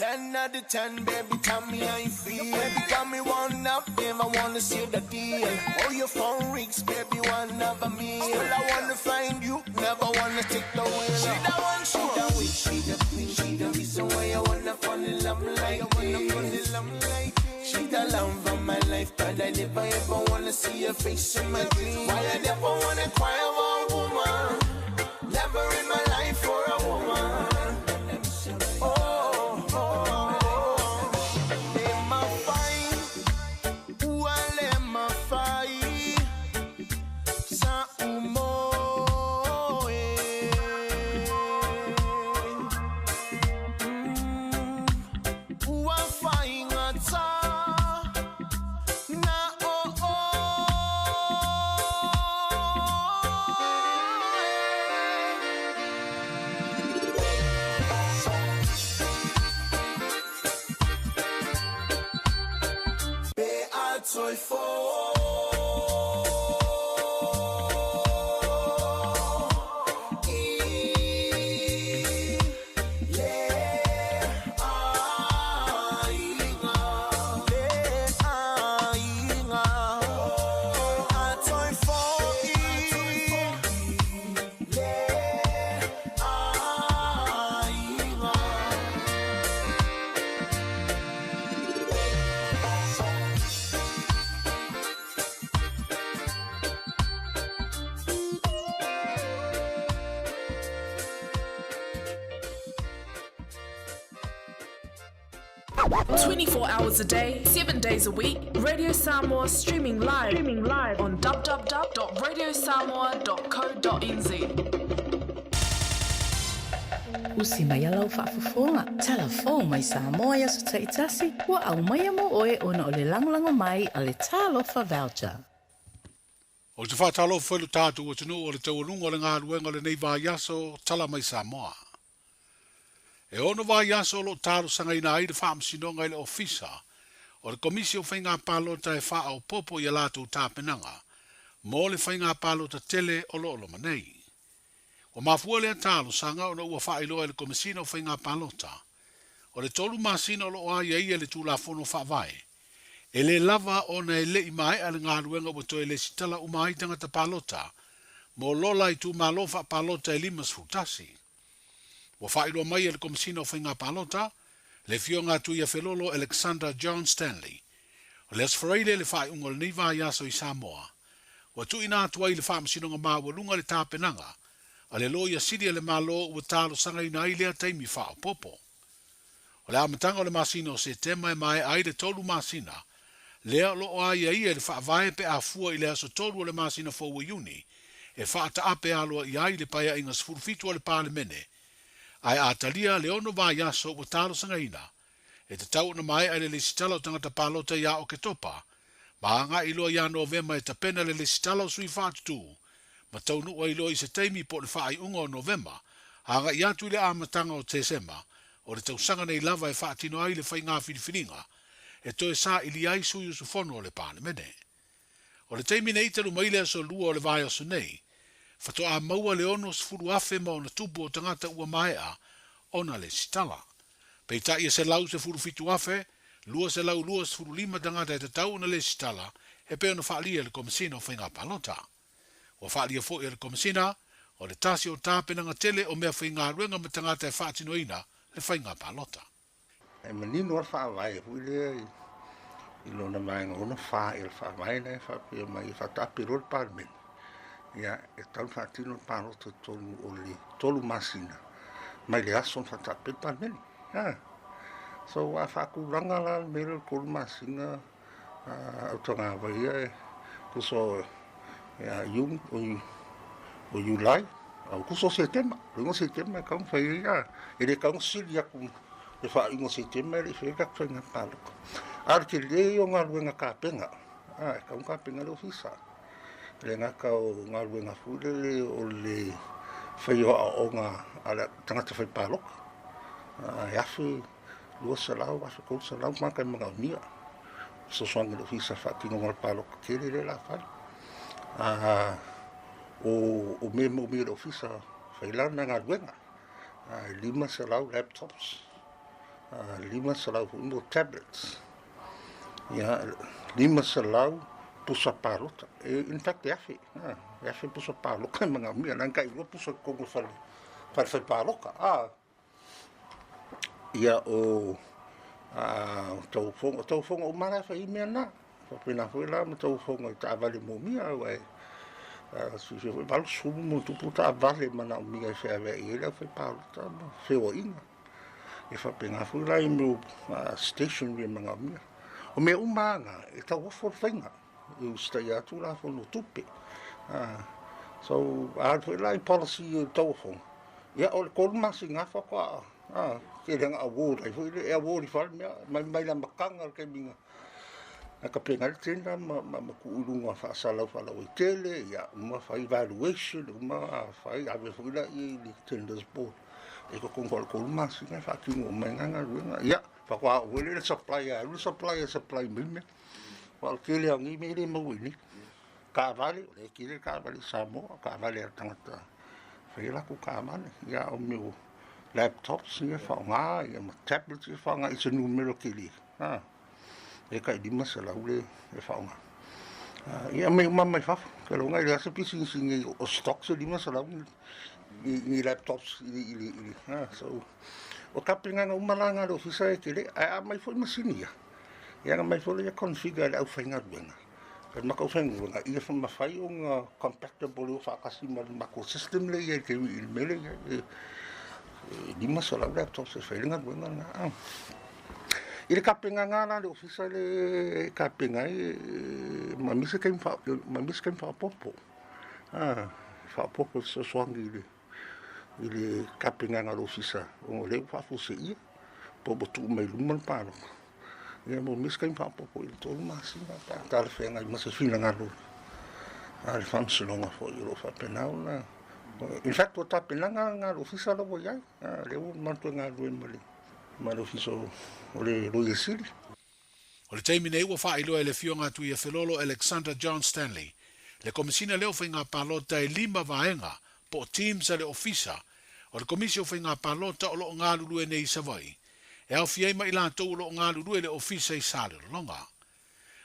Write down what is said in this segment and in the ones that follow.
10 out of 10, baby, tell me how you feel. Baby, got me one up, never wanna seal the deal. Oh, your phone rings, baby, one of a meal. Well, I wanna find you, never wanna take the wheel. She the one, she the witch, she the queen, she the reason why I wanna fall in love like this. She the love of my life, but I never ever wanna see her face in my dream. Why I never wanna cry over a woman? Never in my life for a woman. Oh, oh, oh. Le mafai, ua le mafai, sa umo e. Ua fai ngata, na o o. Pe a toi fo. I le aiga, le aiga. Pe a toi fo i le aiga. 24 hours a day, 7 days a week, Radio Samoa streaming live on www.radiosamoa.co.nz. Usi mai ala o faafofoga, tala fou mai Samoa i aso taitasi, ua aumaia mo oe ona o le lagolago mai a le Talofa Voucher. Ou te faatalofa i lo tatou atunuu o le taualuga o le galuega o lenei vaiaso tala mai Samoa. E 6 vaiaso o loo talosagaina ai le Faamasinoga i le Ofisa o le Komisi o Faiga Palota e faaopoopo i a latou tapenaga mo le faiga palota tele o loo loma nei. Ua mafua lea talosaga ona ua faailoa e le Komesina o Faiga Palota o le 3 masina o loo aiaia i le Tulafono Faavae e lē lava ona e le'i maea le galuega ua toe lesitala uma ai tagata palota mo lola itumalo faapalota e 51. Ua faailoa mai e le Komesina o Faiga Palota, le Afioga a Tuiafelolo Alexander John Stanley, o le Aso Faraile le faaiuga o lenei vaiaso i Samoa, ua tuuina atu ai le Faamasinoga Maualuga le tapenaga a le Loia Sili a le Malo ua talosagaina ai lea taimi faaopoopo. O le amataga o le masina o Setema e maea ai le 3 masina lea o loo aiaia i le Faavae pe a fua i le aso 3 o le masina fou o Iuni e faataape aloaia ai le Paeaiga 17 a le Palemene, ae a talia le 6 vaiaso ua talosagaina e tatau ona maea le lesitala o tagata palota ia Oketopa ma agai loa ia Novema e tapena le lesitala o sui faatutū ma taunuu ai loa i se taimi po o le faaiuga o Novema agai atu i le amataga o Tesema o le tausaga nei lava e faatino ai le faiga filifiliga e toe saili ai sui usufono o le Palemene. O le taimi nei talu mai le aso 2 o le vaiaso nei, faatoa maua le 60,000 ma ona tupu o tagata ua maea ona lesitala. Peitai e 117,000, 225 tagata e tatau ona lesitala e pei ona faaalia e le Komesina o Faiga Palota. Ua faaalia foi e le Komesina o le tasi o tapenaga tele o mea faigaluega ma tagata e faatinoina le faiga palota. E manino lava le faavae foi lea i lona vaega 64 i le faavae lea e faapea mai e faataape loa le Palemene, ia e tatau ona faatino le palota i totonu o le 3 masina mai le aso na faataape le Palemene. So a faatulaga la le mea lea o le 3 masina autagavai ia e tusa o Iuni o Iulai, Aukuso o Setema, le 5 o Setema e tatau ona fai ai, e le tatau ona sili atu le faaiuga o Setema e le i faia le tatou faiga palota. A o le tele ia o galuega tapena, e tatau ona tapena le ofisa. E le gata o galuega foi lele o le faia o aoaoga a le tagata fai palota. E 1,200, 1,300 tagata e manaomia. Fesoasoani i le ofisa faatinoga o le palota tele lea o le a fai. O mea e manaomia e le ofisa, fai la lena galuega. E 500 laptops. 500 foi mo tablets. Ia, 500 pusa palota. E, in fact, e afe, e afe pusa paloka e manaomia, leaga e tailua pusa i totonu o le fale, fale fai paloka. Ia, o tauofoga, o tauofoga uma lava la e fai ai mea na. Faapena foi la ma tauofoga i taavale momia, aua e silafia foi e 80 ma ona tupu taavale e manaomia e feaveai ai le aufaipalota ma feoaiga. E faapena foi la i mea o stationery e manaomia. O mea uma lava na, e tauofo le faiga, e usitaia atu Tulafono o Tupe. So, a alu foi la i policy o tauofoga, ia o le 3 masina lava faatoa tele ina award ai foi lea, e award ifo lava le mea mai le amataga o le taimi na Na tapena ai le tender ma, ma, ma tuu i luga faasalalau faalauaitele, ia uma fai evaluation, uma fai ave foi lea i le tenders board. E totonu foi o le 3 masina e faatino uma ai na galuega. Ia, faatoa oo foi lea i le supplier, alu le supplier e supply mai mea. Aua o le tele lava o nei mea e le maua i inei. Taavale, o lea e tele taavale i Samoa, taavale a tagata e fai a latou taavale. Ia, a o mea o laptops ia e faaaoga, ia ma tablets ia e faaaoga i se numera tele. E tai 500 le e faaaoga. Ia aumai uma mai fafo. Ou te lagona e leai se pisinisi nei o stock se 500 ni laptops i le so o tapenaga uma la na a le ofisa e tele ae a aumai foi masini ia, ia ona aumai foi lea configure e le aufaigaluega. O le matou faigaluega ia mafai ona compatible e o faatasi ma le matou system lea e i ai i le taimi i le mea lea e i ai. E 500 laptops e fai ai le galuega lena. I le tapenaga la a le ofisa lea e tapena ai, e manaomia se taimi manaomia se taimi faaopoopo, faaopoopo e fesoasoani i le i le tapenaga a le ofisa ona o lea ua faafuaseia po ua tuu mai luma le palota. Ia manaomia se taimi faaopoopo i le 3 masina pe a talafeagai ma se finagalo a le Faamasinoga foi o lo o faapena ona. In fact, o tapenaga lena a le ofisa la ua i ai, lea ua matou galulue ma le ma le Ofisa o le Loia Sili. O le taimi nei ua faailoa e le Afioga a Tuiafelolo Alexander John Stanley, le Komesina lea o Faiga Palota e lima vaega po o teams a le Ofisa o le Komisi o Faiga Palota o lo o galulue nei i Savaii, e aofia ai ma i latou o lo o galulue i le Ofisa i Salelologa.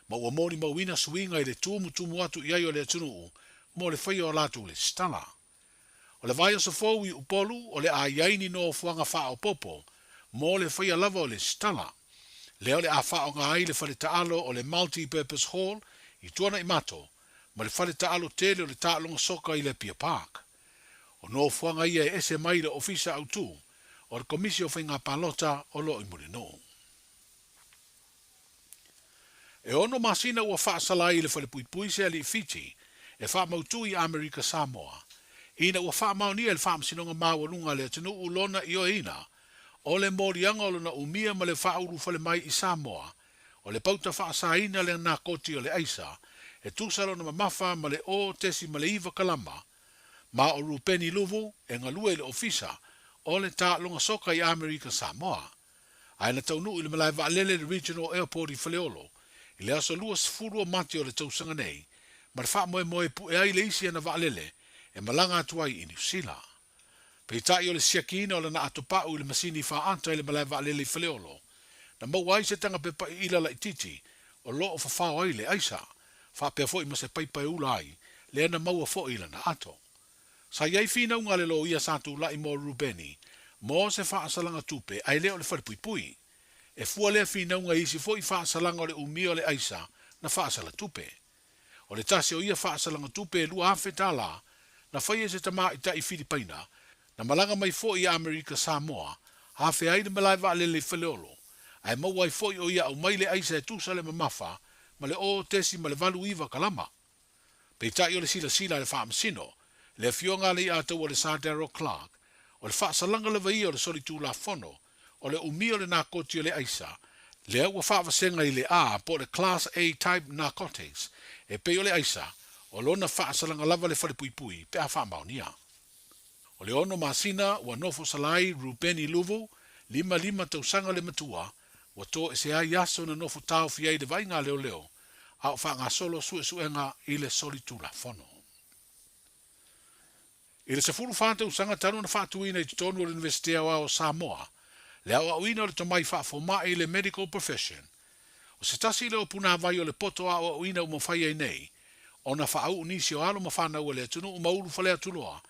Ma ua molimauina suiga i le tumutumu atu i ai o le atunuu mo le faia o latou lesitala. O le vaiaso fou i Upolu o le a i ai ni nofoaga faaopoopo mo le faia lava o le sitala. Lea o le a faaaoga ai le fale taalo o le Multi Purpose Hall i Tuanaimato ma le fale taalo tele o le taaloga soka i le Apia Park. O nofoaga ia e ese mai i le Ofisa Autu o le Komisi o Faiga Palota o lo o i Mulinuu. E ono masina ua faasala ai i le falepuipui se alii Fiti e faamautu i Amerika Samoa, ina ua faamaonia e le Faamasinoga Maualuga a le atunuu lona ioeina o le moliaga o lona umia ma le faaulufale mai i Samoa, o le pauta faasaina le nakoti o le aisa e tusa lona mamafa ma le 0.9 kalama, ma o Rupeni Luvu e galue i le Ofisa o le Taaloga Soka i Amerika Samoa. Ae na taunuu i le malae vaalele le Regional Airport i Faleolo i le aso 20 o Mati o le tausaga nei ma le faamoemoe e pue ai le isi ana vaalele e malaga atu ai i Niu Sila. Peitai o le siakiina o lana atopau i le masini faata i le malae vaalele i Faleolo, na maua ai se taga pepa iila laitiiti o lo o fafao ai le aisa, faapea foi ma se paipa e ula ai, lea na maua foi i lana ato. Sa i ai finauga a le loia sa tulai mo Rubeni mo se faasalaga tupe ae le o le falepuipui. E fua lea finauga i isi foi faasalaga o le umia o le aisa na faasala tupe. O le tasi o ia faasalaga tupe e $2,000 na faia e se tamaitai Filipaina na malaga mai foi i Amerika Samoa afea ai le malae vaalele i Faleolo ae maua ai foi o ia aumai le aisa e tusa le mamafa ma le 0.89 kalama. Peitai o le silasila a le Faamasino, le Afioga a le Iataua le Sir Darrell Clarke, o le faasalaga lava ia o le solitulafono o le umi o le nakoti o le aisa, lea ua faavasega i le A po o le Class A Type Narcotics, e pei o le aisa, o lona faasalaga lava le falepuipui pe a faamaonia. O le ono masina ua nofo sala ai Rubeni Luvu, 55 tausaga le matua, ua toese ai aso na nofo taofi ai le vaaiga a leoleo a o faagasolo suesuega i le solitulafono. I le 14 tausaga talu ona faatuina i totonu o le Iunivesite Aoao o Samoa, Le aoaoina o le tomai faafoma'i, le medical profession. O se tasi lea o punāvai o le poto aoaoina ua mafai ai nei ona faauu nisi o alo ma fanau a le atunuu ma ulu faleatuloa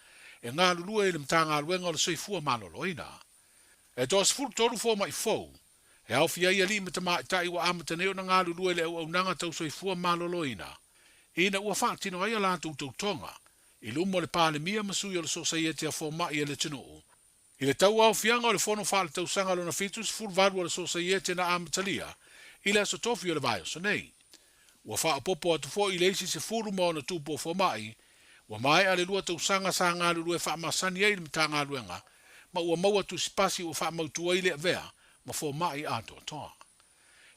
e galulue i le Matagaluega o le Soifua Maloloina. E toa 13 foma'i fou e aofia ai alii ma tamaitai ua amata nei ona galulue i le auaunaga tau soifua maloloina ina ua faatino ai a latou tautoga i luma o le Palemia ma sui o le Sosaiete a Foma'i a le atunuu I le tauaofiaga o le Fono Faaletausaga lona 78 a le Sosaiete na amatalia i le Aso Tofi o le vaiaso nei, ua faaopoopo atu foi i le isi 16 tupu o fomai, ua maea le lua tausaga sa galulue faamasani ai i le Matagaluega ma ua maua tusipasi ua faamautu ai le avea ma fomai atoatoa.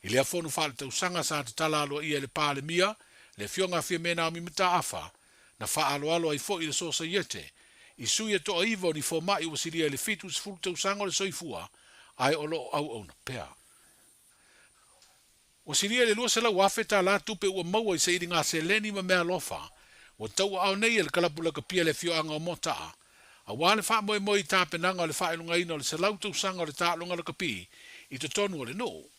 I lea Fono Faaletausaga sa tatala aloaia e le Palemia, le Afioga a Fiame Naomi Mataafa, na faaaloalo ai foi le Sosaiete i sui e toaiva o ni fomai ua silia i le 70 tausaga o le soifua ae o lo o auauna pea. Ua silia i le $200,000 tala tupe ua maua i sailiga seleni ma meaalofa ua tauaao nei e le kalapu lakapia le afioaga o Motaa aua le faamoemoe i tapenaga o le faailogaina o le 100 tausaga o le taaloga lakapi i totonu o le nuu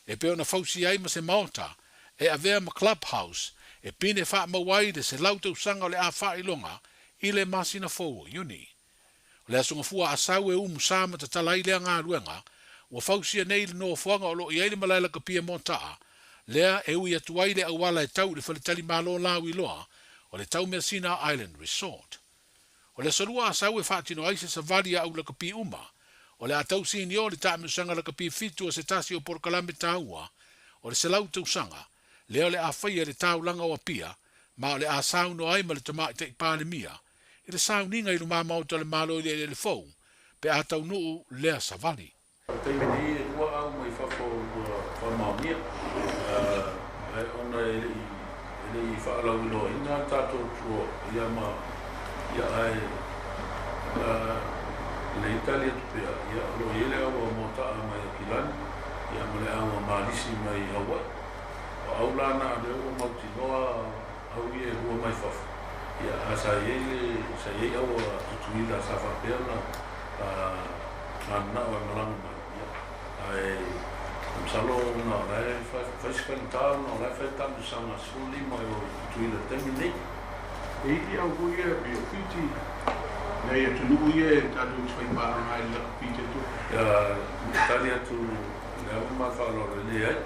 e pei ona fausia ai ma se maota e avea ma club house e pine faamau ai le 100 tausaga o le a faailoga i le masina fou o Iuni. O le Aso Gafua Asau e umusa ma tatala ai lea galuega, ua fausia nei le nofoaga o lo o i ai le malae lakapi a Motaa, lea e ui atu ai le auala e tau i le faletalimalo lauiloa o le Taumeasina Island Resort. O le Aso Lua Asau e faatino ai se savali a au lakapi uma, o le a tau sinio le taamilosaga lakapi fitu o se tasi o polokalame taua o le 100 tausaga, lea o le a faia i le taulaga o Apia, ma o le a saunoa ai ma le Tamaitai Palemia i le sauniga i lumamaota o le Malo i le eleele fou pe a taunuu lea savali. O le taimi nei e lua au mai fafo ua faamaonia, ae ona e le i e le i faalauiloaina le tatou tour ia ma ia ae lelei tali atu pea ia o lo o i ai le au a Moata'a mai Akilani ia ma le au a Malisi mai Hawaii. O au la na lea ua mautinoa au ia e lua mai fafo, ia a sa i ai le sa i ai au a Tutuila sa faapea ona mananao e malaga mai, ia ae masalo ona o la e fai se faigata ona o la e fai taamilosaga 15 e o i Tutuila i le taimi lenei. E iti au foi ia pei o Fiti, nai atunuu ia e tatou te faipaaga ai i le lakapi te tofu. Ia, tali atu le ava ma le faaaloalo e leai.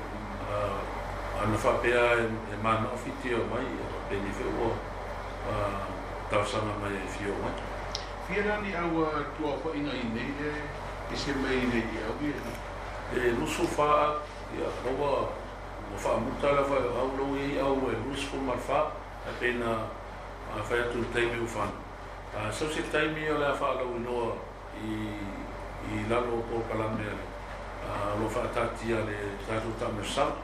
Ana faapea e manao Fiti e omai, penei foi ua talosaga mai e fia omai. Fia la ni au tuaofaiga i nei e ese mai nei i au ia nei? E 24 au, ia ua faamuta lava e o au lou i ai au e 24, ae pei na fai atu i le taimi ua fano. Sau se taimi o le a faalauiloa i lalo o polokalame a le o lo o faataatia le tatou taamilosaga.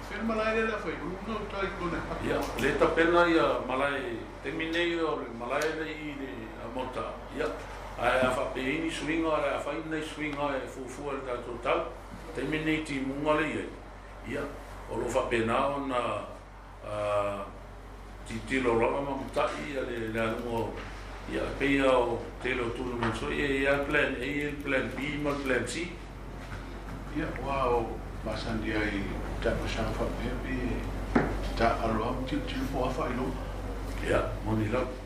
Fea le malae lea la fai luna o tai kona hatu. Ia, le tapena ia malae taimi nei o le malae lea i le Maota, ia, ae a faapea i ai ni suiga, o le a fai nai suiga e fuafua i le tatou tau. Taimi nei timuga lea i ai, ia, o lo o faapena ona tilotilo lava ma matai le aluga o ia e pei lava o tele o tournaments foi e i ai lava le plan A le plan B ma le plan C. Ia aua o masani ai taamilosaga faapea pe taaalo lava ma tilotilo po o a faailoga. Ia, moni lava.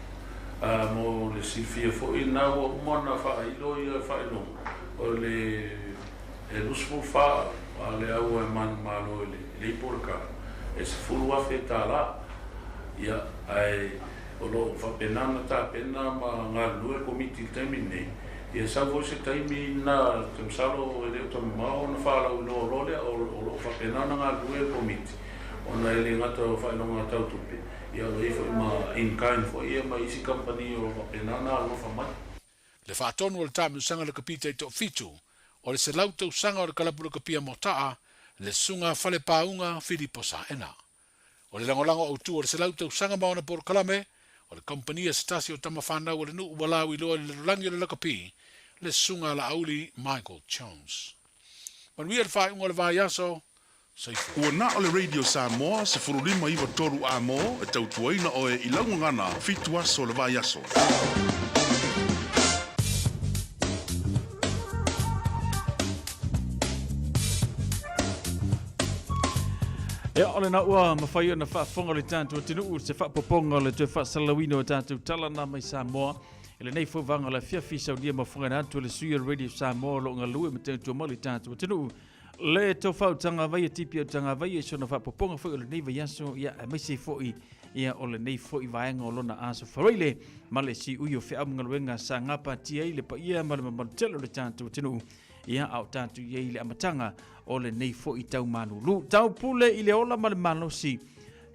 Mo le silafia foi lena ua uma ona faailo ia faailoga o le E 24 au a le au e manumalo i le ipu o le kala, e $10,000. Ia, ae o lo o faapena ona tapena ma galulue le Komiti i le taimi lenei. Ia sau foi se taimi lena, ou te masalo e le o toe mamao ona faalauiloa loa lea, o lo o faapena ona galulue le Komiti, ona e le gata o faailoga tau tupe, ia o lo o i ai foi ma in kind foi ia ma isi kamupani o lo o faapena ona alofa mai. Le faatonu o le taamilosaga lakapi taitoafitu o le 100 tausaga o le kalapu lakapia Motaa, le Susuga Falepāuga Filipo Saena. O le lagolago autu o le 100 tausaga ma ona polokalame, o le kamupani a se tasi o tama fanau a le nuu ua lauiloa i le lalolagi o le lakapi, le Susuga Laauli Michael Jones. Manuia le faaiuga o le vaiaso, Soifua. Ua na o le Radio Samoa 15 9 3 A-mo e tautuaina oe i lau gagana fitu aso o le vaiaso. Ia, o lena ua mafai ona faafofoga le tatou atunuu i se faapopoga o le toe faasalalauina o tatou tala na mai Samoa i lenei foi vaega o le afiafi saunia ma fofoga atu le sui o le Radio Samoa o lo o galue ma tautua mai le tatou atunuu le tofautaga vai e tipi o taga vai e sona faapopoga foi o lenei vaiaso ia aemaise foi ia o lenei foi vaega o lona aso faraile ma le siui o feau ma galuega sa gapatia ai le paia ma le mamalu tele o le tatou atunuu ia a o tatou i ai i le amataga o lenei foi tau malulu. Tau pule i le ola ma le malosi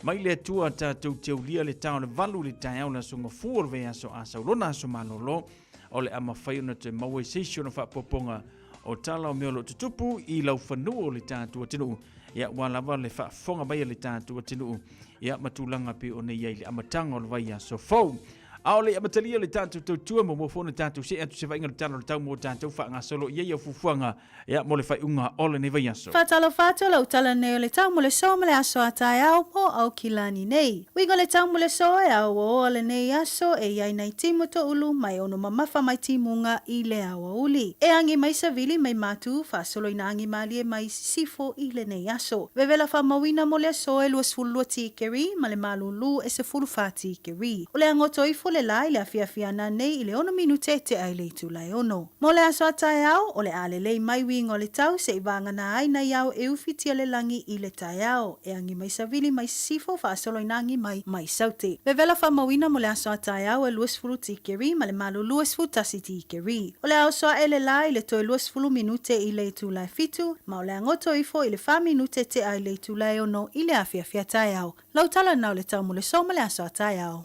mai le Atua tatou te ulia le tao le valu le taeao le aso gafua o le vaiaso a saulona aso malolo o le a mafai ona toe maua i se isi ona faapopoga o tala o mea o lo o tutupu i laufanua o le tatou atunuu ia ua lava le faafofoga mai a le tatou atunuu ia ma tulaga pei ona i ai le amataga o le vaiaso fou. A o le i amatalia le tatou tautua, muamua foi ona tatou see atu se vaaiga o le tala o le tau mo tatou faagasolo i ai au fuafuaga ia mo le faaiuga o lenei vaiaso. Faatalofa atu lau tala nei o le tau mo le so ma le aso a taeao mo Aukilani nei. Uiga o le tau mo le so e aoaoa lenei aso e i ai nai timu toulu mai ono mamafa mai timuga i le aoauli. E agi mai savili mai matu faasolo ina agi malie mai sisifo i lenei aso. Vevela faamauina mo le aso e 22 tikeri ma le malūlū e 14 tikeri. O le agoto ifo le la i le afiafi ana nei i le ono minute tea i le itula e ono. Mo le aso a taeao, o le a lelei mai uiga o le tau seʻi vagana ai nai ao e ufitia le lagi i le taeao, e agi mai savili mai sisifo faasolo ina agi mai mai saute. Vevela faamauina mo le aso a taeao e 20 tikeri ma le malūlū e 11 tikeri. O le a oso aʻe le la i le toe 20 minute i le itula e fitu, ma o le a goto ifo i le fa minute tea i le itula e ono i le afiafi a taeao. Lau tala na o le tau mo le so ma le aso a taeao.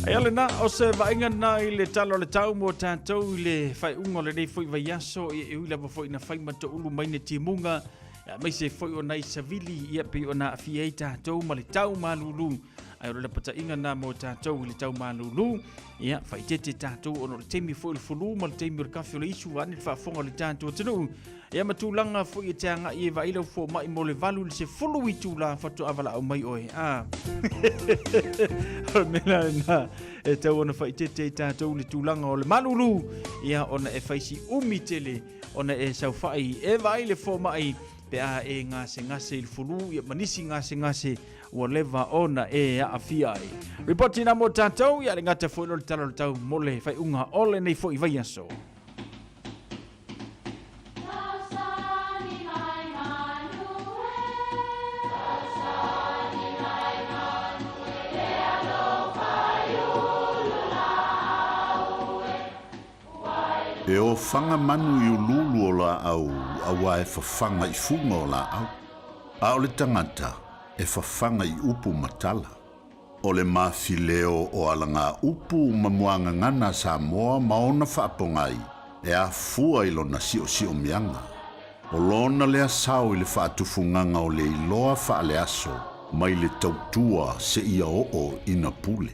Aia lena, o se vaaiga na i le tala o le tau mo tatou i le faaiuga o lenei foi vaiaso, ia e ui lava foi ina fai ma toulu mai le timuga, aemaise foi o nai savili, ia pei ona aafia ai tatou ma le tau malulu. Ae o le lapataiga na mo tatou i le tau malulu, ia faaeteete tatou ona o le taimi foi o le fulu ma le taimi o le kafe o le isu vaeane le faafofoga o le tatou atunuu. Ia ma tulaga foi e te agai e vaai lau fomai mo le valu i le sefulu itula faatoa valaau mai oe. Ah. O le mea lena e tau ona faaeteete ai tatou i le tulaga o le malulu, ia ona e fai si umi tele ona e saofai e vaai le fomai pe a e gasegase i le fulu ia ma nisi gasegase ua leva ona e aafia ai. Ripoti na mo tatou, ia le gata foi lo le tala o le tau mo le faaiuga o lenei foi vaiaso. E ofaga manu i uluulu o laau auā e fafaga i fuga o laau, a o le tagata e fafaga i upu ma tala. O le mafileo o alagaupu ma muagagana a Samoa ma ona faapogai e afua i lona siosiomia. O lona lea sao i le faatufugaga o le iloa faaleaso mai le tautua seia oo ina pule.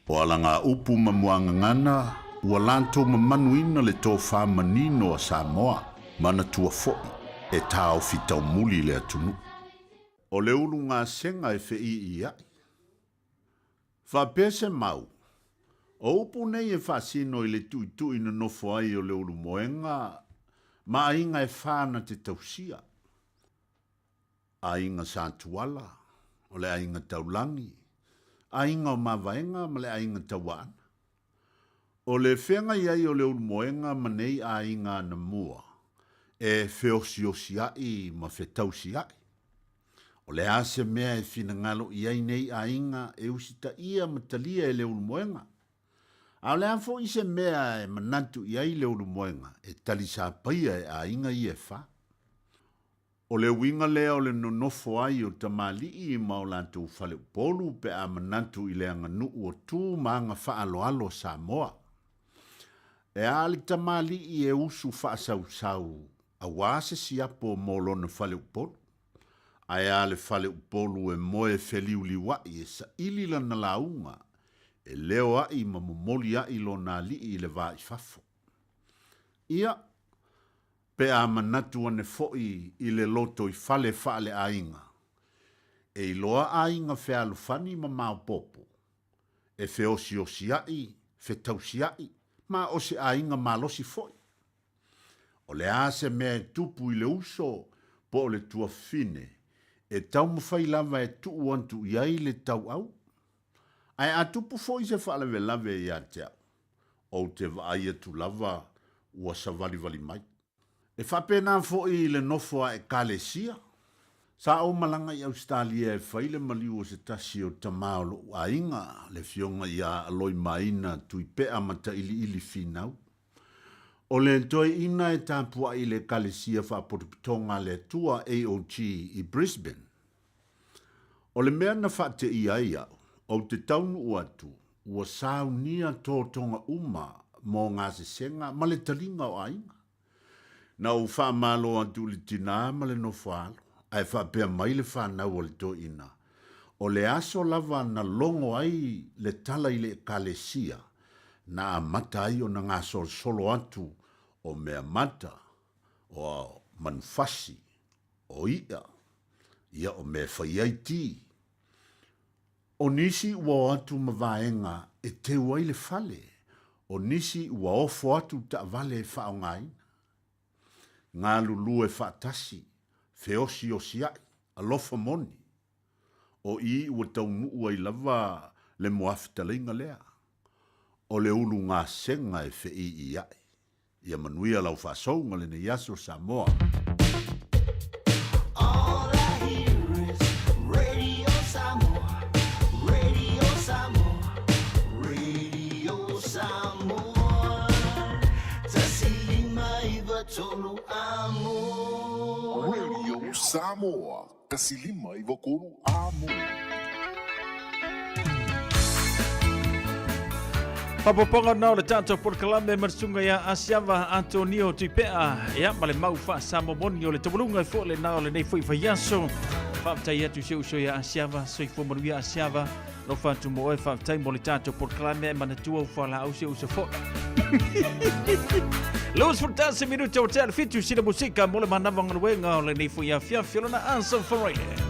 O alagaupu ma muagagana ua latou mamanuina le tofa manino a Samoa, manatua foi e taofi taumuli le atunuu. O le ulu gasega e feʻiiaʻi. Faapea se mau, o upu nei e faasino i le tuitui nonofo ai o le ulumoega ma aiga e fa na te tausia. Aiga Satuala, o le aiga Taulagi, aiga o Mavaega ma le aiga Tauaana. O le feagai ai o le ulumoega ma nei aiga anamua e feosiosiaʻi ma fetausiaʻi. O le a se mea e finagalo i ai nei aiga e usitaia ma talia e le ulumoega? A o le a foi se mea e manatu i ai le ulumoega e talisapaia e aiga ia e fa? O le uiga lea o le nonofo ai o tamalii ma o latou faleupolu pe a manatu i le aganuu o tu ma aga faaaloalo a Samoa. E a le tamalii e usu faasausau auā se siapo mo lona faleupolu? Ae a le faleupolu e moe feliuliuaʻi e saili lana lauga, e leo aʻi ma momoli aʻi lona alii i le va i fafo. Ia, Pe a manatu ane foi i le lotoifale faaleaiga, e iloa aiga fealofani ma maopopo, e feosiosiaʻi, fetausiaʻi, ma o se aiga malosi foi. O le a se mea e tupu i le uso? po o le tuafafine e taumafai lava e tuu atu i ai le tauau. Ae a tupu foi se faalavelave ia te au, ou te vaai atu lava ua savalivali mai. E faapena foi i le nofo a Ekalesia. Sa ou malaga i Ausetalia e fai le maliu o se tasi o tama o lo'u aiga, le afioga ia Aloimaina Tuipea Matailiili Finau. O le toeaina e tapuai i le Ekalesia Faapotopotoga a le Atua, AOG, i Brisbane. O le mea na faateia ai au, ou te taunuu atu, ua saunia totoga uma mo gasesega ma le taliga o aiga. Na ou faamalo atu i le tinā ma le nofoaalo, ae faapea mai le fanau a le toeaina, o le aso lava na logo ai le tala i le Ekalesia, na amata ai ona gasolosolo atu o meamata, o manufasi, o iʻa, ia o mea e fai ai ti. O nisi ua o atu ma vaega e teu ai le fale, o nisi ua ofo atu taavale e faaaogaina. Galulue faatasi, feosiosiaʻi, alofa moni. O i ua taunuu ai lava le moafetalaiga lea, o le ulu gasega e feʻiiaʻi. Ia manuia lau faasouga lenei aso Samoa. All I hear is Radio Samoa, Radio Samoa, Radio Samoa, 159 amo. Radio Samoa, 159 amo. Faaopoopoga na o le tatou polokalame ma le susuga ia Asiava Antonio Tuipea, ia ma le mau faa-Samoa moni o le taualuga e foi lena o lenei foi vaiaso. Faafetai atu i si ou uso ia Asiava, soifua manuia Asiava, alofa atu mo oe, faafetai mo le tatou polokalame e manatua u fualaau si ou uso foi. 21 minuta o tea le fitu sina musika mo le manava galuega o lenei foi afiafi o lona Aso Faraile.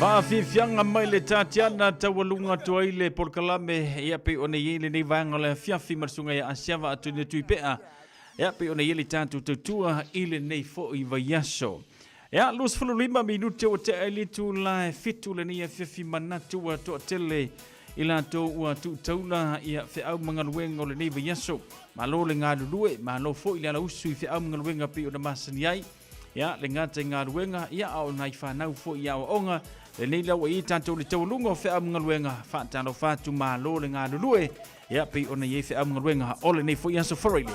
Faafiafiaga mai le Tatiana taualuga atu ai le polokalame ia pei ona i ai lenei vaega o le afiafi ma le susuga ia Asiava Atonio Tuipea ia pei ona i ai le tatou tautua i lenei foi vaiaso. Ia, 25 minute ua tea ai le itula e 7 lenei afiafi manatu ua toatele i latou ua tuu taula ia feau ma galuega o lenei vaiaso. Malo le galulue, malo foi le alausu i feau ma galuega pei ona masani ai. Ia, le gata i galuega, ia, a o nai fanau foi i aoaoga. Lenei la ua i ai tatou le taualuga o feau ma galuega, faatalofa atu malo le galulue, ia, pei ona i ai feau ma galuega o lenei foi aso Friday.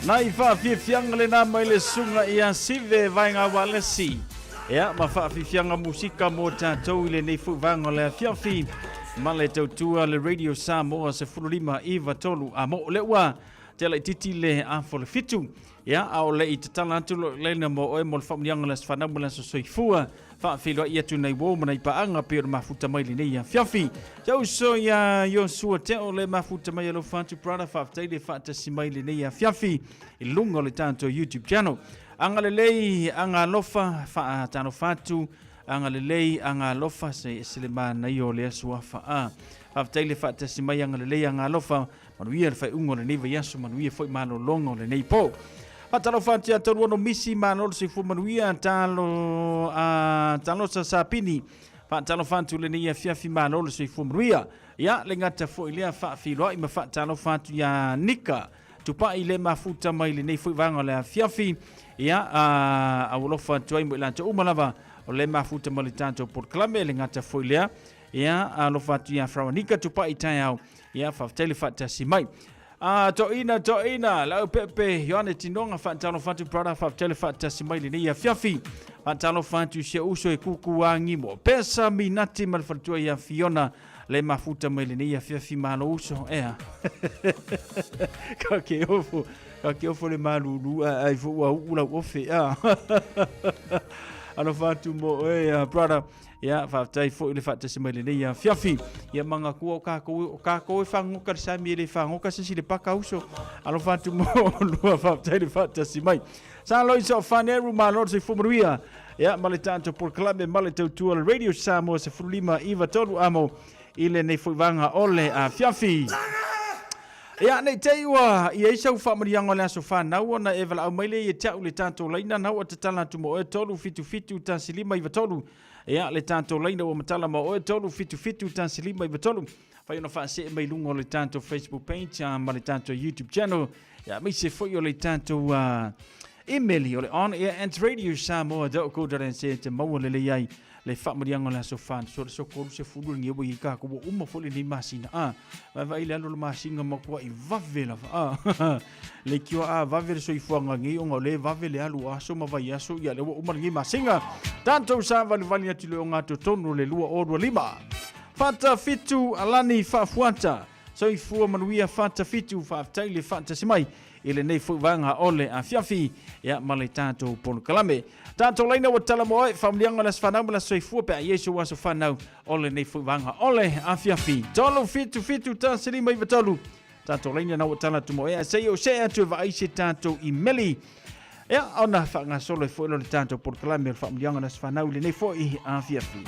Nai faafiafiaga lena mai le susuga ia Sive Vaega Walesi. Ia, ma faafiafiaga musika mo tatou i lenei foi vaega o le afiafi ma le tautua le Radio Samoa 15 9 3 a mo le ua te laititi le afo le fitu. Ia, a o le i tatala atu lo leina mo oe mo le faamuniaga o le aso fanau ma le aso soifua. Faafeiloai atu nai uo ma nai paaga pei ona mafuta mai lenei afiafi. Te uso ia Iosua Teo le mafuta mai alofa atu brother, faafetai le faatasi mai lenei afiafi i luga o le tatou YouTube channel. Agalelei, agalofa, faatalofa atu, agalelei, agalofa, se ese le manaia o le aso afa a. Faafetai le faatasi mai, agalelei, agalofa, Manuia le faaiuga o lenei vaiaso, manuia foi malologa o lenei po. Faatalofa atu ia Tauluono Misi, malo le soifua manuia, talo, a, talosa Sapini. Faatalofa atu lenei afiafi, malo le soifua manuia. Ia, le gata foi lea faafeiloai ma faatalofa atu ia Nika. Tupai le mafuta mai lenei foi vaega o le afiafi. Ia, a, aualofa atu ai mo i latou uma lava o le mafuta mai le tatou polokalame, le gata foi lea. Ia, alofa atu ia Frauanika Tupai taeao. Ia, faafetai le faatasi mai. A, toina, toina, lau pepe, Ioane Tinoga, faatalofa atu, brother, faafetai le faatasi mai lenei afiafi. Faatalofa atu i si ou uso e kuku agimo. Pesa Minati ma le faletua ia Fiona, le mafuta mai lenei afiafi malo uso. Ea. Ka ke ofo, ka ke ofo le malulu, ai fo ua uu lau ofe. A. Alofa atu mo oe, brother. Ia, faafetai foi le faatasi mai lenei afiafi. Ia manatua o kākou, o kākou e fagoka le sami e le fagoka se isi le paka uso. Alofa atu mo lua faafetai le faatasi mai. Sa Loisa o Faneru, malo le soifua manuia. Ia, ma le tatou polokalame ma le tautua le Radio Samoa 15 93 amo i lenei foi vaega o le afiafi. Ia, nei te i ua i ai sau faamanuiaga o le aso fanau ona e valaau mai lea ia te au le tatou laina na ua tatala atu mo oe 377 1593. Ia, le tatou laina ua matala mo oe 377 1593. Fai ona faasee mai luga o le tatou Facebook page ma le tatou YouTube channel. Ia, aemaise foi o le tatou email o le onair@radiosamoa.co.nz te maua lelei ai le faamanuiaga o le aso fanau. So le sokolu se fulu le ua i ka ko uma foi lenei masina. A, vaivai le alu o le masina matuai vave lava. A, le kiwa a vave le soifuaga nei ona o le vave le alu o aso ma vaiaso ia le ua uma lenei masina. Tatou savalivali atu i le ogatotonu o le 2025. Fata fitu alani faafuata. Soifua manuia fata fitu faafetai le faatasi mai i lenei foi vaega o le afiafi ia ma le tatou polokalame. Tatou laina ua tala mo oe faamanuiaga o le aso fanau ma le aso soifua pe a i ai sou aso fanau o lenei foi vaega o le afiafi. 3 7 7 1 5 9 3 Tatou laina na ua tala atu mo oe ae se i ou see atu e vaai se tatou imeli. Ia ona faagasolo ai foi lea o le tatou polokalame o le faamanuiaga o le aso fanau i lenei foi afiafi.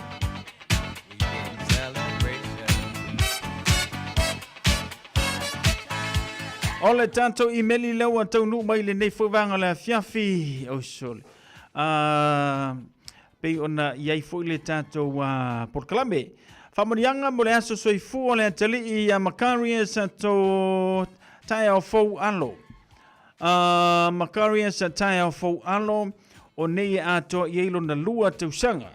O le tatou imeli lea ua taunuu mai i lenei foi vaega o le afiafi. Oi sole. Pei ona i ai foi le tatou polokalame. Faamanuiaga mo le aso soifua o le atalii ia Makarios to taeao fou alo. Makarios taeao fou alo o nei e atoa i ai lona lua tausaga.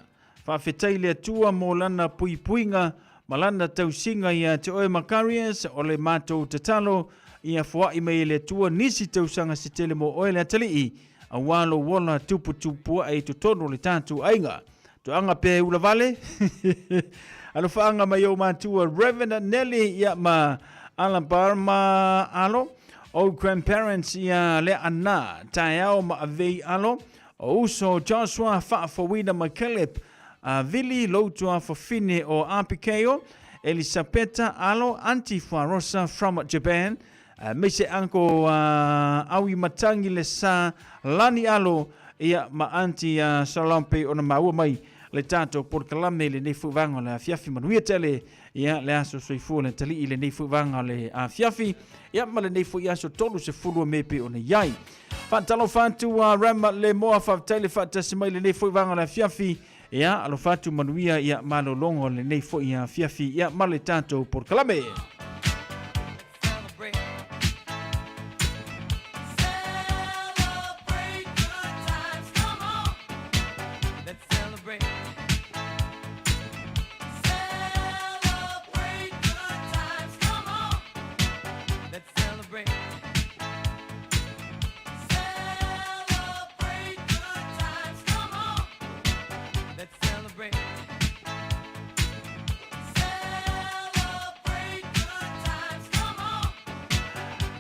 Faafetai i le Atua mo lana puipuiga ma lana tausiga ia te oe Makarios, o le matou tatalo ia foai mai e le Atua nisi tausaga se tele mo oe le atalii, aua lou ola tuputupuae i totonu o le tatou aiga. Toaga pea e ulavale. Alofaaga mai ou matua Reverend Nelly ia ma Alabarma Alo, ou grandparents ia Leaana, Taeao ma Avei Alo, O uso Joshua faafouina ma Caleb, a Vili Loutua fafine o Abigail, Elisapeta Alo, Aunty Fuarosa from Japan, aemaise Uncle Aui Matangi le Sa Lani Alo, ia ma Aunty Shalom pei ona maua mai le tatou polokalame i lenei foi vaega o le afiafi. Manuia tele ia le aso soifua le talii i lenei foi vaega o le afiafi, ia ma lenei foi aso 30 o Me pei ona i ai. Faatalofa atu a Rama le moa faafetai le faatasi mai lenei foi vaega o le afiafi. Ia, alofa atu manuia ia malologa o lenei foi afiafi ia ma le tatou polokalame.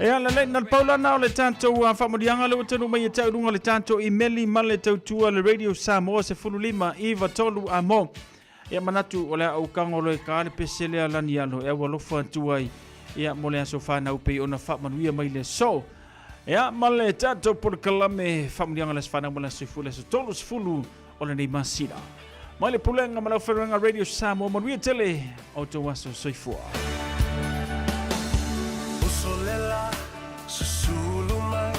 Ia lelei, na le pau la na o le tatou faamanuiaga lea ua taunuu mai ia te au i luga o le tatou imeli ma le tautua le Radio Samoa 15 9 3 a mo. Ia manatu o le a ou tago loa e ka le pese lea lani alo e au alofa atu ai ia mo le aso fanau pei ona faamanuia mai le aso. Ia ma le tatou polokalame faamanuiaga le aso fanau ma le aso soifua le aso 30 o lenei masina. Mai le pulega ma le aufaigaluega Radio Samoa, manuia tele outou aso soifua. Usolela susulu mai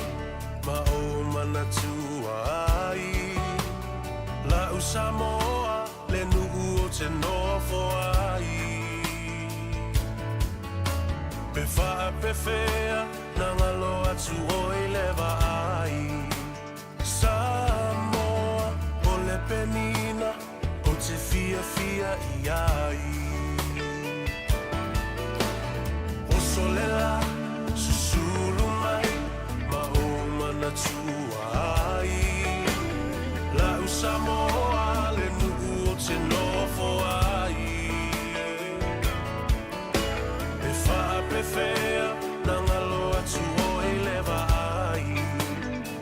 ma ou manatua ai La'u Samoa le nu'u o te nofo ai Pe faapefea na galo atu oi le vaai Samoa o le penina ou te fiafia i ai Oso le la susulu mai ma ou manatua ai La'u Samoa le nu'u ou te nofo ai E faapefea na galo atu oi le vaai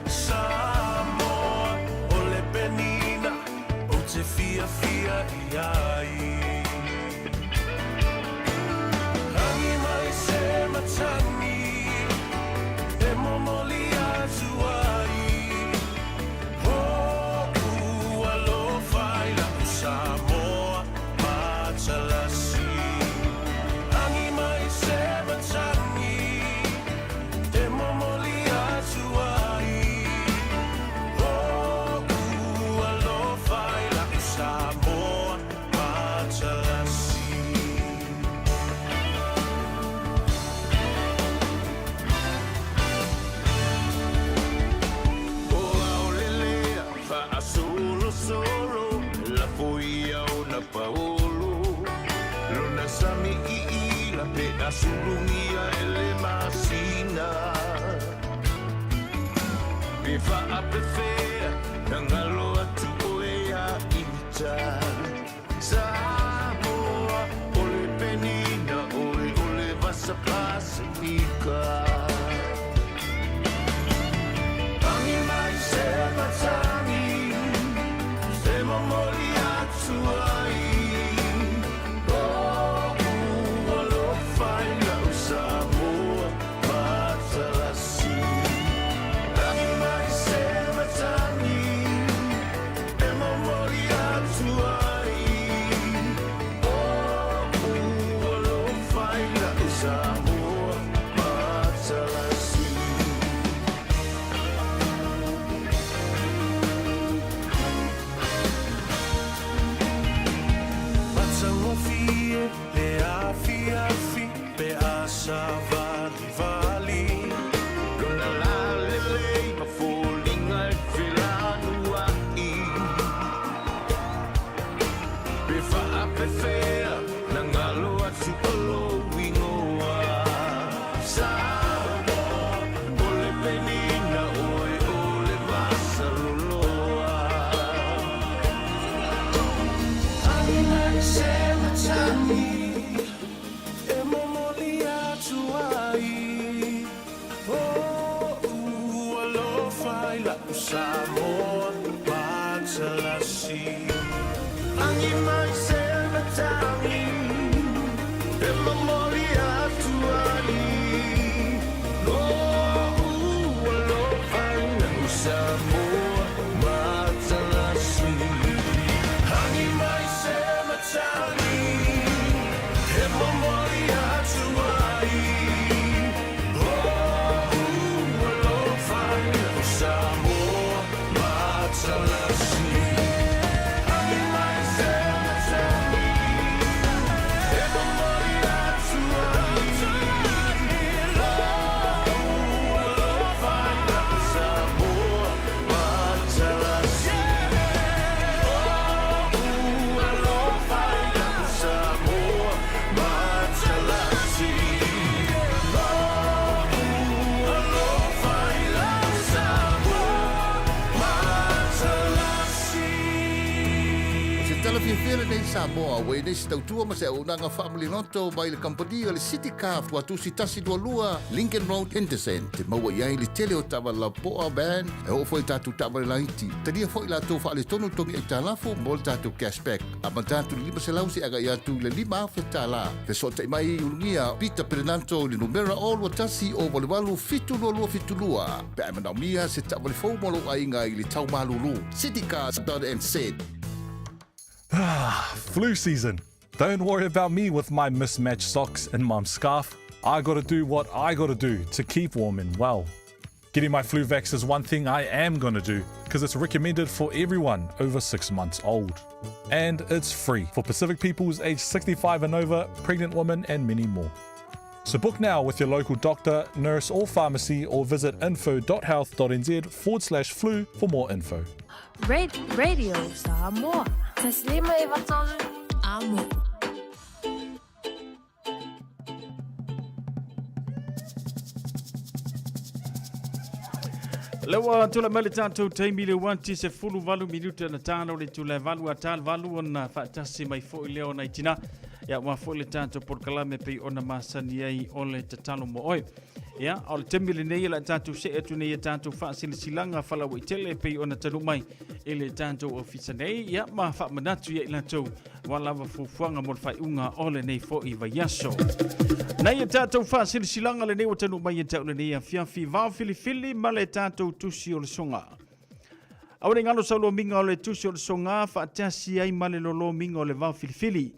Samoa o le penina ou te fiafia i ai Rangi mai se matagi e momoli atu ai Ho'u alofa i la'u Samoa matalasi Rangi mai se matagi E momoli atu ai Ho'u alofa i la'u Samoa matalasi. O Aolelea faasolosolo lafo ia ona paolo Lona sami iila pe a sulugia e le masina Pe faapefea na galo atu oe ia ita Samoa o le penina oe o le vasa Pasifika Tangi mai se matagi e momoli atu ai O'u alofa i la'u Samoa matalasi Tangi mai se matagi e momoli atu ai O'u alofa i la'u Samoa matalasi. Matagofie le afiafi pe a savalivali Lona lalelei ma foliga e felanuai Pe faapefea na galo atu o lou igoa Samoa o le penina oe o le vasaloloa Agi mai se matagi e momoli atu ai O'u alofa i la'u Samoa matalasi Agi mai se matagi e momoli atu ai O'u alofa i la'u Samoa matalasi Agi mai se matagi e momoli atu ai O'u alofa i la'u Samoa matalasi Agi mai se matagi e momoli atu Manuia lenei Samoa, ua i ai nei se tautua ma se auaunaga faamaliloto mai le kamupani o le City Car Tuatusi 122 Lincoln Road, Henderson. Te maua i ai le tele o taavale lapoa, van, e oo foi i tatou taavale laiti. Talia foi latou faaletonu togi aitalafu mo le tatou cash back. Amata atu i le 500 seia agai atu i le $5,000. Fesootai mai i Ulugia Peter Perenanto i le numera 021 088 7272 pe a e manaomia se taavale fou mo lou aiga i le tau malulu. Citycars.nz. Ah, flu season. Don't worry about me with my mismatched socks and mum's scarf. I gotta do what I gotta do to keep warm and well. Getting my flu vax is one thing I am gonna do because it's recommended for everyone over six months old. And it's free for Pacific peoples aged 65 and over, pregnant women, and many more. So book now with your local doctor, nurse, or pharmacy, or visit info.health.nz forward slash flu for more info. Radio Samoa. Taslima Amo. Le ua tula mai le tatou taimi le uati se fulu valu minute na talo le tula valu a tal valu ona faatasi mai foi lea ona i tina. Ia ua foi le tatou polokalame pei ona masani ai o le tatalo mo oe. Ia, o le taimi lenei o le a tatou see atu nei i a tatou faasilasilaga faalauaitele pei ona talu mai i le tatou ofisa nei, ia ma faamanatu ia i latou ua lava fuafuaga mo le faaiuga o lenei foi vaiaso. Nei a tatou faasilasilaga lenei ua taunuu mai ia te au lenei afiafi vao filifili ma le tatou tusi o le soga. Aua ne i galo sau lomiga o le tusi o le soga faatasi ai ma le lolomiga o le vao filifili.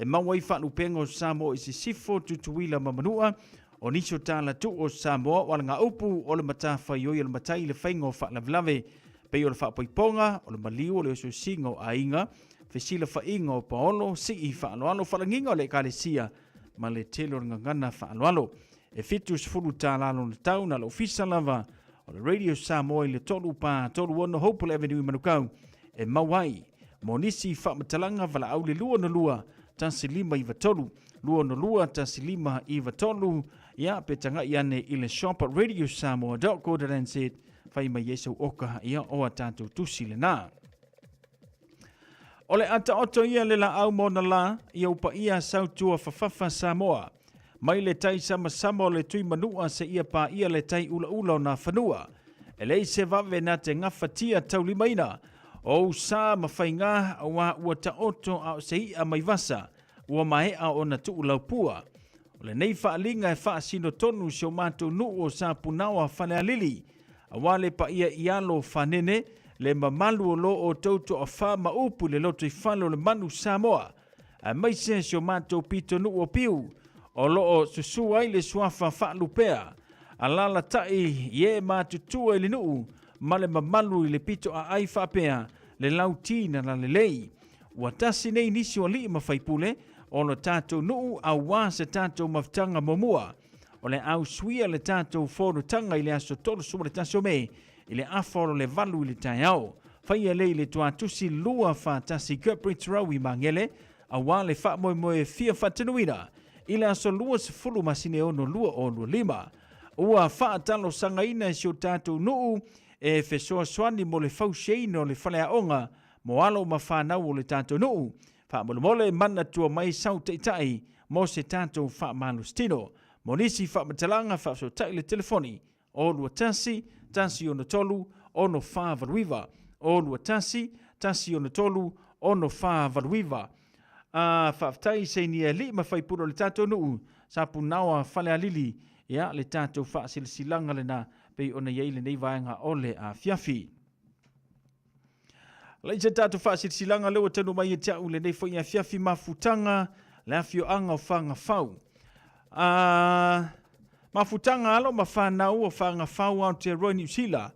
E maua ai faalupega o Samoa i Sisifo, Tutuila ma Manua, o nisi o tala tuu o Samoa o alagaupu o le matafaioi o le matai i le faiga o faalavelave, pei o le faapoipoga, o le maliu, o le osiosiga o aiga, fesilafaiga o paolo, sii faaaloalo, faalagiga o le Ekalesia ma le tele o le gagana faaaloalo. E $70 lona tau na le ofisa lava o le Radio Samoa i le 3 4 3 6 Hopewell Avenue i Manukau e maua ai. Mo nisi faamatalaga valaau le 262 1593 262 1593 ia pe tagai ane i le shop at radiosamoa.co.nz fai mai ai sau oka ia o a tatou tusi lena. O le a taoto ia le laau ma ona la, ia upaia sautua fafafa Samoa. Mai le tai samasama o le tui manua seia paia le tai ulaula o nā fanua. E leai se vave na te gafatia taulimaina o ou sa ma faigā auā ua taoto a o se i'a mai vasa ua maea ona tuulaupua. O lenei faaaliga e faasino tonu si o matou nuu o Sapunaoa Falealili, auā le paia i alo fanene, le mamalu o lo outou toafa ma upu i le lotoifale o le manu Samoa, aemaise si o matou pitonuu o Piu, o lo o susu ai le suafa faalupea, alalatai i e matutua i le nuu ma le mamalu i le pito aai faapea le lauti na lalelei. Ua tasi nei nisi o alii ma faipule o lo tatou nuu auā se tatou mafutaga muamua. O le au suia le tatou fonotaga i le aso 31 o Me i le afa o le 8 i le taeao. Faia lea i le tuatusi 2 4 1 Kirkbridge Row i Magele, auā le faamoemoe fia faatanuina i le aso 20 masina e 6 2025. Ua faatalosagaina e si o tatou nuu e fesoasoani mo le fausiaina o le faleaoga mo alo ma fanau o le tatou nuu. Faamolemole manatua mai sau taitai mo se tatou faamalositino. Mo nisi faamatalaga faafesootai le telefoni 0 21 163 6489 0 21 163 6489. A faafetai Seinia Alii ma Faipule o le tatou nuu Sapunaoa Falealili, ia le tatou faasilasilaga lena pei ona i ai lenei vaega o le afiafi. Lai se tatou faasilasilaga lea ua taunuu mai ia te au lenei foi afiafi mafutaga le afioaga o Fagafau. A mafutaga alo ma fanau o Fagafau Aotearoa Niu Sila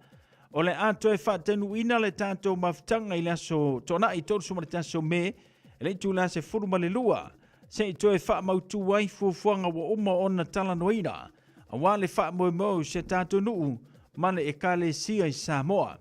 o le a toe faataunuuina le tatou mafutaga i le aso Toonai 31 o Me i le itula 12 se i toe faamautu ai fuafuaga ua uma ona talanoaina aua le faamoemoe o si a tatou nuu ma le Ekalesia i Samoa.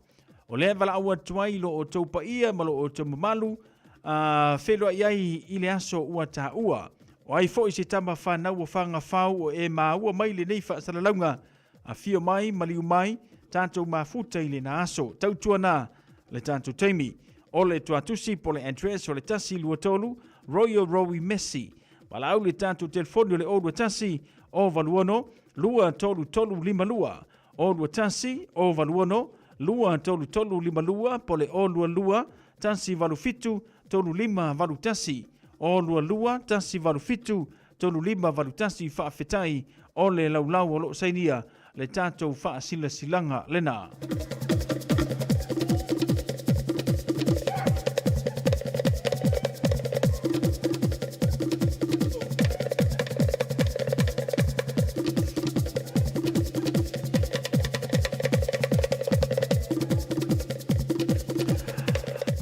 O lea e valaau atu ai i lo outou paia ma lo outou mamalu, a feiloai ai i le aso ua taua. O ai foi se tama fanau o Fagafau o e maua mai lenei faasalalauga, afio mai, maliu mai, tatou mafuta i lena aso. Tautuana le tatou taimi. O le tuatusi po le address o le 123 Royal Rowi Messi. Valaau le tatou telefoni o le 021 086 23352, 021 086 23352 po le 022 187 3581, 022 187 3581. Faafetai o le laulau o loo sainia le tatou faasilasilaga lena.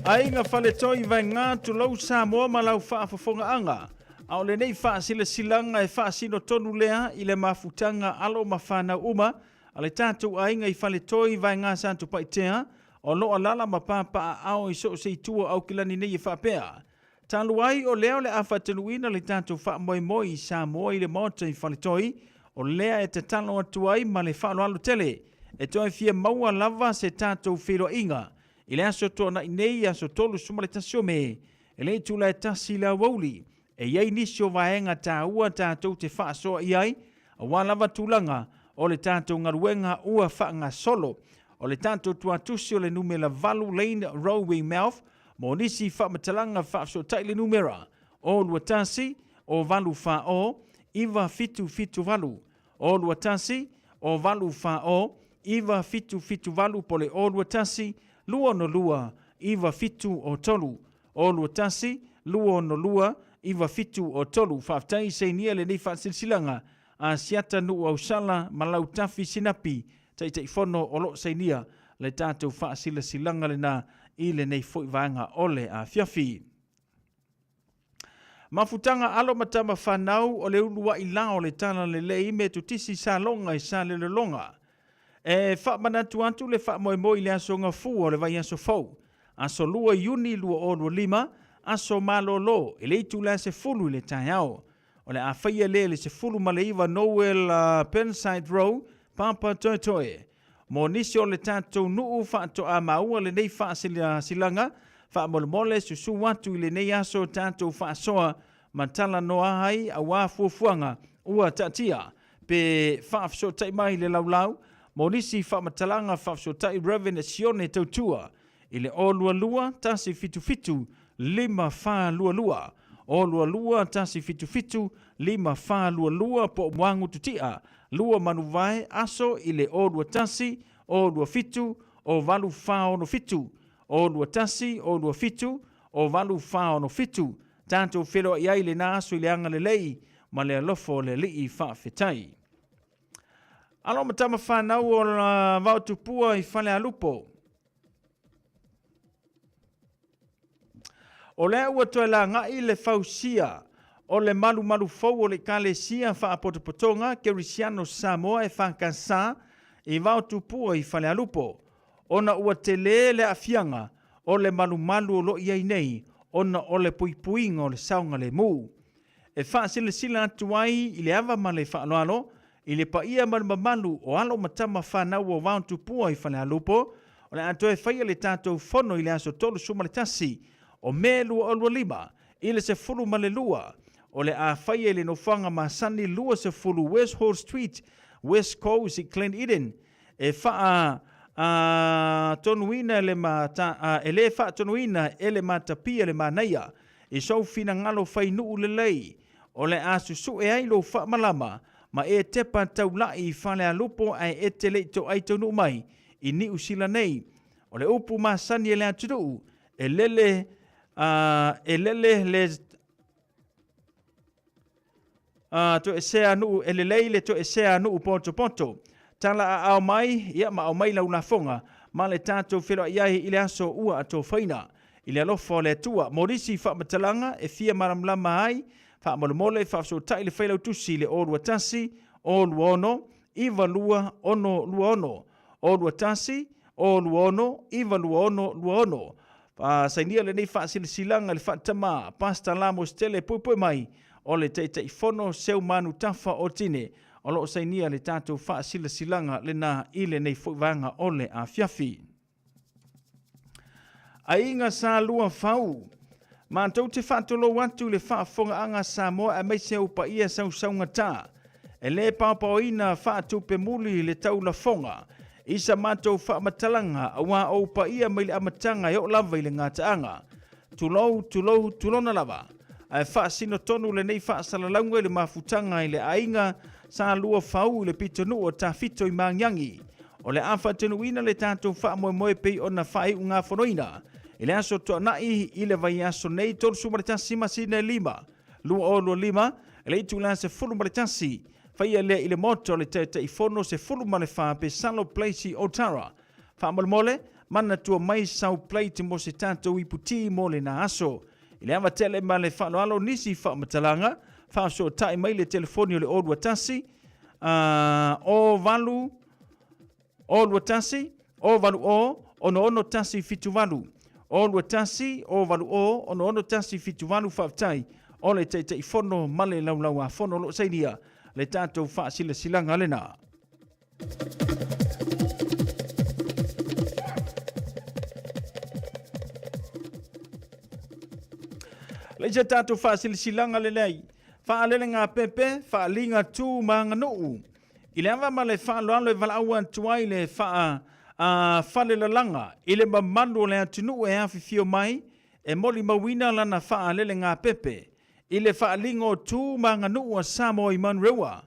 Aiga Faletoi Vaega tulou Samoa ma lau faafofogaaga. A o lenei faasilasilaga e faasino tonu lea i le mafutaga alo ma fanau uma a le tatou aiga i Faletoi Vaega Satupaitea o lo o alaala ma papaaao i so o se itu o Aukilani nei e faapea, Talu ai o lea o le a faatanuuina le tatou faamoemoe i Samoa i le Maota i Faletoi, o lea e tatalo atu ai ma le faaaloalo tele e toe fia maua lava se tatou feiloaiga i le aso Toonai nei, aso 31 o Me, E le itula e tasi le aoauli, e i ai nisi o vaega taua tatou te faasoa i ai, aua lava tulaga o le tatou galuega ua faagasolo. O le tatou tuatusi o le numera 8 Lane Row Weymouth mo nisi faamatalaga faafesootai le numera 021 084 9778, 021 084 9778 po le 021 262 9703. 021 262 9703. Faafetai sainia lenei faasilasilaga a Siata Nuu Ausala ma Lautafi Sinapi, Taitaifono o lo o sainia le tatou faasilasilaga lena i lenei foi vaega o le afiafi. Mafutaga alo ma tama fanau o le uluai la o le Talalelei me Tutisi Saloga i Salelologa. E faamanatu atu le faamoemoe i le aso Gafua o le vaiaso fou, aso 2 Iuni 2025, aso malolo i le itula e 10 i le taeao. O le a faia lea i le 19 Noel Burnside Row, Papatoetoe. Mo nisi o le tatou nuu faatoa maua lenei faasilasilaga, faamolemole susu atu i lenei aso tatou faasoa ma talanoa ai aua fuafuaga ua taatia pe faafesootai mai le laulau mo nisi faamatalaga faafesootai Rev. Sione Tautua i le 022 177 5422, 022 177 5422 po o Moagu Tutia, 2 Manuvae Aso i le 021 027 08467, 021 027 08467. Tatou feiloai ai lena aso i le agalelei ma le alofa o le Alii. Faafetai. Alo ma tama fanau o la Vaotupua i Falealupo. O lea ua toe lagai le fausia o le malumalu fou o le Ekalesia Faapotopotoga Kerisiano Samoa EFKS i Vaotupua i Falealupo, ona ua tele le aafiaga o le malumalu o lo o i ai nei ona o le puipuiga o le saogalemu. E faasilasila atu ai i le ava ma le faaaloalo i le paia ma le mamalu o alo ma tama fanau o Vaotupua i Falealupo, o le a toe faia le tatou fono i le aso 31 o Me 2025 i le 12 o le a faia i le nofoaga masani 20 West Hall Street, West Coast i Glen Eden. E faa tonuina le mata, e le faatonuina e le matapia le manaia i sou finagalo fai nuu lelei, o le a susue ai lou faamalama ma e tepa taulai i Falealupo ae e te le i toai taunuu mai i Niu Sila nei. O le upu masani e le atunuu, e lele, e lele le A toesea nuu e lelei le toesea nuu potopoto. Tala aao mai, ia ma aumai lau lafoga, ma le tatou feiloai ai i le aso ua atofaina. I le alofa o le Atua, mo nisi faamatalaga e fia malamalama ai, faamolemole faafesootai le Failautusi i le 021 026 92626, 021 026 92626. Sainia lenei faasilasilaga i le faatama Pastor Lamos Tele Puipui Mai o le Taitaifono Seumanu Tafa o Tine o lo o sainia le tatou faasilasilaga lena i lenei foi vaega o le afiafi. Aiga Sa Lua Fau. Matou te faatolou atu i le faafofogaaga a Samoa aemaise ou paia sausaugata. E le paopaoina faatupe muli le taulafoga i sa matou faamatalaga aua ou paia mai le amataga e oo lava i le gataaga. Tulou, tulou, tulona lava. Ae faasino tonu lenei faasalalauga i le mafutaga i le aiga Sa Lua Fau i le pitonuu o Tafito i Magiagi. O le a faatonuina le tatou faamoemoe pei ona faaiugafonoina i le aso Toanai i le vaiaso nei 31 masina e 5, 2025, i le itula 11, faia lea i le Maota o le Taitaifono 14 Pesalo Place i Otara. Faamolemole, manatua mai sau plate mo se tatou ipu ti mo lena aso. I le ava tele ma le faaaloalo nisi faamatalaga, faafesootai mai le telefoni o le 021 08 021 080 66178 021 080 66178 Faafetai o le Taitaifono ma le Laulau-a-Fono o lo o sainia le tatou faasilasilaga lena. Leai se tatou faasilasilaga lelei. Faalele pepe, faaliga tu ma aganuu. I le ava ma le faaaloalo e valaau atu ai le faa a falelalaga i le mamalu o le atunuu e afifio mai e molimauina lana faalele pepe i le faaliga o tu ma aganuu a Samoa i Manurewa.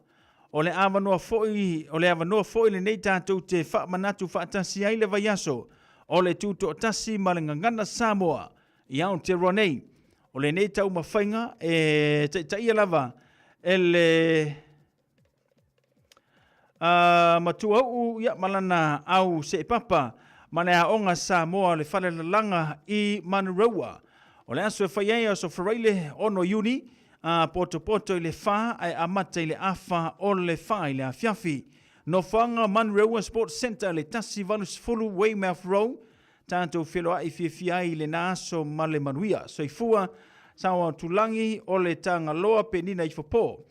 O le avanoa foi, o le avanoa foi lenei tatou te faamanatu faatasi ai le vaiaso o le Tutoatasi ma le Gagana Samoa i Aotearoa nei. O lenei taumafaiga e taitaia lava e le matuauu ia, ma lana au seepapa ma le aoga Samoa o le Falelalaga i Manurewa. O le aso e fai ai aso Faraile 6 Iuni, a potopoto i le 4 ae amata i le afa o le 4 i le afiafi. Nofoaga Manurewa Sports Centre le 180 Weymouth Road, tatou feloai fiafia ai i lena aso ma le manuia. Soifua Saoatulagi o le Tagaloa Penina Ifopo,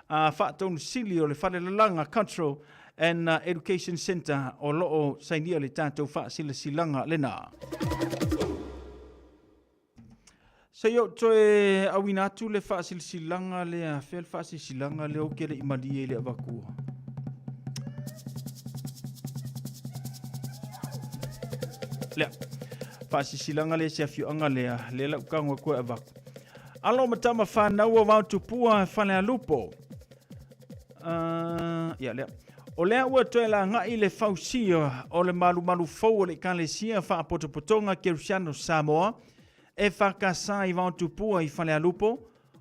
a Faatonu Sili o le Falelalaga Cultural and Education Centre o lo o sainia le tatou faasilasilaga lena. Se i ou toe auina atu le faasilasilaga lea, fea le faasilasilaga lea ou te le i malie i le avatua. Lea, faasilasilaga lea se afioaga lea, lea lau tago atu e avatu. Alo ma tama whanau o vao tupua Falealupo. Ia lea. O lea ua toe lagai le fausia o le malumalu fou o le Ekalesia Faapotopotoga Kerisiano Samoa, EFKS i Vaotupua i Falealupo,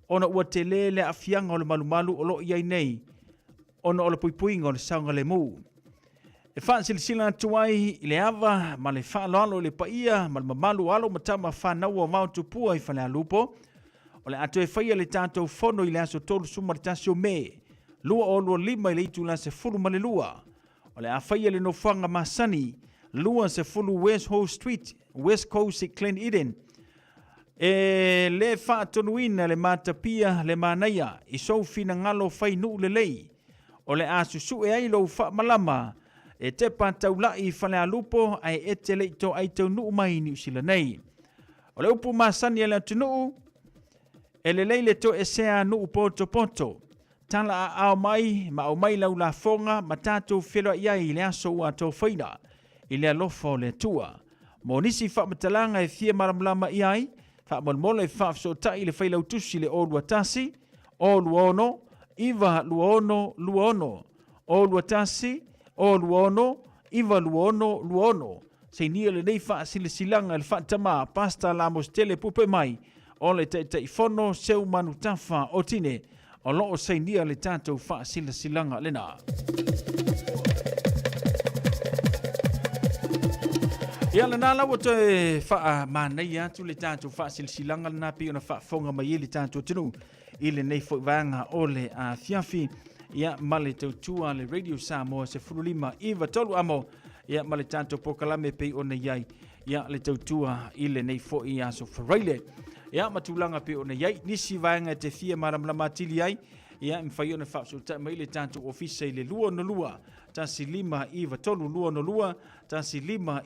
ona ua tele le aafiaga o le malumalu o lo o i ai nei ona o le puipuiga o le saogalemu. E faasilasila atu ai i le ava ma le faaaloalo i le paia ma le mamalu o alo ma tama fanau o Vaotupua i Falealupo, o le a toe faia le tatou fono i le aso 31 o Me 2025 i le itula 12. O le a faia le nofoaga masani 20 West Hall Street, West Coast i Glen Eden. E le faatonuina le matapia le manaia i sou finagalo fai nuu lelei. O le a susue ai lou faamalama e tepa taulai i Falealupo ae e te le i toai taunuu mai i Niu Sila nei. O le upu masani a le atunuu, e lelei le toesea nuu potopoto. Tala aao mai ma aumai lau lafoga ma tatou feloai ai i le aso ua tofaina i le alofa o le Atua. Mo nisi faamatalaga e fia malamalama i ai, faamolemole faafesootai i le Failautusi i le 021 026 926 26 021 026 926 26. Sainia lenei faasilasilaga i le faatama Pastor Lamositele Pupe mai o le Taitaifono Seumanutafa Otine o lo o sainia le tatou faasilasilaga lena. Ia lena la ua toe faamanaia atu le tatou faasilasilaga lena pei ona faafofoga mai ai le tatou atunuu i lenei foi vaega o le afiafi ia ma le tautua a le Radio Samoa 15 93 amo ia ma le tatou polokalame pei ona i ai ia le tautua i lenei foi aso Faraile. Ia ma tulaga pei ona i ai nisi vaega e te fia malamalama atili ai ia e mafai ona faafesootai mai le tatou ofisa i le 262 1593 262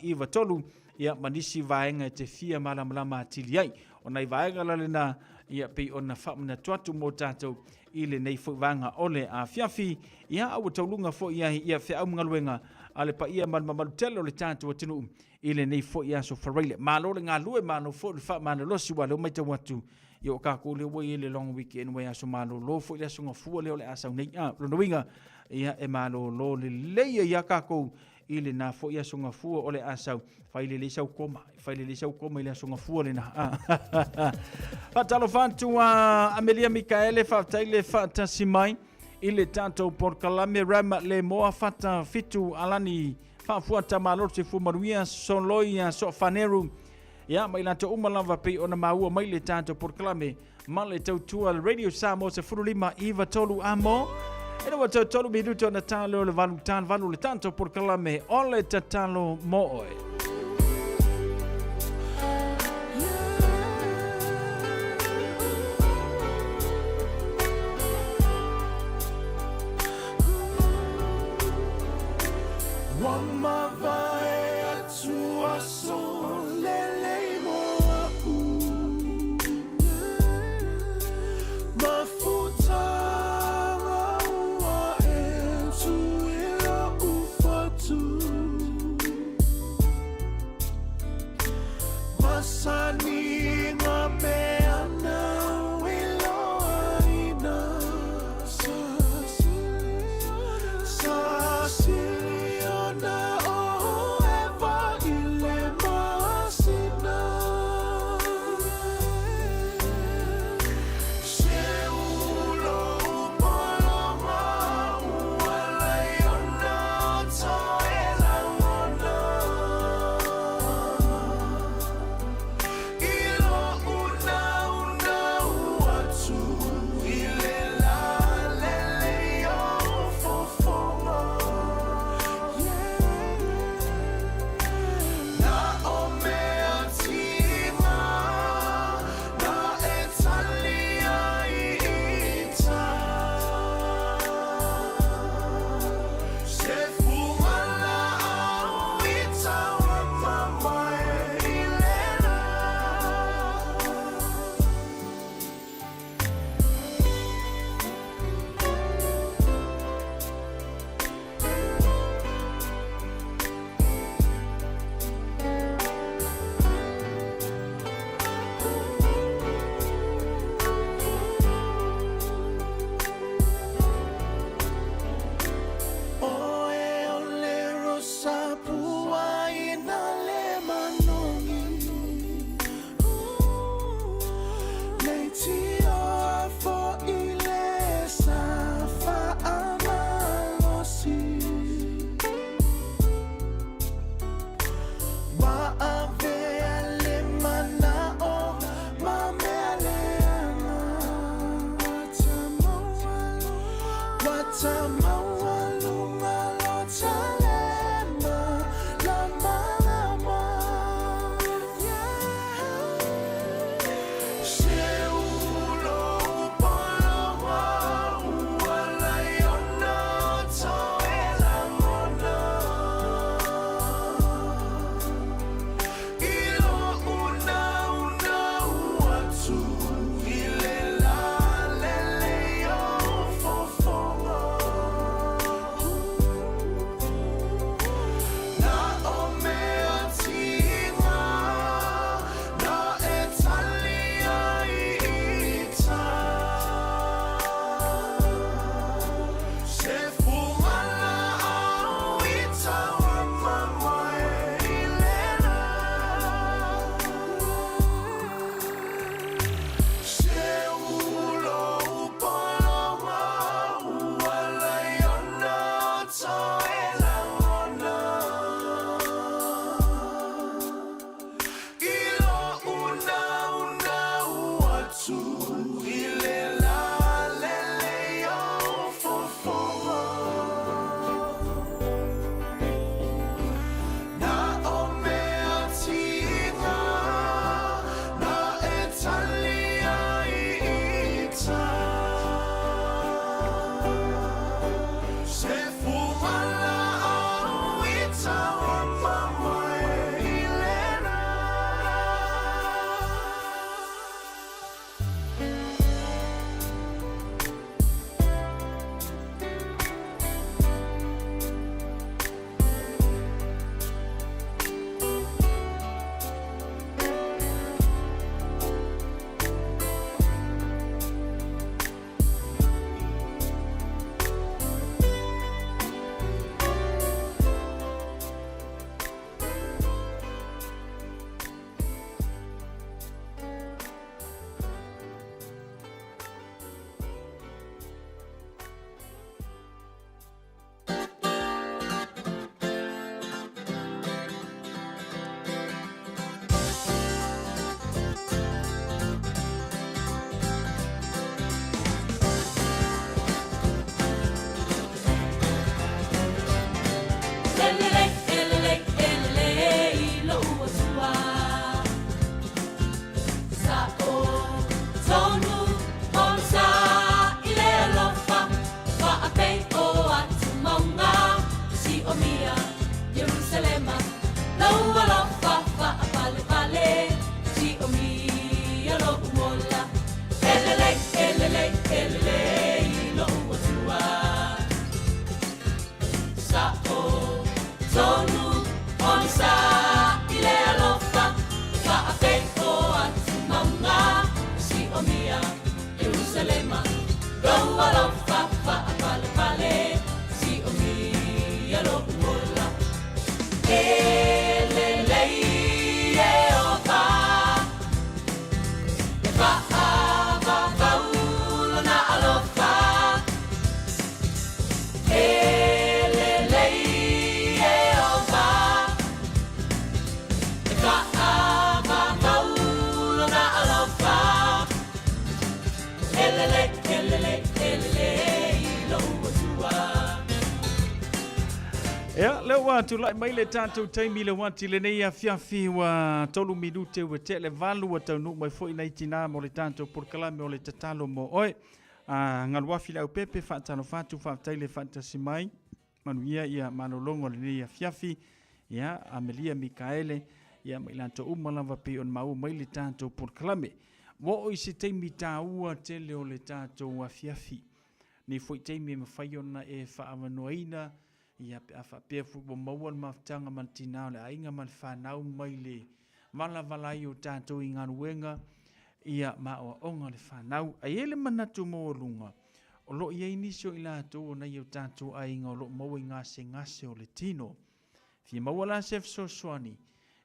1593. ia, ma nisi vaega e te fia malamalama atili ai. O nai vaega la lena, ia, pei ona faamanatu atu mo tatou i lenei foi vaega o le afiafi, ia, a ua tauluga foi ai, ia, feau ma galuega a le paia ma le mamalu tele o le tatou atunuu i lenei foi aso Faraile. Malo le galue, malo foi le faamalolosi, aua o lea ua matau atu, ia o tatou lea ua i ai le long weekend, ua i aso malolo foi le aso Gafua lea o le a sau nei. A, lona uiga, ia, e malolo lelei ai lava tatou i lena foi aso Gafua o le a sau. Fai lelei sau koma, fai lelei sau koma i le aso Gafua lena. Faatalofa atu a Amelia Mikaele, faafetai le faatasi mai i le tatou polokalame Rama le Moa Fata Fitu Alani Faafuata Malo se Fua Manuia Soloi Soafaneru ia ma i latou uma lava pei ona maua mai le tatou polokalame ma le tautua le Radio Samoa 15 93 amo e ua tau tolu minuto ona talo le valu talo valu le tatou polokalame o le tatalo mo oe. Ua mavae atu aso lelei mo a'u Mafutaga ua e tu i lo'u fatu Masani ngā mea nāu i loaina Sa sili ona o ʻEva i le masina Se ulo pologa ua laiona o toe lagona. E lelei Ieova, e faavavau lona alofa. E lelei Ieova, e faavavau lona alofa. E lelei, e lelei, e lelei lou Atua. Ia, lea ua tulai mai le tatou taimi i le uati i lenei afiafi ua tolu minute ua tea le valu ua taunuu mai foi nai tinā mo le tatou polokalame o le tatalo mo oe. A galuafi le aupepe faatalofa atu faafetai le faatasi mai. Manuia ia malologa o lenei afiafi. Ia, Amelia Mikaele, ia ma i latou uma lava pei ona maua mai le tatou polokalame. Ua oo i se taimi taua tele o le tatou afiafi. Nei foi taimi e mafai ona e faaavanoaina, ia pe a faapea foi ua maua le mafutaga ma le tinā o le aiga ma le fanau mai le valavala ai o tatou i galuega, ia ma aoaoga o le fanau. Ae i ai le manatu maualuga, o lo o i ai nisi o i latou o nai o tatou aiga o lo o maua i gasegase o le tino. Fia maua la se fesoasoani,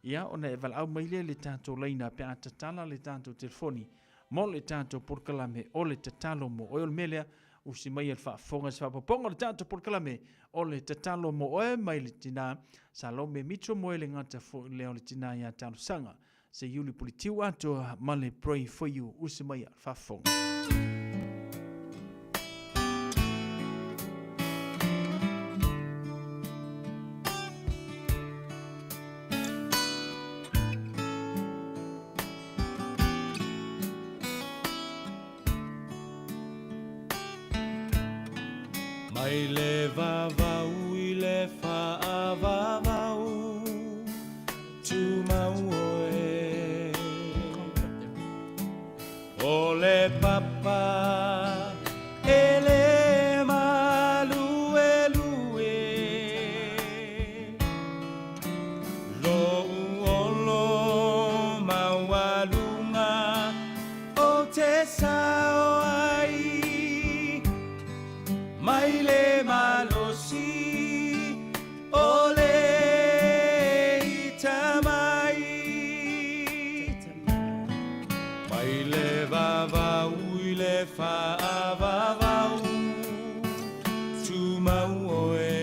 ia ona e valaau mai lea i le tatou laina pe a tatala le tatou telefoni mo le tatou polokalame o le tatalo mo oe. O le mea lea, usi mai e le faafofoga i se faaopoopoga o le tatou polokalame o le tatalo mo oe mai le tina Salome Mitchell Moe le gata foi lea o le tina ia Talosaga se Iuli Pulitiu atoa ma le Pray for You. Usi mai a le faafofoga. Mai le vavau i le faavavau Tumau oe O le papa e le maluelue Lou olo maualuga Ou te sao ai mai le malosi o le ita mai. Mai le vavau i le faavavau tumau oe.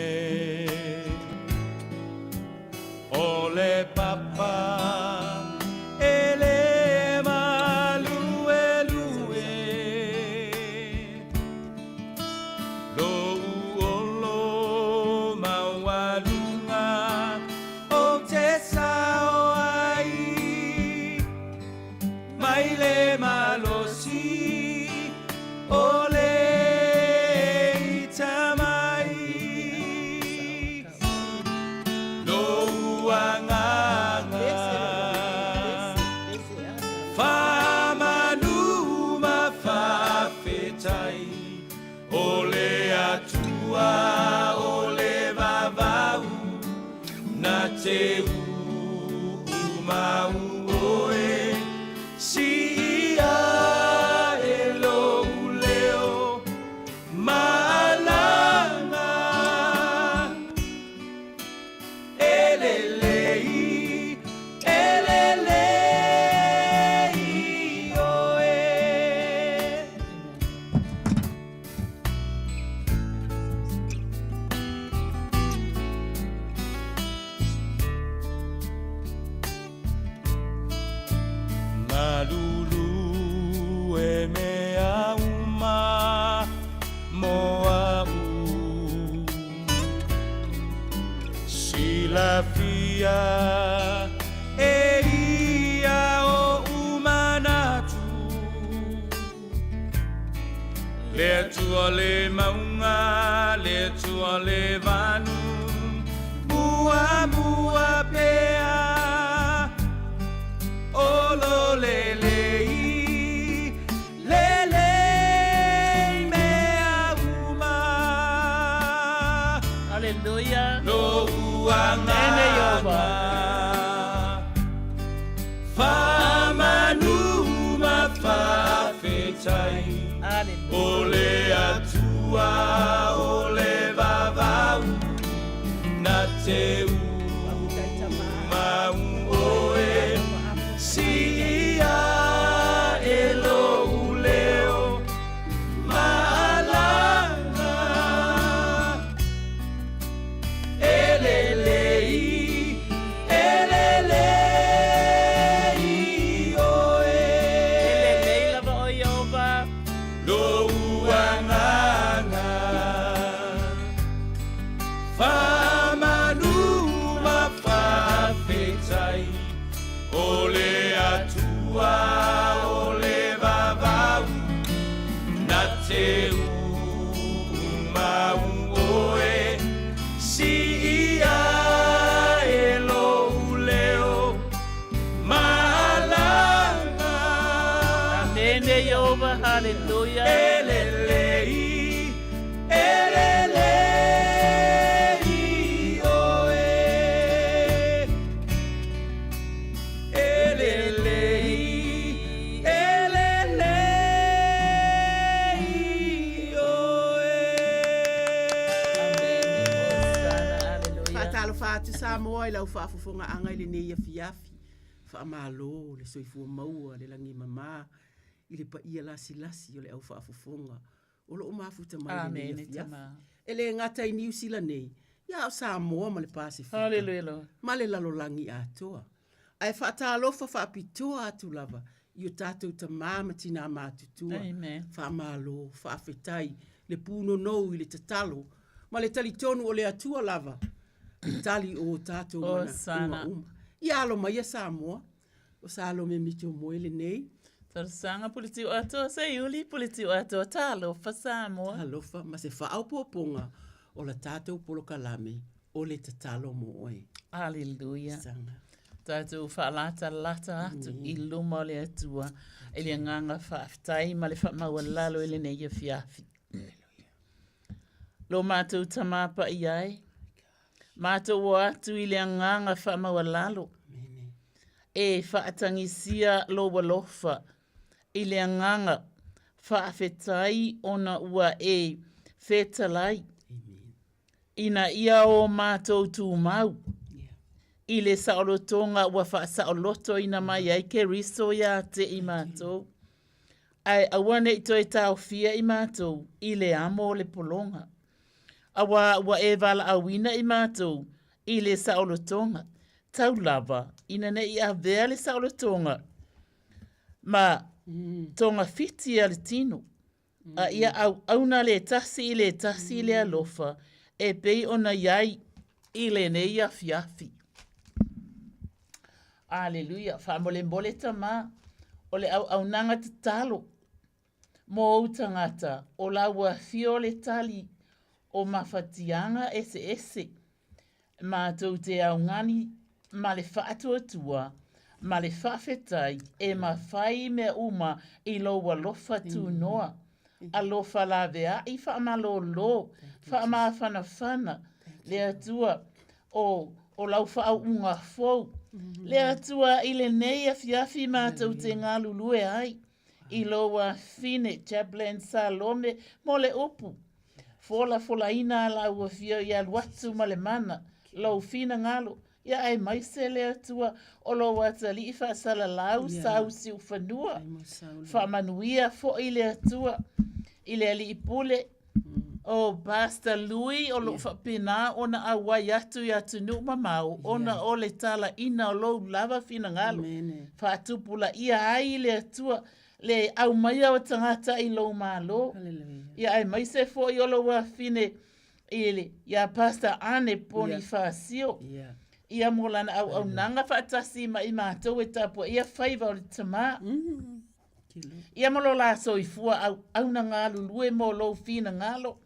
O le papa e le maluelue Lou olo maualuga ou te sao ai Mai le malosi o le ita mai Lou agaga faamanu ma faafetai O le Atua o le vavau na te uumau oe Siia e lou leo Maalaga e lelei, e lelei oe. Malulu e mea uma mo a'u Silafia e ia o'u manatu Le Atua le mauga, le Atua le vanu Muamua pea Olo lelei, lelei mea uma Hallelujah. Lou agaga Faamanu ma faafetai O le Atua o le vavau Na te Hallelujah. E lelei, e lelei oe. E lelei, e lelei oe. Faatalofa atu Samoa i lau faafofogaaga i lenei afiafi. Faamalo le soifua maua le lagi e mama i le paia lasilasi o le au faafofoga o lo o mafuta mai i lenei Amene, afiafi. tama. E le gata i Niu Sila nei, ia a o Samoa ma le Pasefika Hallelujah, Lord. ma le lalolagi atoa. Ae faatalofa faapitoa atu lava i o tatou tama ma tinā matutua. Amen. Faamalo, faafetai le punonou i le tatalo ma le talitonu o le Atua lava le tali o o tatou Hosana. manaoga uma. Ia alo maia Samoa, o Salome Mito Moe lenei. Talosaga Puletiu Atoa Seiuli Puletiu Atoa Talofa Samoa. Talofa ma se faaopoopoga o la tatou polokalame o le tatalo mo oe. Hallelujah. Saga. Tatou faalatalata atu i luma o le Atua i le agaga faafetai ma le faamaualalo i lenei afiafi. Lo matou Tama Paia e, matou o atu i le agaga faamaualalo e faatagisia lou alofa i le agaga faafetai ona ua e fetalai ina ia o matou tumau i le saolotoga ua faasaolotoina mai ai Keriso ia te i matou. Ae aua ne i toe taofia i matou i le amo o le pologa, auā ua e valaauina i matou i le saolotoga, tau lava ina ne i avea le saolotoga ma togafiti a le tino, a ia auauna le tasi i le tasi i le alofa e pei ona i ai i lenei afiafi. Aleluia! Faamolemole Tama, o le auaunaga tatalo mo ou tagata o la ua afio le tali o mafatiaga eseese matou te augani ma le faatuatua ma le faafetai e mafai mea uma i lou alofa tunoa Alofa laveai faamalolo faamafanafana le Atua o o lau faauuga fou. Le Atua i lenei afiafi matou te galulue ai i lou afine Chaplain Salome mo le upu folafolaina a lau afio i alu atu ma le mana lou finagalo Ia aemaise le Atua o lou atalii faasalalau sau siufanua. Faamanuia foi le Atua i le Alii Pule o Pastor Lui o loo faapena ona auai atu i atunuu mamao ona o le talaina o lou lava finagalo. Faatupulaia ai le Atua le aumaia o tagata i lou Malo. Ia aemaise foi o lou afine i le, iā Pastor Ane Ponifasio. Yeah. Ia mō lana auaunaga faatasi ma i mātou e tapuaia faiva o le Tamā. Ia ma lo la soifua auauna galulue mō lou finagalo.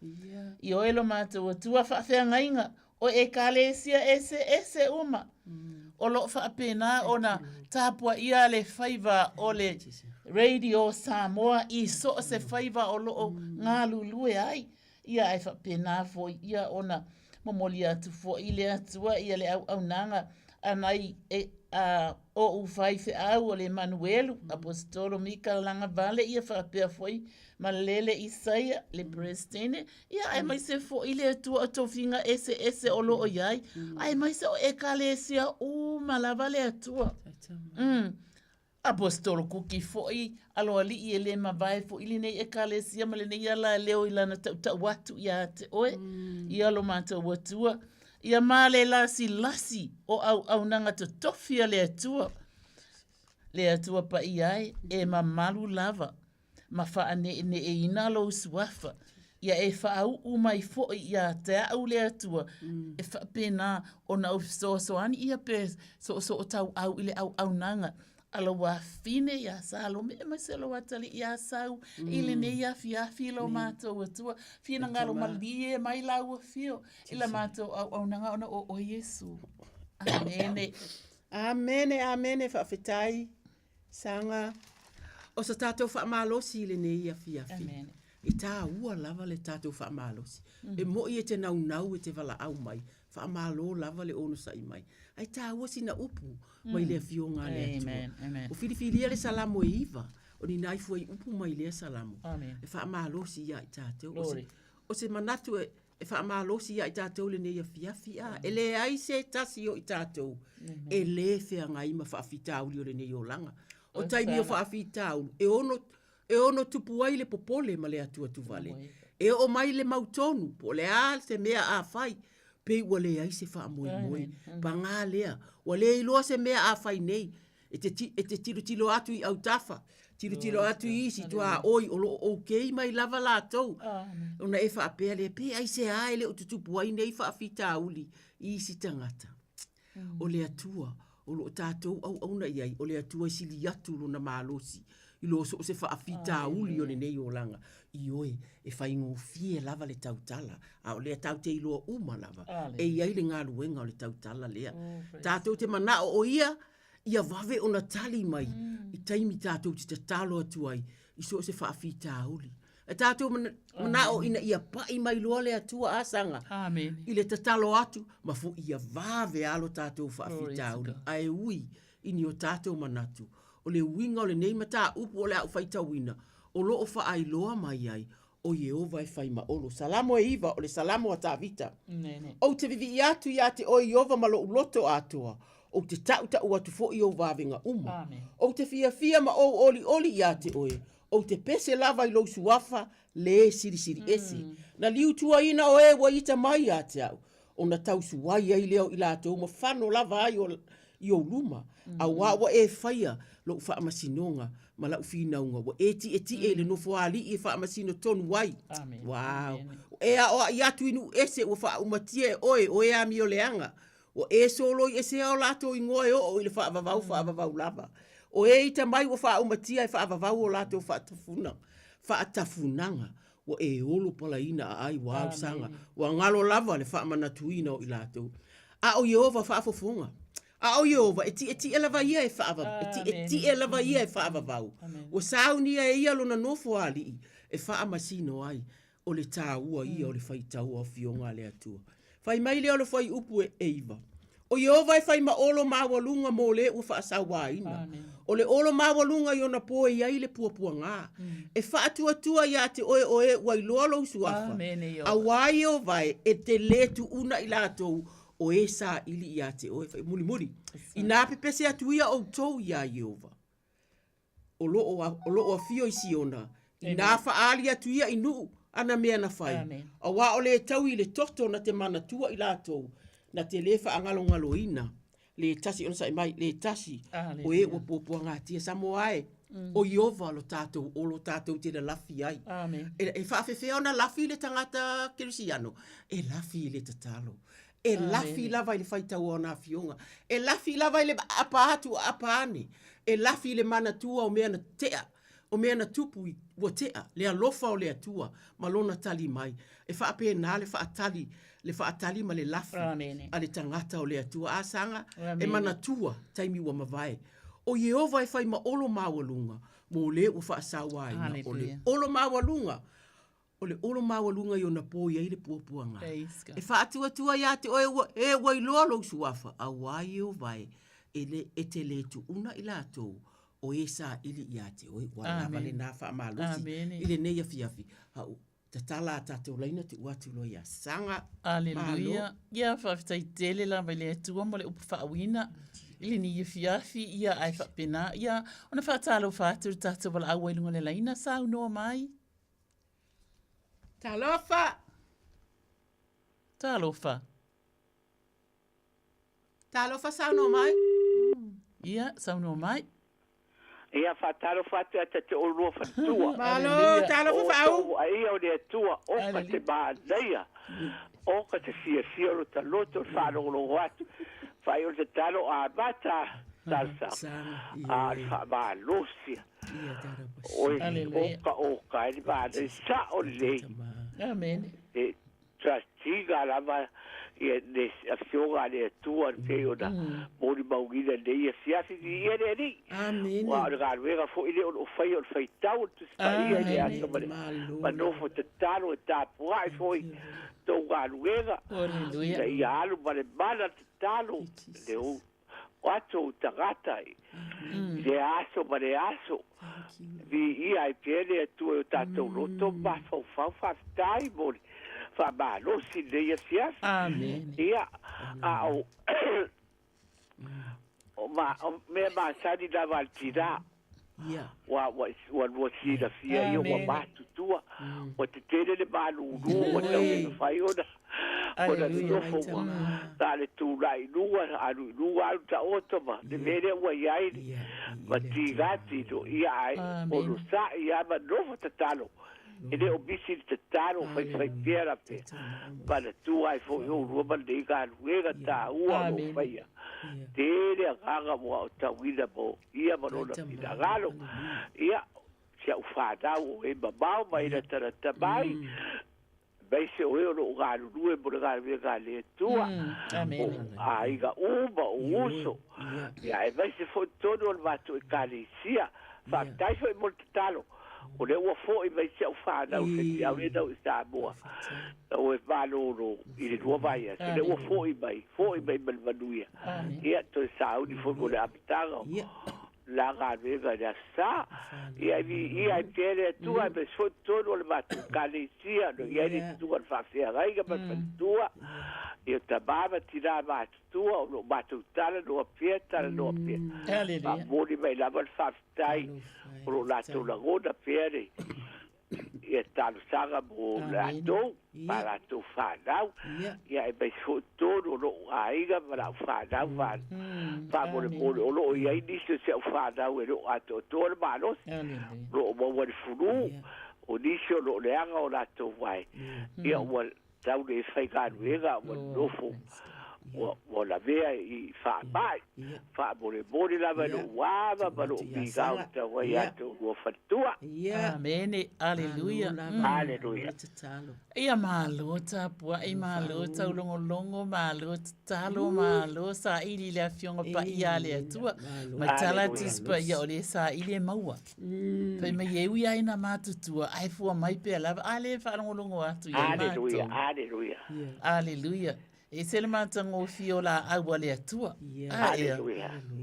I oe lo mātou Atua faafeagaiga o Ekalesia eseese uma. O lo o faapena ona tapuaia le faiva o le Radio Samoa i so o se faiva o lo o galulue ai. Ia ae faapena foi ia ona momoli atu foi le Atua ia le auaunaga a nai e, a oʻu faifeau o le Emanuelu, Aposetolo Mika Lagavale ia faapea foi ma Lele Isaia, le Peresetene, ia aemaise foi le Atua o tofiga eseese o lo o i ai, aemaise o Ekalesia uma lava le Atua. Mm. Aposetolo Kuki foi, aloalii e le mavae foi lenei Ekalesia ma lenei ala e leo i lana tautau atu ia te oe, ia lo matou Atua, ia ma le lasilasi o auaunaga totofi a le Atua, le Atua Paia e, e mamalu lava. ma faaneeneeina lou suafa, ia e faauu mai foi ia te au le Atua, e faapena ona ou fesoasoani ia pe soosootauau i le auaunaga a lou afine ia Salome, aemaise lou atalii ia Sau, i lenei afiafi lo matou Atua, finagalo malie mai lau afio i la matou auaunaga ona o oe Iesu. Amene. Amene, amene, faafetai. Saga. O sa tatou faamalosi i lenei afiafi. E taua lava le tatou faamalosi. E moi e te naunau e te valaau mai, faamalo lava le onosai mai. Ae taua sina upu mai le Afioga a le Atua. Ua filifilia le Salamo e iva, o ni nai fuaiupu mai lea Salamo e faamalosi ia i tatou. O se manatu e e faamalosi ia i tatou lenei afiafi, a e leai se tasi o i tatou e lē feagai ma faafitauli o lenei olaga. O taimi o faafitauli e ono e ono tupu ai le popole ma le atuatuvale. E oo mai le mautonu po o le a se mea a fai, pei ua leai se faamoemoe. Paga lea, ua le iloa se mea a fai nei. E te, e te tilotilo atu i autafa, tilotilo atu i isi tuaoi o lo o okay mai lava latou. Ona e faapea lea, pe aisea e le o tutupu ai nei faafitauli i isi tagata. O le Atua o lo o tatou auauna i ai, o le Atua e sili atu lona malosi i lo so o se faafitauli o lenei olaga. Ioe, e faigofie lava le tautala, a o lea tatou te iloa uma lava e i ai le galuega o le tautala lea. Tatou te manao o ia ia vave ona tali mai i taimi tatou te tatalo atu ai i so o se faafitauli. E tatou manao ina ia pai mai loa le Atua asaga i le tatalo atu ma foi ia vave lava lo tatou faafitauli. Ae ui i ni o tatou manatu, o le uiga o lenei mataupu o le a ou faitauina, o lo o faailoa mai ai o Ieova e fai ma olo. Salamo e iva, o le Salamo a Tavita. Ou te vivii atu iā te oe Ieova ma loʻu loto atoa, ou te taʻutaʻu atu foi i ou vavega uma. Ou te fiafia ma ou olioli iā te oe, ou te pese lava i lou suafa lē silisili ese. Na liutuaina o e ua ita mai iā te aʻu, ona tausuai ai lea o i latou ma fano lava ai i ou luma, auā ua e faia lou faamasinoga ma lau finauga, ua e tietie i le nofoalii e faamasino tonu ai. Wow. Ua e aoai atu i nuu ese ua faaumatia e oe, o e amioleaga. Ua e soloi esea o latou igoa e oo i le faavavau faavavau lava. O e ita mai ua faaumatia e faavavau o latou faatafuna, faatafunaga. Ua e olo palaina aai ua ausaga, ua galo lava le faamanatuina o i latou. A o Ieova faafofoga. A o Ieova, e tietie lava ia e faava, e tietie lava ia e faavavau. Ua saunia e ia lona nofo alii e faamasino ai. O le taua ia o le faitau o afioga a le Atua. Fai mai lea o le fuaiupu e iva. O Ieova e fai ma olo maualuga mo le ua faasauaina. O le olo maualuga i ona po e i ai le puapuaga. E faatuatua iā te oe o e ua iloa lou suafa, auā Ieova e, e te lē tuuna i latou o e saili iā te oe. Fai mulimuli, inā pepese atu ia outou iā Ieova. O lo o, o lo o afio i Siona, inā faaali atu ia i nuu ana mea na fai, auā o lē taui i le toto na te manatua i latou, na te lē faagalogaloina, lē tasi ona saʻi mai, lē tasi o e ua puapuagatia. Samoa e, o Ieova lo tatou olo tatou te lalafi ai. E, e faafefea ona lafi le tagata kerisiano? E lafi i le tatalo. E lafi lava i le faitau o ana afioga. E lafi lava i le aapa atu aapa ane. E lafi i le manatua o mea na tea, o mea na tupu i, ua tea, le alofa o le Atua ma lona tali mai. E faapena le faatali, le faatali ma le lafi a le tagata o le Atua. A saga, e manatua taimi ua mavae. O Ieova e fai ma olo maualuga mo le ua faasauaina, o le olo maualuga O le olo maualuga i ona po i ai le puapuaga. E faatuatua iā te oe ua, e ua iloa lou suafa, auā Ieova e, e le, e te lē tuuna i latou o e saili iā te oe. Ua lava lenā faamalosi i lenei afiafi. A u tatala a tatou laina tuu atu loa iā Saga. Aleluia. Ia, faafetai tele lava i le Atua mo le upu faauiina i lenei afiafi, ia, ae faapena, ia, ona faatalofa atu i le tatou valaau ai luga o le laina, saunoa mai. Talofa! Talofa. Talofa saunoa mai. Ia, saunoa mai. Ia, faatalofa atu ia te oulua faletua. Malo, talofa Faau. O outou ia o le Atua, o ka te manaia, o ka te fiafia o lo ta loto i le faalogologo atu. Faaiu le tatalo amata talosaga, a o le faamalosia. Oi, oka oka e le manaia, sao lelei. Amene. E trust iga lava Ia le Afioga a le Atua e pei ona molimauina i lenei afiafi. Viia le Alii. Aua o le galuega foi lea o lo o faia o le faitau o le Tusi Paia i le aso ma le ma nofo tatalo e tapuai foi tou galuega ina ia alu ma le mana tatalo le o ato tagata i le aso ma le aso. Viia ai pea le Atua i o tatou loto ma mafaufau. Faafetai mo le faamalosi i lenei afiafi. Amene. Ia, a o, o, ma, o mea masani lava a le tinā, ua, ua, ua lua silafia ia, ua matutua, ua tetele le malūlū, ua tau le mafai ona, ona nonofo, ua na le tulai i luga, alu i luga, alu taoto ma le mea lea ua i ai ma tiga tino, ia ae onosai lava ma nofo tatalo. E le o misi le tatalo, faifai pea la pea. Manatua ai foi oulua ma lenei galuega taua o lo o faia. Tele agaga ua aotauina mo ia ma lona finagalo. Ia, si au fanau o e mamao mai latalata mai, aemaise o e o lo o galulue mo le galuega a le Atua, o aiga uma, o uso, ia, aemaise foi totonu o le matou Ekalesia. Faafetai foi mo le tatalo, o lea ua foi mai si au fanau feteau lea nau i Samoa, nau e malolo i le lua vaiaso, lea ua foi mai, foi mai ma le manuia. Ia, toe sauni foi mo le amataga o la galuega i le Aso Sa. Ia, e viia ai pea le Atua, aemaise foi totonu o le matou Ekalesia, o lo o i ai le susuga i le faafeagaiga ma le faletua, ia tama ma tina matutua, o lo o matou talanoa pea, talanoa pea. Faamomoli mai lava le faafetai o lo o latou lagona pea le ia talosaga mo latou ma latou fanau, ia aemaise foi totonu o lou aiga ma lau fanau faamolemole o lo o i ai nisi o si au fanau e le o atoatoa le malosi, o lo o maua i le fulu, o nisi o lo o leaga o latou vae, ia ua tau le faigaluega ua nofo ua, ua lavea i faamai. Faamolemole lava i lou ava ma lou migao i tau ai ia te oulua faletua. Amene. Aleluia. Aleluia. Ia malo tapuai, malo taulogologo, malo tatalo, malo saili i le Afioga Paia a le Atua. Ma tala Tusi Paia o le saili e maua. Fai mai e ui ai na matutua, ae fua mai pea lava, a lea e faalogologo atu ia i matou. Aleluia, aleluia. Aleluia. E ese le matagofie o laau a le Atua. A ea.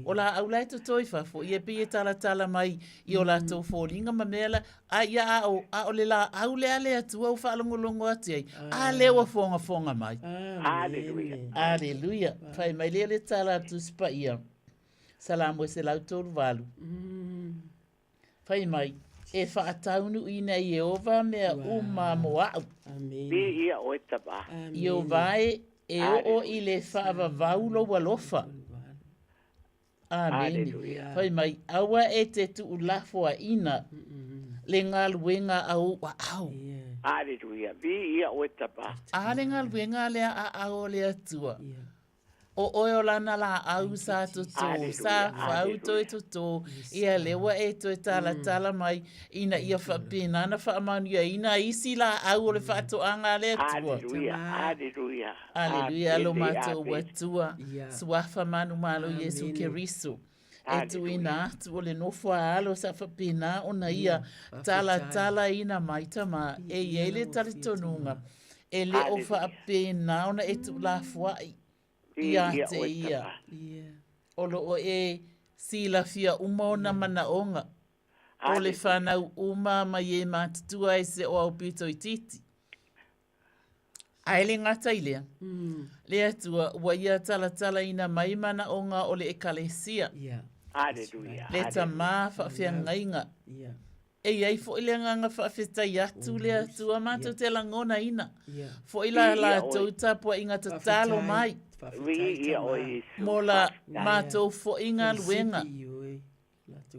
O laau la e toto i fafo, ia pei e talatala mai i o latou foliga ma mea la, a ia a o, a o le laau lea a le Atua ua faalogologo atu ai, a lea ua fogafoga mai. Aleluia. Aleluia. Fai mai lea le tala a le Tusi Paia. Salamo e 138. Fai mai, E faataunuuina e Ieova mea uma mo aʻu. Viia oe tama. Ieova e, e oo i le faavavau lou alofa. Amene. Fai mai, Aua e te tuulafoaina le galuega a ou aao. Aleluia. Viia oe tama. A le galuega lea aao o le Atua. O oe o lana laau sa totō, sa fau toe totō, ia lea ua e toe talatala mai ina ia faapena ona faamanuiaina isi laau o le faatoaga a le Atua. Aleluia, aleluia. Aleluia, lo matou Atua, Suafa manumalo Iesu Keriso. E tuuina atu o le nofo a alo sa faapena ona ia talatalaina mai tama e i ai le talitonuga e le o faapena ona e tuulafoai ia te ia. O lo o e silafia uma ona manaoga o le fanau uma mai e matutua ai se o aupito itiiti. Ae le gata i lea, le Atua ua ia talatalaina mai manaoga o le Ekalesia, le Tama faafeagaiga. E i ai foi le agaga faafetai atu le Atua matou te lagonaina foi la latou tapuaiga tatalo mai mo la matou foi galuega.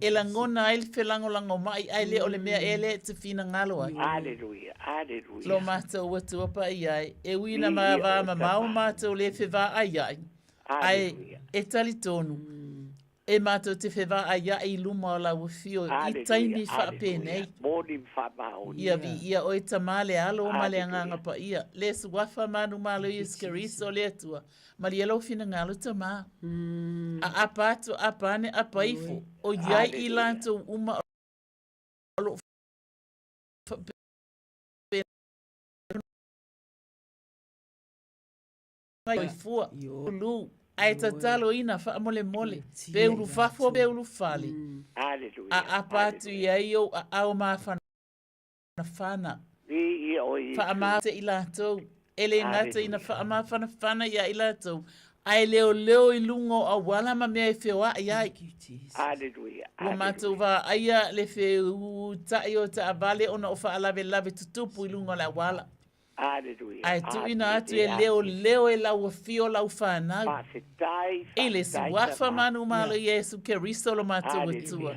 E lagona ai le felagolagomai ae le o le mea ea lea e te finagalo ai. Aleluia, aleluia. Lo matou Atua paia e, e ui ina va mamao matou le fevaaiai, ae e talitonu. E matou te fevaaia'i i luma o lau afio i taimi faapenei. Moni ma faamaoni. Ia viia oe Tama le Alo ma le Agaga Paia, le Suafa manumalo Iesu Keriso le Atua, malie lou finagalo Tama. Aapa atu, aapa ane, aapa ifo, o i ai i latou uma o lo o faapena soifua, ulu, ae tataloina faamolemole, pe ulufafo pe ulufale, aapa atu i ai ou aao mafanafana. Faamama i latou, e le gata ina faamafanafana ia i latou, ae leoleo i luga o auala ma mea e feoai ai. Ua matou vaaia le feuta'i o taavale ona o faalavelave tutupu i luga o le auala. Aleluia. Ae tuuina atu e leoleo e lau afio lau fanau. Faafetai, I le faafetai Suafa Tama. manumalo Iesu Keriso lo matou Atua.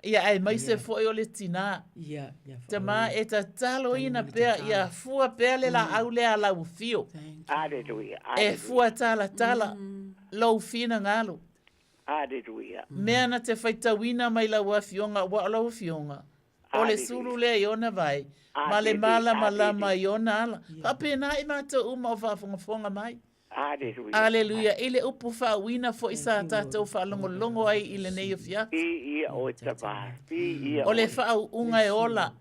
Ia aemaise foi o le tinā. Tama e tataloina pea ia fua pea le laau lea a lau afio. Aleluia, E aleluia. fua talatala lou finagalo. Aleluia. Mea na te faitauina mai lau afioga ua o lau afioga. O le sulu lea i ona vae, ma le malamalama i ona ala. Faapena i matou uma o faafogafoga mai. Aleluia. I le upu faauuina foi sa tatou faalogologo ai i lenei afiafi. O le faauuga e ola.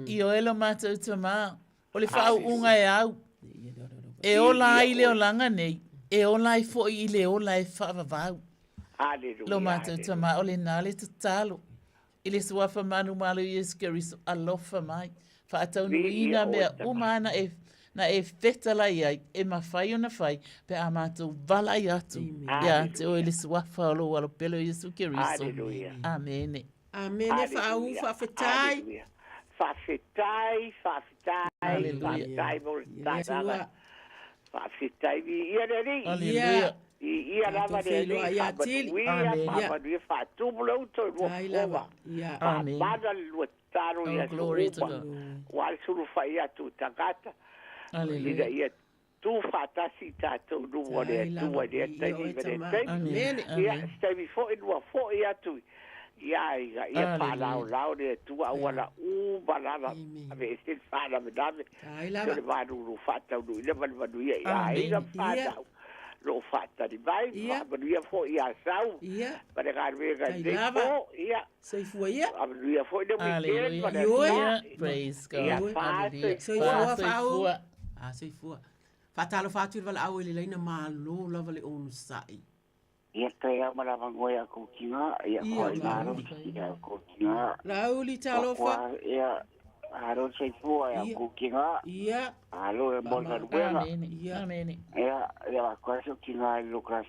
Ioe lo matou Tama. O le faauuga e au. E ola ai le olaga nei, e ola ai foi i le ola e faavavau. Lo matou Tama, o lena le tatalo. I le Suafa manumalo Iesu Keriso, alofa mai. Faataunuuina mea uma na e, na e fetalai ai, e mafai ona fai, pe a matou valaai atu ia te oe i le Suafa o lou Alo pele o Iesu Keriso. Amene. Amene faauu faafetai. Faafetai, faafetai, faafetai mo le talosaga. Faafetai, viia le Alii. Aleluia. Viia lava le Alii, faamanuia, faamanuia, faatumu le uto i lua fofoga. Faamana le lua tatalo i aso uma, aua le sulufai atu i tagata, ina ia tu faatasi i tatou i luma o le Atua i lea taimi ma lea taimi. Ia, se taimi foi lua foi atu i aiga, ia faalaolao le Atua auala uma lava, aveese le faalavelave, se o le malulu faataunuuina ma le manuia i aiga ma fanau o lo o faatali mai, faamanuia foi ia Sau ma le galuega i lenei po, ia, faamanuia foi le weekend ma le aso, ia, fa soifua. Faatalofa atu i le valaau i le laina malo lava le onosai. Ia toe au ma lava ngoe a kou tinga, ia Ia, koa i ngaro, Laauli. ia kou tinga. Laauli, talofa. Koa, ia, alo soifua ia Ia. kou tinga. Ia. Alo e mo galuega. Amene. Amene. Ia, ia koa so tinga i Lucas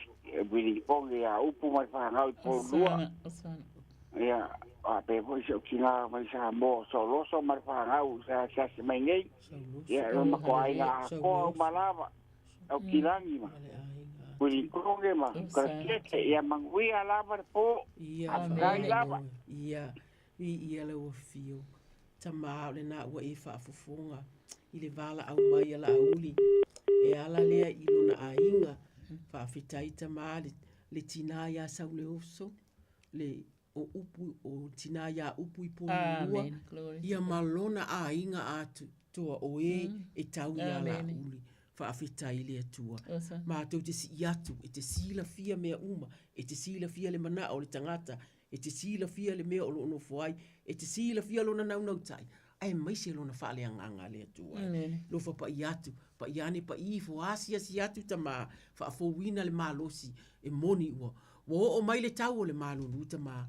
Willy Pong ia upu mai whangau i Pōlua. Osana, osana. Ia, a pe foi so tinga mai sa mo so loso mai whangau sa sa se mai nei. Ia, Oh, ro ma koa inga hallelujah. koa u malava. Au kilangi ma. Willy Pong ma. Karakete, ia manguia lava le pō. Ia, Afkai lava. Ia, i ia lau afio. Tama o lena ua e faafofoga i le valaau mai a Laauli. E ala lea i lona aiga. Faafetai tama le, le tinā iā Sauleoso, le o upu o tinā iā Upu i Polulua. Amen. Glory Ia to ma lona aiga atoa o e e tau iā Amen. Laauli. Faafetai le Atua. Awesome. Matou te sii atu, e te silafia mea uma, e te silafia le manao o le tagata, e te silafia le mea o loo nofo ai, e te silafia lona naunautai, aemaise lona faaleagaga a le Atua. Amen. Lofa paia atu, paia ane paia ifo, asiasi atu tama, faafouina le malosi, e moni ua. Ua oo mai le tau o le malulu tama,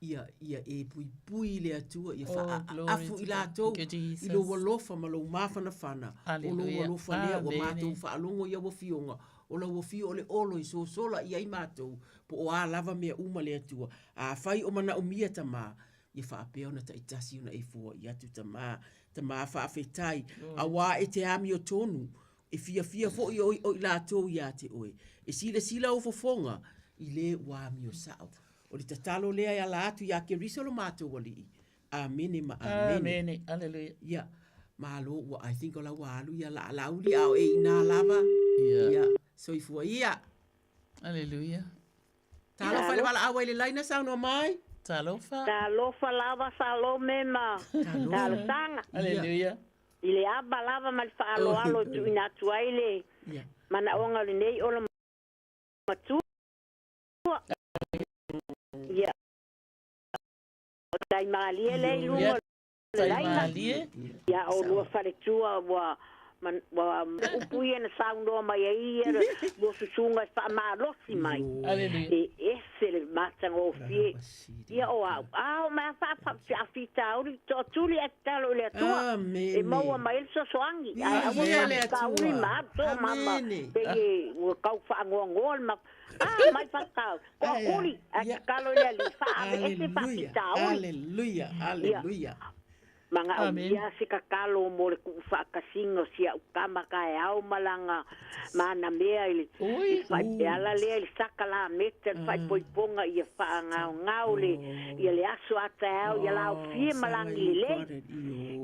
ia, ia e puipui le Atua, ia Oh, glory faaaafu to i God. latou, Thank you, i lou Jesus. alofa ma lou mafanafana, o lou Hallelujah. alofa lea ua Amen. matou faalogo i au afioga, o lau afio o le olo i sosola i ai matou, po o a lava mea uma le Atua. Afai o manaomia tama, ia faapea ona taitasi ona e foai atu tama, tama faafetai, auā e te amiotonu, e fiafia foi o, o i latou iā te oe. E silasila ou fofoga i le ua amio sao. O le tatalo lea e ala atu iā Keriso lo matou Alii. Amene ma amene. Amene. Hallelujah. Ia, malo ua, I think o la ua alu ia la, Laauli a o e inā lava. Ia. Ia, soifua ia. Hallelujah. Talofa. Talofa i le valaau ai le laina saunoa mai. Talofa. Talofa lava Salome ma talosaga. Hallelujah. I le ava lava ma le faaaloalo e tuuina atu ai le manaoga o lenei olo matua. Ia, o tai malie lea i luga o le laina. Ia, o lua faletua ua ua upu ia na saunoa mai ai ia lua susuga e faamalosi mai. E ese le matagofie. Ia o au, a o mai faafitauli, toatuli ae tatalo i le Atua. E maua mai ai le fesoasoani. Ae aua faafitauli ma alu soo ma pei e ua tau faanoanoa le A, mai faatau. Toatuli, ae tatalo i le Alii, faaveese faafitauli. Aleluia, aleluia. Manaomia se tatalo mo le tuufaatasiga o si au tama taeao ma lana manamea i le faaipeala lea i le sakalameta le faaipoipoga ia faagaogao le ia le aso a taeao ia laofie ma lagi lelei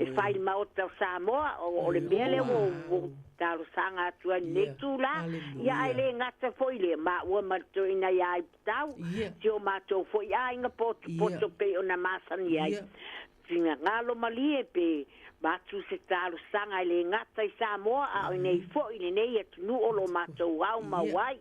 e fai i le Maota o Samoa. O le mea lea ua ou talosaga atu ai i lenei itula, ia ae le gata foi i lea, maua ma le toeaina ia Aiputau, si o matou foi aiga potopoto pei ona masani ai. Finagalo malie pe avatu se talosaga e le gata i Samoa a o inei foi i lenei atunuu o lo matou ao mau ai.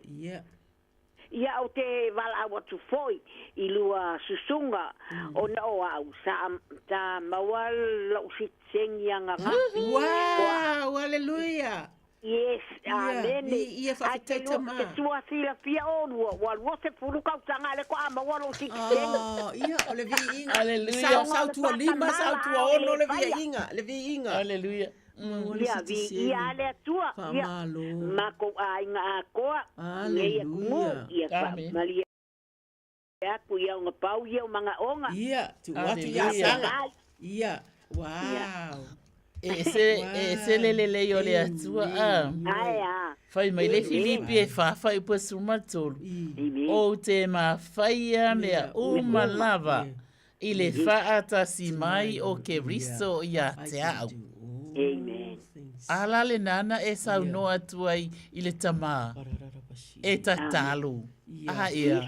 Ia ou te valaau atu foi i lua susuga ona o au sa sa maua lou sitiseni ananafi. Wow! Aleluia! Yes, amene. Ia, ia, faafetai tama. Te tua silafia olua, ua 20 tausaga a lea faatoa maua lou sitiseni. Oh, ia, o le viiga. Aleluia. Sau, sau tua lima, sau tua ono le viiga, le viiga. Aleluia. Ia, viia le Atua. Ia, makou aiga atoa, nei atunuu, ia faamalie atu ia ona pau ia o manaoga. Ia, tuu atu ia Saga. Ia, wow. E ese, e ese le lelei o le Atua. A. Ae a. Fai mai le Filipi e fa fuaiupu e 13. Ou te mafaia mea uma lava i le faatasi mai o Keriso ia te au. Amen. Ala le nana e saunoa atu ai i le tama, e tatalo. A ia.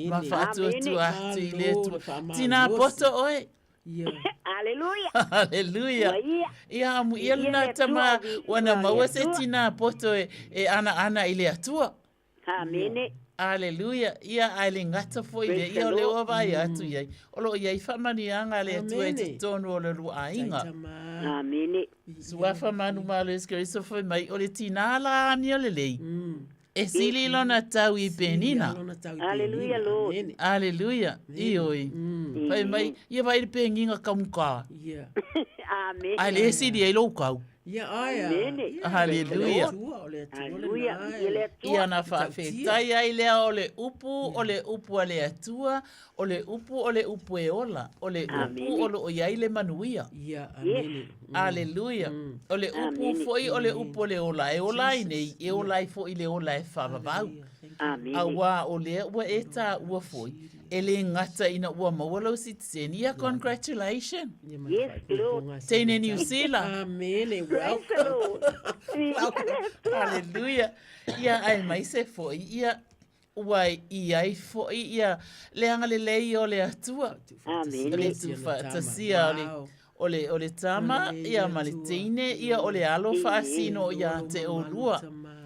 Ma faatuatua atu i le Atua. Tina poto oe. Aleluia. Aleluia. Ia amuia lena tama ua na maua se tina poto e, e ana ana i le Atua. Amene. Aleluia. Ia ae le gata foi lea, ia o lea ua vaai atu i ai. O lo o i ai faamanuiaga a le Atua i totonu o le lua aiga. Amene. Suafa manumalo Iesu Keriso fai mai, o le tinā la amio lelei, e sili lona tau i Penina. Aleluia, Lord. Aleluia. Ioe. Fai mai, ia vaai le pengiga kamuka. Amene. Ae le sili ai lou kau. Ia, ai a. Amene. Haleluia. O le Atua Haleluia. lena. Viia le Atua. Ia na faafetai ai lea o le upu, o le upu a le Atua, o le upu o le upu e ola, o le upu Amene. o lo o i ai le manuia. Ia, amene. Aleluia. O le upu Amene. foi o le upu o le ola, e ola ai nei, e ola ai foi le ola e faavavau. Amene. Auā o lea ua e taua foi, e le gata ina ua maua lou sitiseni, ia congratulation. Yes, Lord. Teine Niu Sila. Amene. Praise the Lord. Viia le Atua. Haleluia. Ia aemaise foi, ia ua i ai foi ia le agalelei o le Atua. Amene. Le tuufaatasia o le o le o le tama ia ma le teine ia o le alo faasino ia te olua.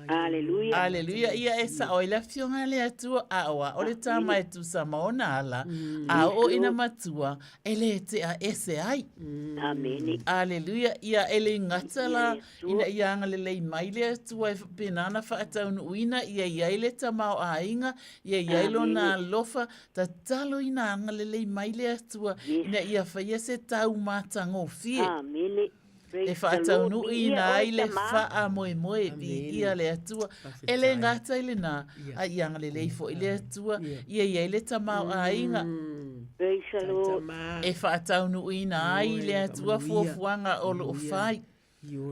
Aleluia. Aleluia. Ia e sao ai le afioga a le Atua, a o a o le tama e tusa ma ona ala, a oo ina matua, e le tea ese ai. Amene. Aleluia. Ia e le gata la ina ia agalelei mai le Atua e faapena ona faataunuuina ia i ai le tamaoaiga, ia i ai lona alofa, Tatalo ina agalelei mai le Atua ina ia faia se tau matagofie Amene. e Praise the Lord. Viia faataunuuina oe ai le tama. faamoemoe. Viia le Atua. E le gata i lenā, a ia agalelei foi le Atua ia i ai le tamaoaiga Praise the Lord. e faataunuuina ai le Atua fuafuaga o lo o fai.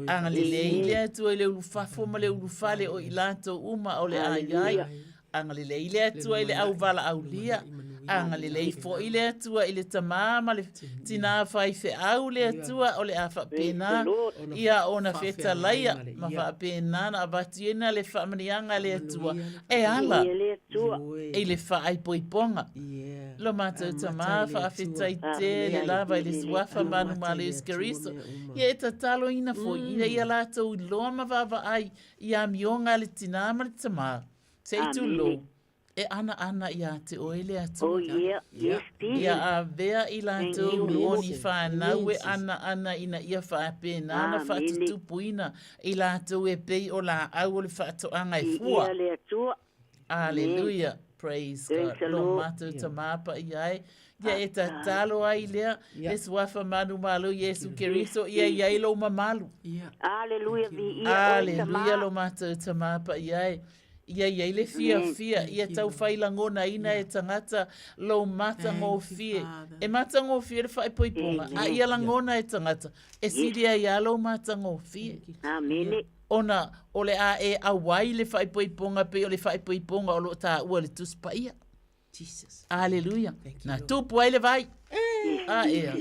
Agalelei le Atua i le ulufafo ma le ulufale o i latou uma o le a i ai. Agalelei le Atua i le auvalaaulia. Agalelei foi le Atua i le tamā ma le tinā faifeau le Atua o le a faapena ia ona fetalaia ma faapena na avatuina le faamaniaga a le Atua e ala i le faaipoipoga. Lo matou tamā faafetai tele lava i le Suafa manumalo Iesu Keriso ia e tataloina foi ina ia latou iloa ma vaavaai i amioga a le tinā ma le tamā. Se i tulou. E anaana iā te oe le Atua. Oh, yeah. Yes, Ia avea i latou o ni whanau e anaana ina ia faapena na faatutupuina i latou e pei o laau o le faatoaga e fua. Viia le Atua. Aleluia. Praise God. Lo matou tamā paia e. Ia e tatalo ai lea, le Suafa manumalo Iesu Keriso, ia i ai lou mamalu. Aleluia. Viia oe tamā. Aleluia lo matou tamā paia e. Ia i ai le fiafia, ia tau whailangonaina e tangata lou matagofie. E matagofie le faaipoipoga, a ia lagona e tangata, e sili ai lava lou matagofie. Amene. Ona o le a e auai le faaipoipoga pei o le faaipoipoga o lo o taua i le Tusi Paia. Jesus. Aleluia. Na tupu ai le vai. A ea.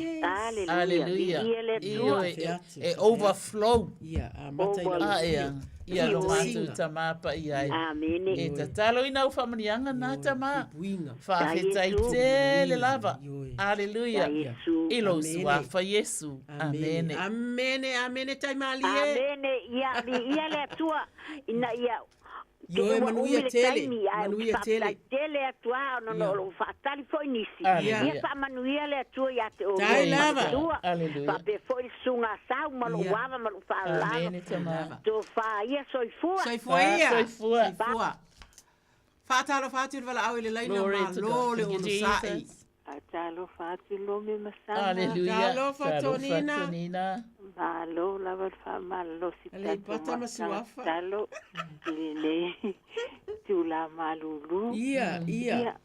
Aleluia. Ioe, e overflow. Ia, amata i lau A ea. Ia lo matou tamā paia ai. Amene. E tatalo ina au faamanuiaga na tamā. Faafetai tele lava. Aleluia. I lou suafa Iesu. Amene. Amene, amene taimalie. Amene. Ia, viia le Atua ina ia Ioe, manuia tele, manuia tele. Tele atu lava ona o lo o faatali foi nisi. Ia. Ia faamanuia le Atua ia te outou Tai lava. matua. Aleluia. Faapea foi le susuga a Sau ma lou ava ma lou faaaloalo. Amene tama. Tofa ia soifua. Soifua ia. Soifua. Soifua. Faatalofa atu i le valaau i le laina Glory to malo God. le Thank you, onosai. Jesus. Talofa atu Lome ma Saga. Aleluia. Talofa, Tonina. Tonina. Malo lava le faamalolosi Aleipata ma Suafa. Talo i lenei tula malulu. Ia, ia. Ia,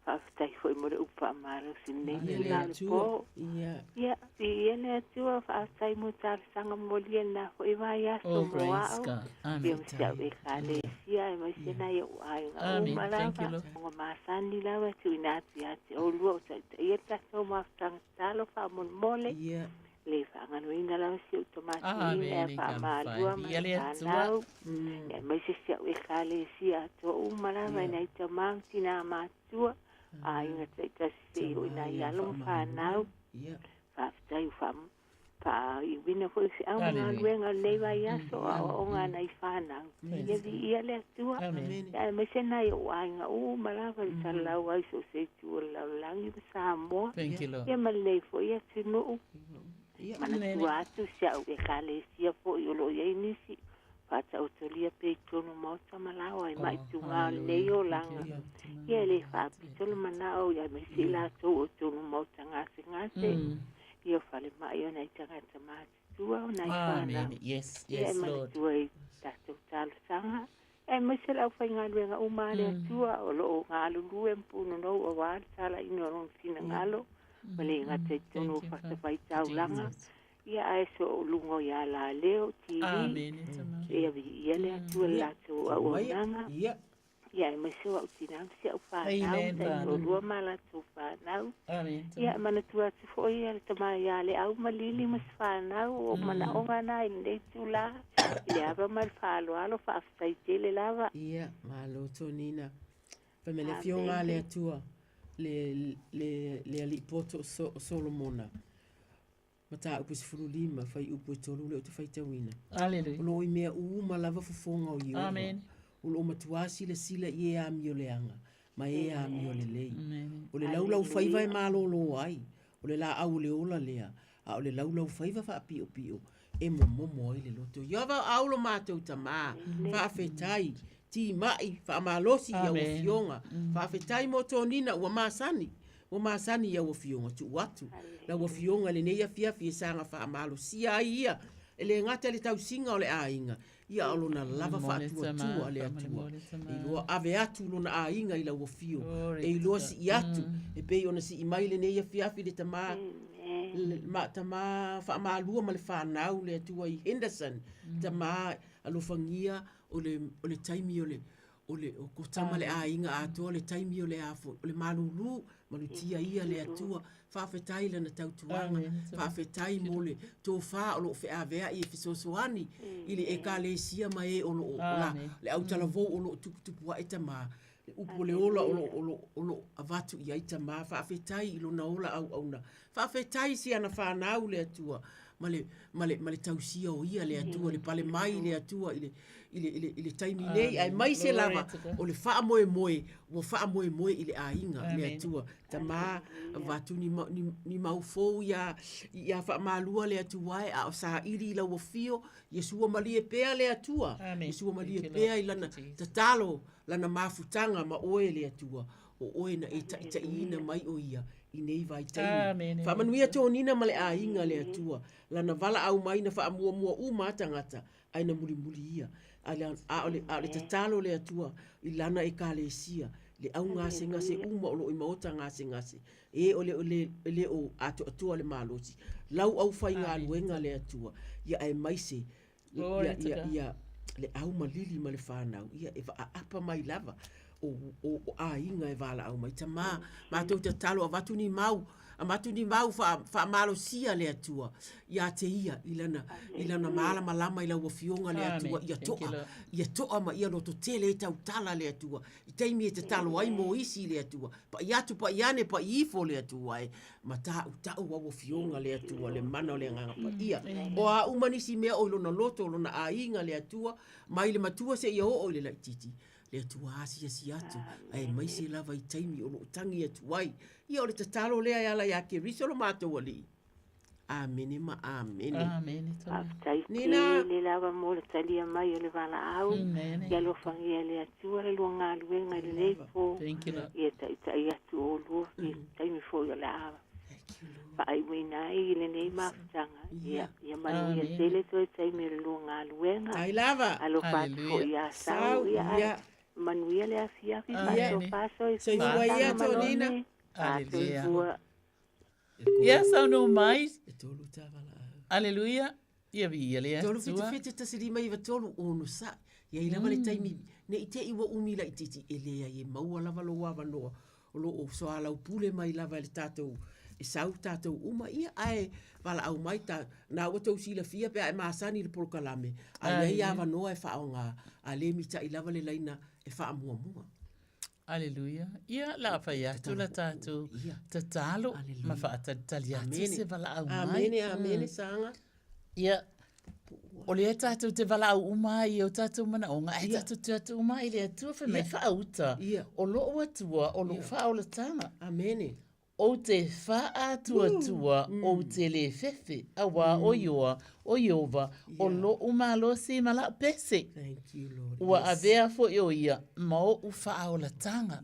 faafetai foi mo le upu faamalosi lenei Ia le tula o le Atua. po. Ia. Ia, viia le Atua, faafetai mo talosaga molia lena foi vaiaso Oh, mo praise au. God. Ia Amen. ma si au ekalesia aemaise nai ou aiga Amen. uma Thank you, lava. Lord. Oga masani lava e tuuina atu ia te oulua o taitaia le tatou mafutaga tatalo faamolemole. Ia. Le faaganoina lava si ou tomatuina Amen. e faamalua ma Ia le le Atua. fanau. Ia aemaise si au ekalesia atoa uma lava i nai tamā ma tinā matua. Aiga taitasi seia oo i nai alo ma fanau. Ia. Faafetai ua faa- faaiuina foi feau ma Aleluia. galuega o lenei vaiaso o aoaoga a nai fanau. Ia viia le Atua. Amen. Ia aemaise nai ou aiga uma lava i le salalau ai so o se itu o le lalolagi ma Samoa. Thank you, Lord. Ia ma lenei foi atunuu. Ia. Manatua atu si au ekalesia foi o lo o i ai nisi faataotolia pea i totonu o maota ma laoa i maituga o lenei olaga. Ia e lē faapito le manao ia aemaise i latou o totonu o maota gasegase. Ia o falemai o nai tagata matutua o nai fanau. Amen. Yes, Ia e yes, Lord. manatua i tatou talosaga. Aemaise le aufaigaluega uma a le Atua o loo galulue ma punonou auā le talaina o lona finagalo ma le gata i totonu o Thank you, fata Father. faitaulaga. Jesus. Ia ae so o luga o ia laleo TV. Amen. Tama. Ia viia le Atua le latou auaunaga. Ia. Ia aemaise o au tinā ma si au fanau, Amen, Father. taitoalua ma latou fanau. Amen. Ia e manatua atu foi ia le tamā iā le au ma lili ma se fanau o manaoga na i lenei tulā i le ava ma le faaaloalo faafetai tele lava. Ia, malo Tonina. Fai mai le afioga a le Atua, le, le, le alii poto o so, o Solomona. Mataupu e 15, fuaiupu e 3 lea ou te faitauina. Aleluia. O loo i mea uma lava fofoga o Ieova. Amen. O loo matuā silasila i e amioleaga ma e amiolelei. Amen. O le laulaufaiva e malōlō ai, o le laau o le ola lea, a o le laulaufaiva faapiopio e momomo ai le loto. Ieova o au lo matou tamā, faafetai, timai, faamalosi i au Amen. afioga, faafetai mo toniga ua masani, ua masani i au afioga tuu atu. Lau afioga i lenei afiafi e saga faamalosia ai ia, e le gata i le tausiga o le aiga, ia o lona lava Momole faatuatua tama, le Atua. momole tama. E iloa ave atu lona aiga i lau afio, Glory e to iloa God. sii atu, e pei ona sii mai lenei afiafi le tamā, le ma tamā faamalua ma le fanau le Atua i Henderson, tamā alofagia o le taimi o le O le o kota ma le aiga atoa le taimi o le a foi o le malūlū malutia ia le Atua. Faafetai i lana tautuaga, faafetai mo le tofa o lo o feaveai e fesoasoani i le Ekalesia ma e o lo o la le autalavou o lo o tuputupu ae tama, le upu o le ola o lo o lo o lo o avatu i ai tama. Faafetai i lona ola auauna. Faafetai i si ana fanau le Atua ma le, ma le, ma le tausia o ia le Atua, le pale mai le Atua i le, i le, i le, i le taimi nei, aemaise lava o le faamoemoe ua faamoemoe i le aiga le Atua. Tama, avatu ni, ni, ni mau fou ia, ia faamalua le Atua e, a o saili i lau afio, Iesua malie pea le Atua, Iesua malie pea i lana tatalo, lana mafutaga ma oe le Atua, o oe na e taitaiina mai o ia i nei vaitaimi. Faamanuia Tonina ma le aiga le Atua, lana valaau mai na faamuamua uma a tagata, ae na mulimuli ia. A o le, a o le tatalo le Atua i lana ekalesia, le au gasegase uma o lo o i maota gasegase, e o le, le, e le o atoatoa le malosi, lau aufaigaluega le Atua, ia aemaise ia, ia, ia le au malili ma le fanau, ia e vaaapa mai lava o, o, o aiga e valaau mai. Tamā, matou tatalo avatu ni mau, avatu ni mau wha, whaamalosia le Atua ia te ia i lana, i lana malamalama i lau afioga le Atua ia toa, ia toa ma ia loto tele e tautala le Atua. I taimi e tatalo ai mo isi le Atua. Pa'i atu, pa'i ane, pa'i ifo le Atua e. Ma tā'uta'u au afioga le Atua, le mana o le Agaga Paia. O a uma nisi mea o i lona loto, o lona aiga le Atua, mai le matua seia oo i le laitiiti, le Atua asiasi atu, aemaise lava i taimi o lo o tagi atu ai. Ia o le tatalo lea e ala ia Keriso lo matou Alii. Amene ma amene. Amene. Faafetai Nina. tele lava mo le talia mai o le valaau. Ia alofagia e le Atua le lua galuega i lenei po. Ia taitai atu olua i taimi foi o le a faaiuina ai i lenei mafutaga. Ia, ia manuia tele toe taimi o le lua galuega. Tai lava. Alofa atu foi ia Sau. Ia, Ia. manuia le afiafi, faasofa soifua. Soifua ia, Tonina. Aleluia. Soifua. Ia saunoa mai. E tolu tavalaau. Aleluia. Ia viia le Tolu Atua. fitu fitu tasi lima iva tolu ono sa'i. Ia i lava le taimi ne i te i ua umi laitiiti e leai e maua lava lou avanoa o lo o soalaupule mai lava e le tatou e sau tatou uma ia ae valaau mai ta na ua tou silafia pe a e masani i le polokalame a i ai avanoa e faaaoga a le mita'i lava le laina e faamuamua. Aleluia. Ia, la fai atu la tatou tatalo ma faatalitali atu se valaau mai. Amene, amene, Saga. Ia, o lea tatou te valaau uma ai i o tatou manaoga, ae tatou te o atu uma ai i le Atua fai mai faauta, o lou Atua, o lou faaolataga. Amene. Ou te faaatuatua, ou te lē fefe, auā o Ioa, o Ieova, o loʻu malosi ma laʻu pese. Ua avea foi ʻo ia ma oʻu faaolataga.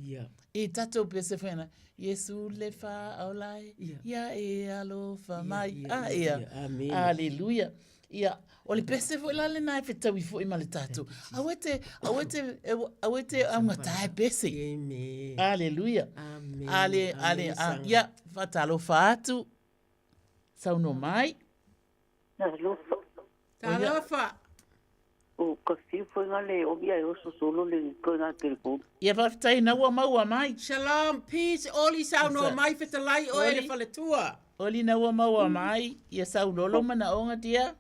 I tatou pese foi ana, Iesu le faaola e, ia e alofa mai. A ea, aleluia. Ia, o le pese foi la lena e fetaui foi ma le tatou. Aua e te, aua e te, aua e te augata e pese. Amen. Aleluia. Amen. Ale, ale, a, ia, faatalofa atu. Saunoa mai. Talofa. Talofa. O ka fiu foi nga le o ia e oso solo le ko nga telefoni. Ia faafetai na ua maua mai. Shalom, peace, Oli saunoa mai fetalai oe le faletua. Oli na ua maua mai, ia saulolo manaoga dear.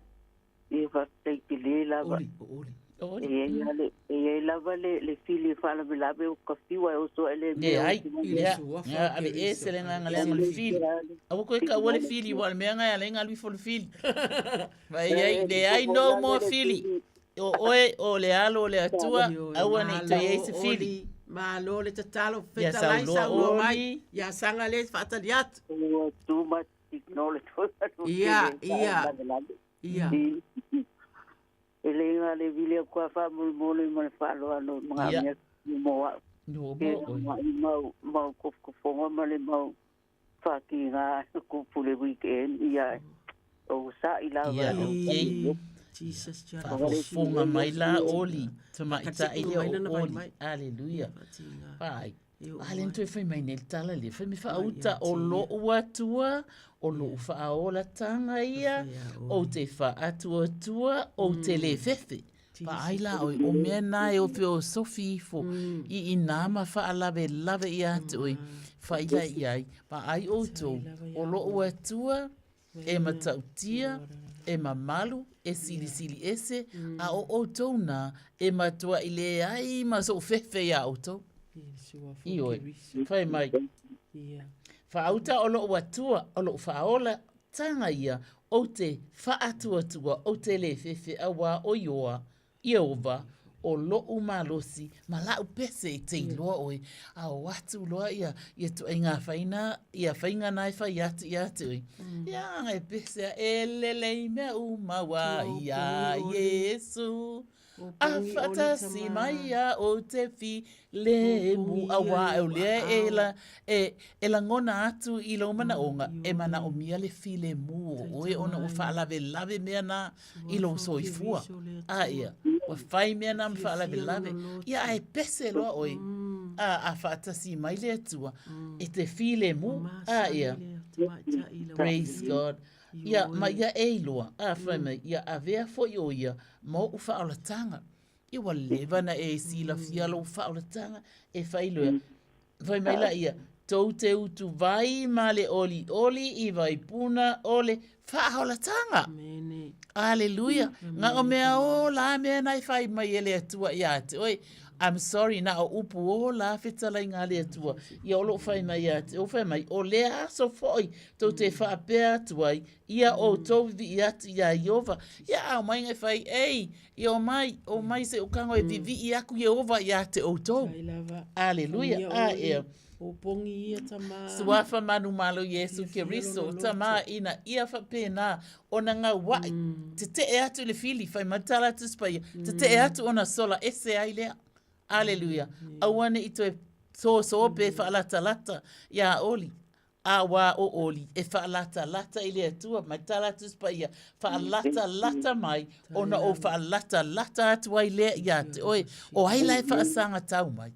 Ia faafetai tele lava. Oli, o Oli. Oli. E iai le e iai lava le le fili e faalavelave o ka fiu ae oso ae le mea. Leai, ia, ia, ave ese le agaga leaga o le fili. Aua koe taua le fili, aua o le mea lena e ala ai ona alu ifo le fili. Vai ai, leai no more fili. O oe o le alo o le Atua, aua ne i toe i ai se fili. Malo le tatalo, Ia fetalai saunoa saunoa mai. Oli. Ia saga le faatali atu. Ua too much technology. Ia, ia. Ia. E le iga le vili aku a faamolemole ma le faaaloalo ma Ia. mea mo au. No E mo oe. mai mau mau kofokofoga ma le mau faakiga kupu le weekend ia o sa'i lava Ia, okay. Jesus Faafofoga mai la Oli, tamaitai lea Mai lana o vai Oli. mai. Aleluia. Faai. A lea na toe fai mai nei le tala lea, fai mai faauta o lou Atua, o lou faaolataga ia, ou te faatuatua, ou te le fefe. Vaai la ʻoe, o mea na e ofeosofi ifo i inā ma faalavelave ia te ʻoe, fai la i ai, vaai ʻoutou, o loʻu Atua e matautia, e mamalu, e silisili ese, a o ʻoutou nā e matuaʻi leai ma soʻu fefe iā ʻoutou. Ioe, fai mai, Faauta o loʻu Atua, o loʻu Faaola, taga ia, ou te faatuatua, ou te le fefe auā o Ioa, Ieova, o loʻu malosi, ma laʻu pese i te iloa ʻoe, a o atu loa ia, ia tuaiga faina, ia faiga na e fai atu ia te ʻoe. Ia aga e pese a e lele i mea uma ua iā Iesu. A whaatasi mai ia o te filemu, auā e o lea e la, e, e lagona atu i lou manaʻoga, e manaʻomia le filemu o ʻoe ona ua faalavelave mea na i lou soifua. A ia, ua fai mea na ma faalavelave. Ia, a e pese loa ʻoe, a, a faatasi mai le Atua e te filemu. A ia, praise God. Ia, ma ia e iloa, a fai mai, ia avea foi ʻo ia ma oʻu faaolataga. Ia ua leva na e silafia lou faaolataga e failoa. Fai mai la ia, tou te utu vai ma le olioli i Vaipuna o le faaolataga. Aleluia. Na o mea o la mea na e fai mai e le Atua ia te oe. I'm sorry, na o upu o la fetalaiga a le Atua. Ia o loo fai mai ia te oe, fai mai, o lea aso foi tou te faapea atu ai, ia outou vivii atu iā Ieova. Ia a omai ngai fai, Ei, ia omai, omai se ukago e vivii aku Ieova iā te outou. Aleluia, a ea. O pongi ia tama. Suafa manumalo Iesu Keriso, tama ina ia faapena ona gauaʻi, tetee atu i le fili, fai mai tala atu Tusi Paia, tetee atu ona sola ese ai lea. Aleluia. Aua ne i toe sōsō pe faalatalata iā Oli. A wā o Oli e faalatalata i le Atua, mai tala atu Tusi Paia, faalatalata mai ona ou faalatalata atu ai lea iā te oe. O ai la e faasagatau mai?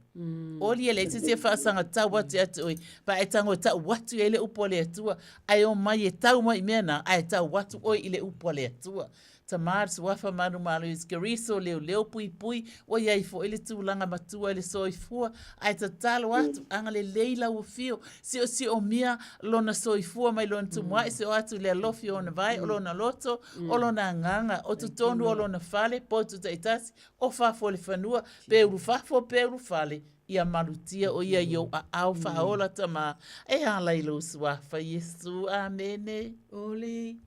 Oli e leai se isi e faasagatau atu ia te oe, pa e tago e tau atu i ai le upu a le Atua, ae omai e tau mai i mea na, ae tau atu oe i le upu a le Atua. Tamar Suafa Manumalo Iskariso Leoleo Puipui Ua i ai foi le tulaga matua i le soifua ae tatalo atu agalelei lau afio siosiomia lona soifua mai lona tumuai sio atu le alofi o ona vae o lona loto o lona agaga o totonu o lona fale potu taitasi o fafo o le fanua pe ulufafo pe ulufale ia malutia o ia i ou aao faaola Tamā e ala i lou Suafa Iesu. Amene. Oli.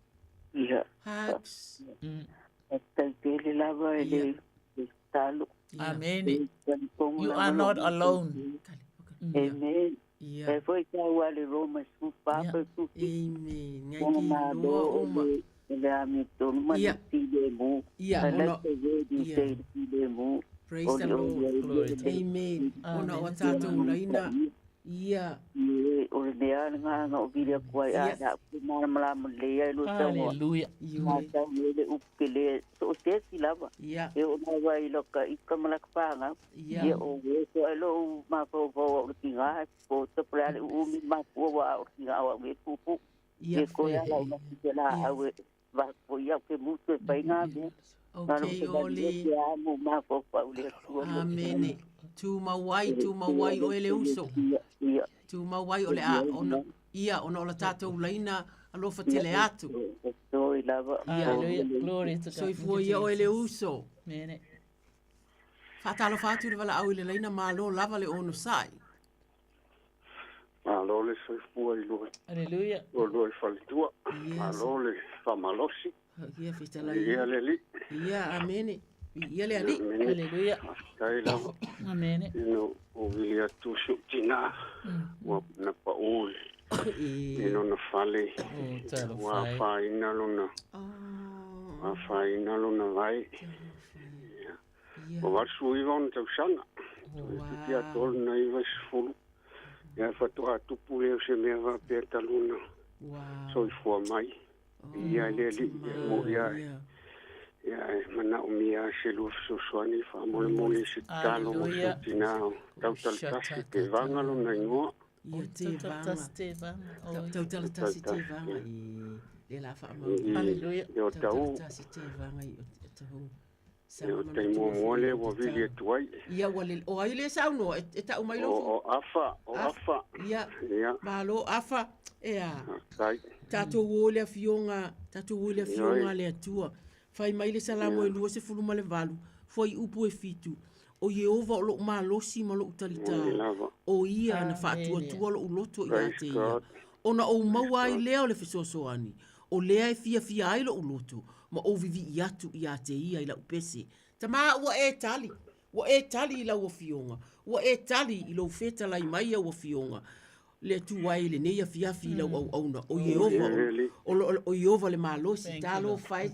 Ia. Hugs. Faafetai tele lava e le tatalo. Amene. You are not alone. Amen. E foi tau a le Roma su papa su fi. Amen. Ngai ki loa uma. O le ame tonu ma le filemu. Ia, I like the word you say, le filemu. Praise the Lord. Amen. Ona o tātou laina. Ia. Ioe, o le mea le agaga o vili atu ai, a na ku malamalama lelei ai lua saunoa. Haleluia. Ma tau ai le upu kele so o se isi lava. Ia. E oo lava i laka ika ma laka pāgau. Ia. Ia o e so ai lou mafaufau au le tiga, e poto po o le a le uumi mafua ua ao le tiga o au e puupuu. Ia. E koe ala o laki te laau e Vapoia ke mutu e whai ngā mea. Okay, Oli. Ke a mo mafaufau le Atua. Amene. Tumau ai, tumau ai oe le uso. Ia. Tumau ai o le a ona ia ona o la tatou laina alofa tele atu. Toi lava. Hallelujah. Glory to God. Soifua ia oe le uso. Mene. Faatalofa atu i le valaau i le laina malo lava le onosai. Malo le soifua i lua. Aleluia. O lua i faletua. Malo le faamalosi. Ia fetalai. Ia le Alii. Ia, amene. Ia le Alii. Aleluia. Faafetai lava. Amene. Ina ua vili atu si ou tinā, ua na paʻu i lona fale, ua afaina lona, ua afaina lona vae. Ua 89 ona tausaga. Toeitiiti atoa lona 90. Ia faatoa tupu lea o se mea faapea talu ona soifua mai. Ia le Alii e moni ai. Ia e manaomia se lua fesoasoani faamolemole i se tatalo mo si ou tinā o Tautalatasi Tevaga lona igoa. Ia Tevaga. Tautalatasi Tevaga. I le la faamau. Hallelujah. Tautalatasi Tevaga i Otahuhu. Ia, o le taimi muamua lea ua vili atu ai. Ia, ua le, o ai lea saunoa e, e tau mai lou... O, o Afa, o Afa. Ia, ia. malo Afa. Ea. Faafetai. Tatou o i le afioga, tatou o i le afioga a le Atua. Fai mai le Salamo e 28, fuaiupu e fitu. O Ieova o lou malosi ma lou talitā, o Ia na faatuatua lou loto ia te Ia, ona ou maua ai lea o le fesoasoani, o lea e fiafia ai lou loto, ma ou vivii atu ia te Ia i lau pese. Tamā, ua e tali, ua e tali i lau afioga, ua e tali i lou fetalai mai au afioga, le Atua e i lenei afiafi i lau auauna, o Ieova, o, o, o Ieova le malosi, talofa e,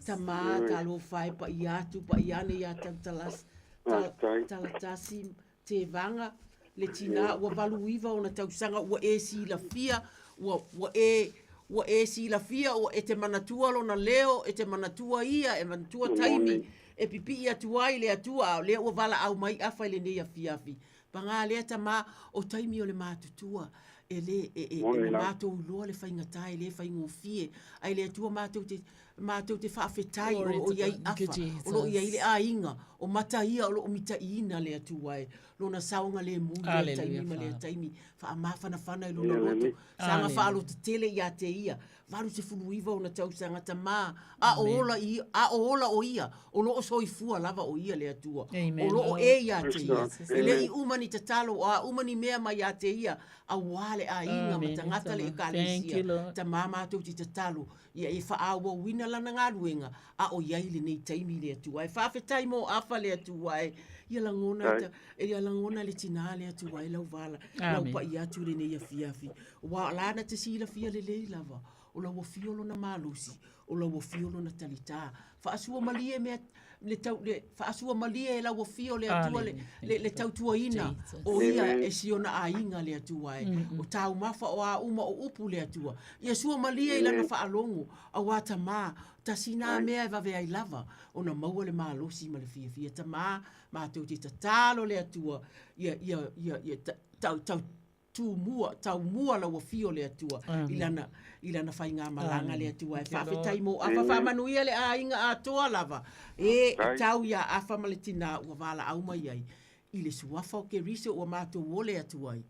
tamā, talofa e, paia atu, paia ane ia Tautalas, ta, Talatasi, Tevaga, le tinā ua 89 ona tausaga ua e silafia, ua, ua e, ua e silafia, ua e te manatua lona leo, e te manatua ia, e manatua taimi e pipii atu ai le Atua, a o lea ua valaau mai afa i lenei afiafi. Pagā lea tamā, o taimi o le matutua, e le, e, e, e matou iloa le faigata e le faigofie, ae le Atua matou te, matou te faafetai o lo o i ai afa, o lo o i ai le aiga, o mata ia o lo o mitaiina le Atua e, lona saogalemu i lea taimi ma lea taimi, faamafanafana i lona loto, saga faalototele ia te ia, 89 ona tausaga tamā, a o ola i, a o ola o ia, o lo o soifua lava o ia le Atua, o lo o e ia te ia, e le i uma ni tatalo, o a uma ni mea mai ia te ia, auā le aiga ma tagata le Ekalesia, tamā matou te tatalo, ia e faaauauina lana galuega, a o i ai lenei taimi le Atua e. Faafetai mo afa le Atua e. Ia lagona, ia lagona le tinā le Atua e lau vala, lau paia atu i lenei afiafi. Aua o la na te silafia lelei lava, o lau afio lona malosi, o lau afio lona talitā. Faasua malie mea, le tau, le, faasua malie e lau afio le Atua le, le, le tautuaina o ia e si ona aiga le Atua e. O taumafa o a uma o upu le Atua. Ia sua malie i lana faalogo, auā tamā, tasi nā mea e vave ai lava ona maua le malosi ma le fiafia. Tamā, matou te tatalo le Atua, ia, ia, ia, ia, tau, tau, tumua, taumua lau afio le Atua i lana, i lana faigamalaga le Atua e. Faafetai mo Afa, faamanuia le aiga atoa lava e tau iā Afa ma le tinā ua valaau mai ai i le suafa o Keriso ua matou ole atu ai.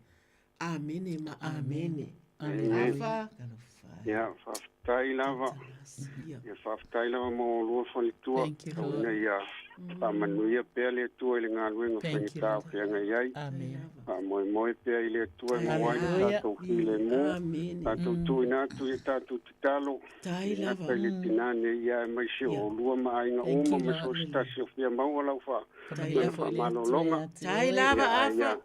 Amene ma amene. Afa, talofa. Ia, faafetai lava. Ia, faafetai lava mo oulua faletua. Tau ina ia faamanuia pea le Atua i le galuega faigata o feagai ai. Faamoemoe pea i le Atua e maua ai le tatou filemu. Tatou tuuina atu i a tatou tatalo. E le gata i le tinā nei ia aemaise o oulua ma aiga uma ma so o se tasi o fia maua lau faamalologa. Ia,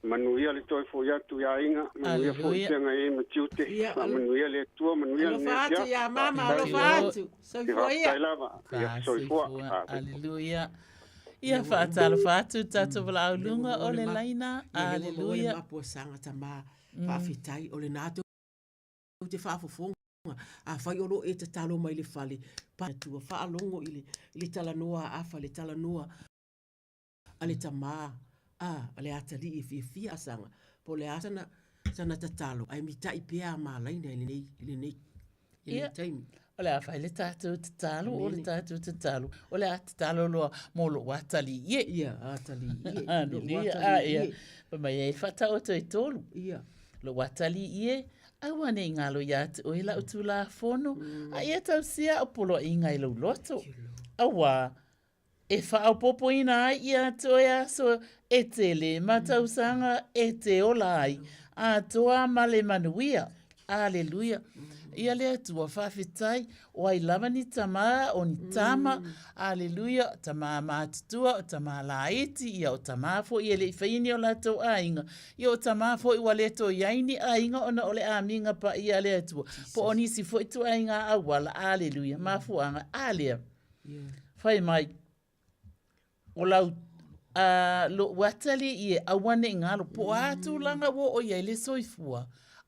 Manuia le toe foi atu i aiga, manuia foi i feagai ai ma tiute. Faamanuia le Atua, manuia lenei afiafi. Alofa atu ia mama, alofa atu. Soifua ia. Faafetai lava. Ia, soifua. Aleluia. Ia faatalofa atu tatou valaau luga o le laina. Aleluia. Mapuasaga tama, faafetai o lena tou te faafofoga. Afai o lo o e tatalo mai le fale, pa Atua, faalogo i le talanoa a Afa, le talanoa a le tamā, a, a le atalii e fiafia a saga, po o le a sana, sana tatalo, ae mitai pea a malaina i lenei, i lenei, i lenei taimi. O le a fai le tatou tatalo, o le tatou tatalo, o le a tatalo loa mo lou atalii e. Ia, atalii e. Aleluia, a ia, fai mai ai faataoto e tolu. Ia. Lou atalii e, aua ne i galo ia te oe lau Tulafono, a ia tausia au poloaiga i lou loto. Auā, E faaopoopoina ai ia toe aso e tele ma tausaga e te ola ai, atoa ma le manuia. Aleluia. Ia le Atua, faafetai, o ai lava ni tamā, o ni tama, aleluia, o tamā matutua, o tamā laiti, ia o tamā foi e le i faia ni o latou aiga, ia o tamā foi ua le toe i ai ni aiga ona o le amiga paia a le Atua, po o nisi foi ituaiga auala, aleluia, mafuaaga, a lea. Fai mai, o lau a lou atalii e aua ne i galo, po o a tulaga ua oo i ai le soifua,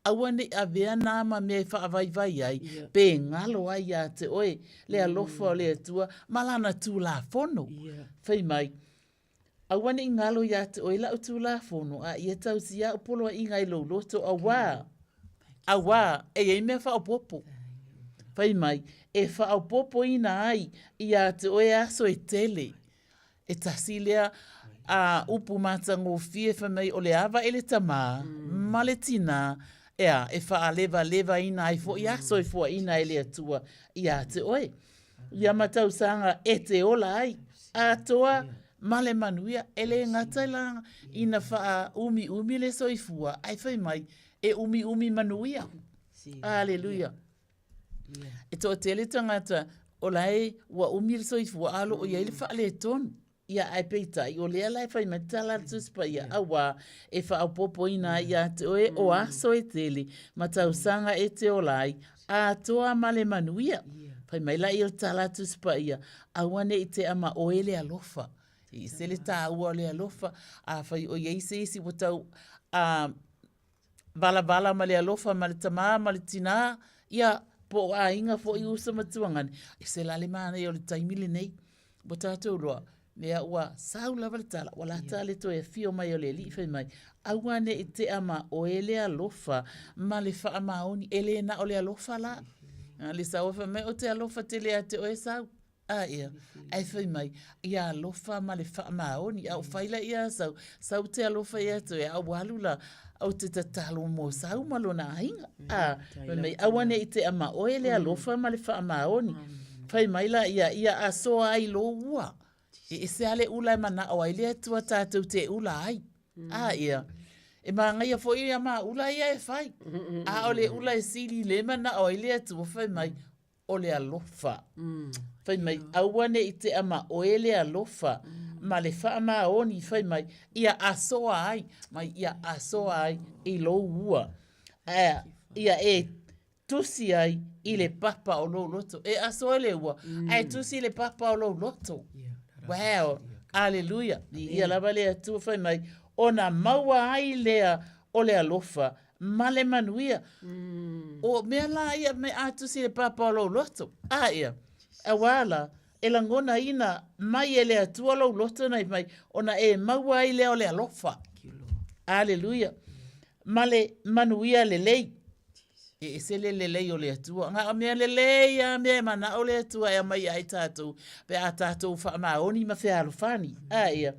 aua ne i avea nā ma mea e faavaivai ai, pe galo ai ia te oe le alofa o le Atua ma Lana Tulafono. Fai mai, Aua ne i galo iā te oe lau Tulafono, a ia tausia au poloaiga i lou loto, auā, auā, e i ai mea faaopoopo. Fai mai, e faaopoopoina ai iā te oe aso e tele. E tasi lea a upu matagofie fai mai o le ava i le tamā ma le tinā, ea, e faalevalevaina ai foi aso e fuaina e le Atua iā te oe. Ia ma tausaga e te ola ai, atoa ma le manuia, e le gata la ina faaumiumi le soifua, ae fai mai, e umiumi manuia. Aleluia. E toatele tagata o la e ua umi le soifua a o lo o i ai le faaletonu. Ia, ae peitai, o lea la e fai mai le tala a le Tusi Paia, auā e faaopoopoina ai ia te oe o aso e tele ma tausaga e te ola ai, atoa ma le manuia. Fai mai laia o le tala a le Tusi Paia, aua ne i tea ma oe le alofa. E ese le tāua o le alofa, afai o i ai se isi ua tau a, valavala ma le alofa ma le tamā ma le tinā, ia, po o aiga foi uso ma tuagane, ese la le manaia o le taimi lenei. Ua tātou loa, mea ua sau lava le tala, ua lata le toe afio mai o le Alii fai mai, aua ne i tea ma oe le alofa ma le faamaoni, e le na o le alofa la. A le sau fai mai, o te alofa tele ia te oe sau. A ia, ae fai mai, ia alofa ma le faamaoni, a o fai la ia sau, sau te alofa ia te oe, a ua alu la, ou te tatalo mo sau ma lona aiga. A, fai mai, aua ne i tea ma oe le alofa ma le faamaoni. Fai mai la ia, ia asoa ai lou ua. E ese lava le ula e manao ai le Atua tatou te ula ai. A ia, e mānaia foi ia ma ula ia e fai. A o le ula e sili le manao ai le Atua, fai mai, o le alofa. Fai mai, aua ne i tea ma oe le alofa ma le faamaoni, fai mai, ia asoa ai, mai ia asoa ai i lou ua. Ae, ia e tusi ai i le papa o lou loto. E asoa i le ua, ae tusi i le papa o lou loto. Wow! Aleluia! Viia lava le Atua, fai mai, ona maua ai lea o le alofa ma le manuia. O mea la ia me a tusi le papa o lou loto. A ia, auā la, e lagonaina mai e le Atua lou loto nei mai, ona e maua ai lea o le alofa. Aleluia. Ma le manuia lelei. E ese le lelei o le Atua. Na o mea lelei a mea e manao le Atua e aumai ai tatou, pe a tatou faamaoni ma fealofani. A ia.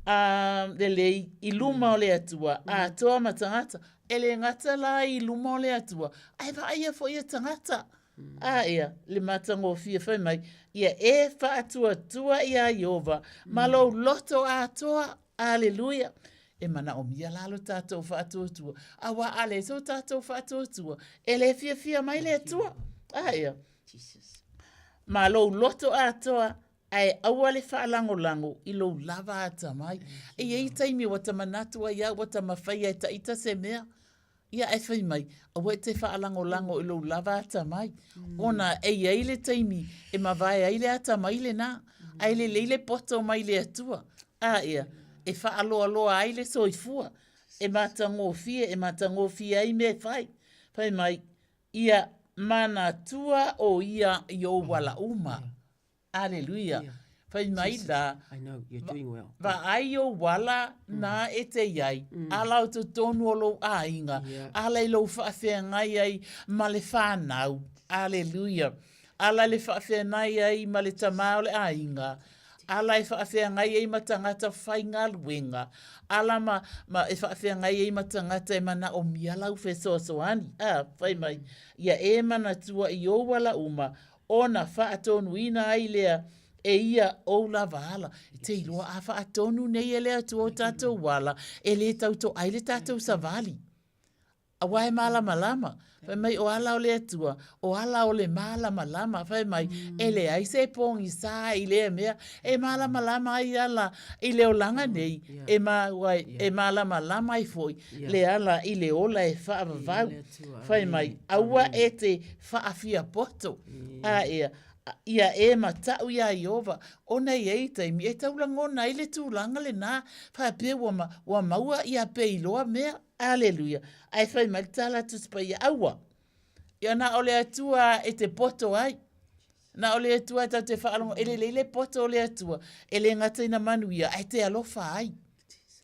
A lelei i luma o le Atua, atoa ma tagata. E le gata la i luma o le Atua, ae vaaia foi e tagata. A ia, le matagofie fai mai, ia e faatuatua iā Ieova ma lou loto atoa. Aleluia! E manaomia la lo tatou faatuatua, auā a leai so tatou faatuatua, e le fiafia mai le Atua. A ia, ma lou loto atoa, Ae aua le faalagolago i lou lava atamai. E i ai taimi ua ta manatu ai au ua ta mafaia e taita se mea. Ia ae fai mai, aua e te faalagolago i lou lava atamai. Ona e i ai le taimi e mavae ai le atamai lena, ae lelei le poto mai le Atua. A ia, e faaloaloa ai le soifua, e matagofie, e matagofie ai mea e fai. Fai mai, ia manatua o ia i ou ala uma. Aleluia. Fai mai la, vaai ou ala na e te i ai, ala o totonu o lou aiga, ala i lou faafeagai ai ma le whanau. Aleluia. Ala i le faafeagai ai ma le tamā o le aiga, ala e faafeagai ai ma tagata faigaluega, ala ma, ma e faafeagai ai ma tagata e manaomia lau fesoasoani. A, fai mai, ia e manatua i ou ala uma, ona faatonuina ai lea e ia ou lava ala. E te iloa a faatonu nei e le Atua o tatou ala, e le tau toai le tatou savali. Aua e malamalama. Fai mai o ala o le Atua, o ala o le malamalama. Fai mai, e leai se pogisa i lea mea. E malamalama ai ala i le olaga nei, e maua ai, e malamalama ai foi le ala i le ola e faavavau. Fai mai, aua e te faafia poto. A ia, ia e mataʻu iā Ieova, ona e i ai taimi e tau lagona ai le tulaga lenā, faapea ua, ma, ua maua ia peiloa mea. Aleluia. Ae fai mai le tala a Tusi Paia, aua, ia na o le Atua e te poto ai. Na o le Atua e tatou te faalogo, e lelei le poto o le Atua, e le gata ina manuia, ae te alofa ai.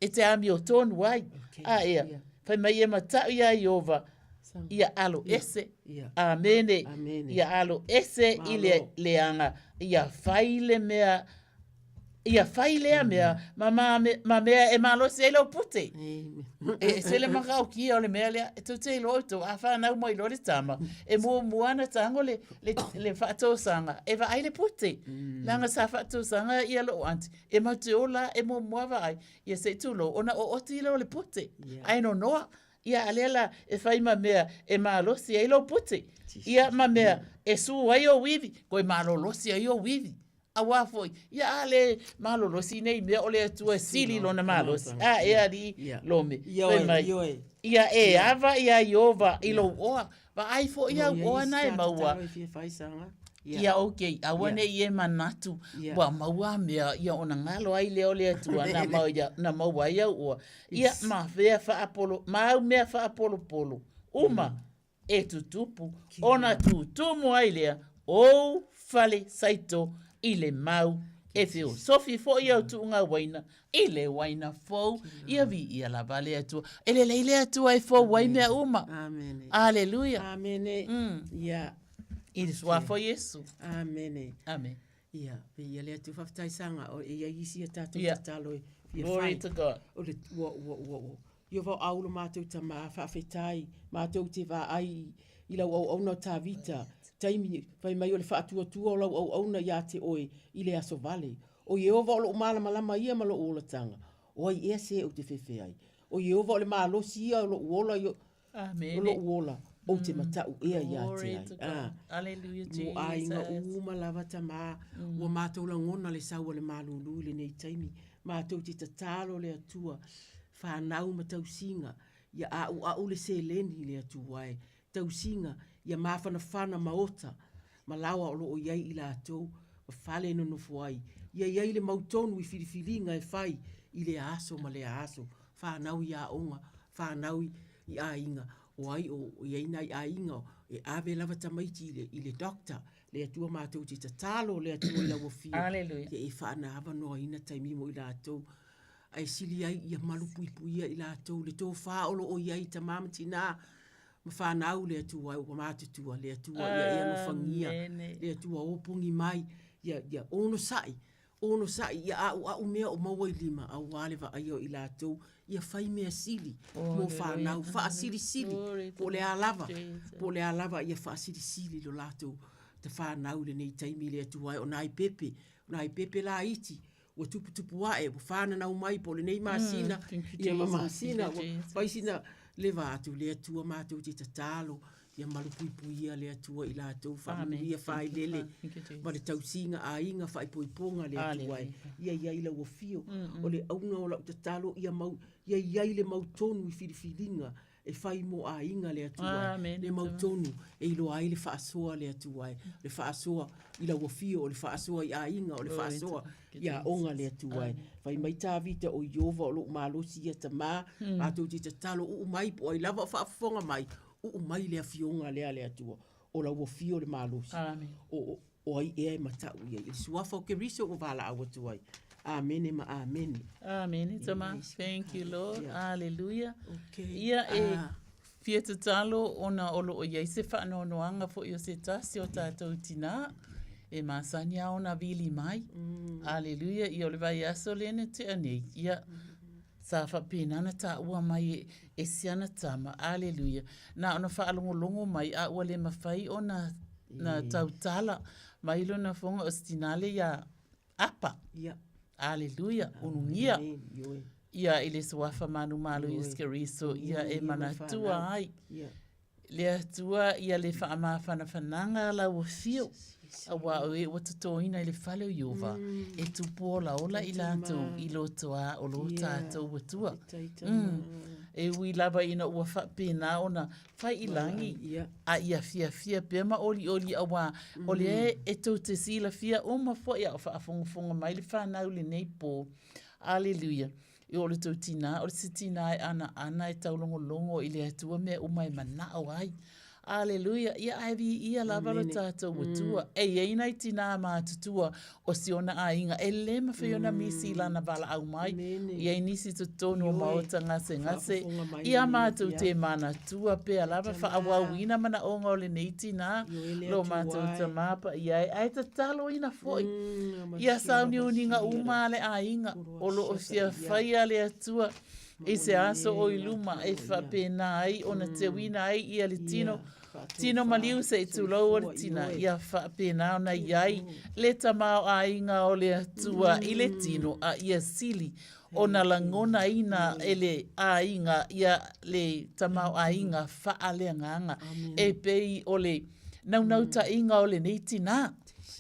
E te amiotonu ai. A ia, fai mai e mataʻu iā Ieova. Ia alo ese. Amene. Ia alo ese i le leaga, ia fai le mea ia fai lea mea ma, ma, ma mea e malosi ai lou pute. E ese le matautia o le mea lea. E tou te iloa outou, a fanau mai loa le tama, e muamua ona tago le, le, le faatosaga e vaai le pute. Leaga sa faatosaga ia lou aunty, e matou te ola e muamua vaai, ia se i tulou, ona ooti lea o le pute, ae nonoa. Ia a lea la e fai ma mea e malosi ai lou pute. Ia ma mea e su ai ou ivi, toe malolosi ai ou ivi. Auā foi, ia a le malolosi nei mea o le Atua e sili lona malosi. A e alii Lome, fai mai, ia e ava iā Ieova i lou oa, vaai foi au oa na e maua. Ia okay, aua ne i e manatu ua maua mea ia ona galo ai lea o le Atua na mau ia, na maua ai au oa. Ia ma fea faapolo, ma au mea faapolopolo uma e tutupu ona tutumu ai lea ou fale saito i le mau e feosofi foi au tuuga uaina i le uaina fou. Ia viia lava le Atua. E lelei le Atua e fou ai mea uma. Amene. Aleluia. Amene. Ia. I le suafa o Iesu. Amene. Amene. Ia, viia le Atua. Faafetai Saga, o e i ai isi a tatou tatalo e fia fai. Glory to God. O le, ua, ua, ua, ua, Ieova o au lo matou Tamā, faafetai, matou te vaai i lau auauna o Tavita, taimi fai mai o le faatuatua o lau auauna iā te oe i le aso vale. O Ieova o loʻu malamalama ia ma loʻu olataga, o ai ea se ou te fefe ai? O Ieova o le malosi ia o loʻu ola i o loʻu ola, ou te mataʻu ea iā te ai. Ah, mo aiga uma lava Tamā, ua matou lagona le sau a le malūlū i lenei taimi, matou te tatalo le Atua, fanau ma tausiga, ia ʻaʻuʻaʻu le seleni i le Atua e, tausiga, ia mafanafana maota ma laoa o lo o i ai i latou, ma fale e nonofo ai, ia i ai le mautonu i filifiliga e fai i lea aso ma lea aso, fanau i aoga, fanau i aiga, o ai o i ai nai aiga e ave lava tamaiti i le, i le doctor, le Atua matou te tatalo le Atua i lau afio, ia e faanaavanoaina taimi mo i latou. Ae sili ai ia malupuipuia i latou le tofa o lo o i ai tama ma tina ma fanau le Atua ua matutua le Atua ia e alofagia le Atua opogi mai ia ia onosai onosai ia a'ua'u mea o maua i lima auā le vaaia o i latou ia fai mea sili mo fanau faasilisili po o le a lava po o le a lava ia faasilisili lo latou fanau i lenei taimi le Atua e o nai pepe o nai pepe laiti ua tuputupu ae, ua fananau mai po o lenei masina, ia ma masina, ua fai sina leva atu le Atua matou te tatalo, ia malupuipuia le Atua i latou, faamanuia failele ma le tausiga aiga faaipoipoga le Atua e, ia i ai lau afio. O le auga o lau tatalo, ia mau, ia i ai le mautonu i filifiliga e fai mo aiga le Atua e, le mautonu e iloa ai le faasoa le Atua e, le faasoa i lau afio, o le faasoa i aiga, o le faasoa i aoga le Atua e. Fai mai Tavita, o Ieova o lou malosi ia tamā, matou te tatalo uu mai po o ai lava o faafofoga mai, uu mai le afioga lea a le Atua, o lau afio le malosi. O, o ai ea e matau i ai. I le suafa o Keriso ua valaau atu ai. Amene ma amene. Amene, Tama. Thank you, Lord. Yeah. Hallelujah. Okay. Ia e ah. fia tatalo ona o loo i ai se faanoanoaga foi o se tasi o tātou tinā e masani a ona vili mai. Hallelujah. Ia o le vaiaso lea na tea nei. Ia sa faapena ona taua mai e, e si ana tama. Hallelujah. Na ona faalogologo mai a ua le mawhai ona na tautala mai lona foga o se tinā le ia Apa. Ia. Aleluia. Ulugia. Ia i le suafa manumalo Iesu Keriso ia e manatua ai. Le Atua ia le faamafanafanaga lau afio. Auā o e ua totoina i le fale o Ieova, e tupu olaola i latou i loto a o lo tatou Atua. E ui lava ina ua faapena ona fai i lagi, a ia fiafia pea ma olioli auā o lea e tou te silafia uma foi a o faafogafoga mai le fanau i lenei pō. Aleluia. E o le tou tinā, o le se tinā e anaana e taulogologo i le Atua mea uma e manao ai. Aleluia. Ia ae viia lava lo tatou Atua. E i ai nai tinā matutua o si ona aiga e le mafai ona misi i lana valaau mai. E i ai nisi i totonu o maota gasegase, ia matou te manatua pea lava faaauauina manaoga o lenei tinā, lo matou tamā paia e, ae tataloina foi ia sauniuniga uma a le aiga o lo o fia faia le Atua i se aso o i luma e faapena ai ona teuina ai ia le tino, tino maliu se i tulou o le tina, ia faapena ona i ai le tamaoaiga o le Atua i le tino a ia sili ona lagonaina e le aiga ia le tamaoaiga faaleagaga e pei o le naunautaiga o lenei tina.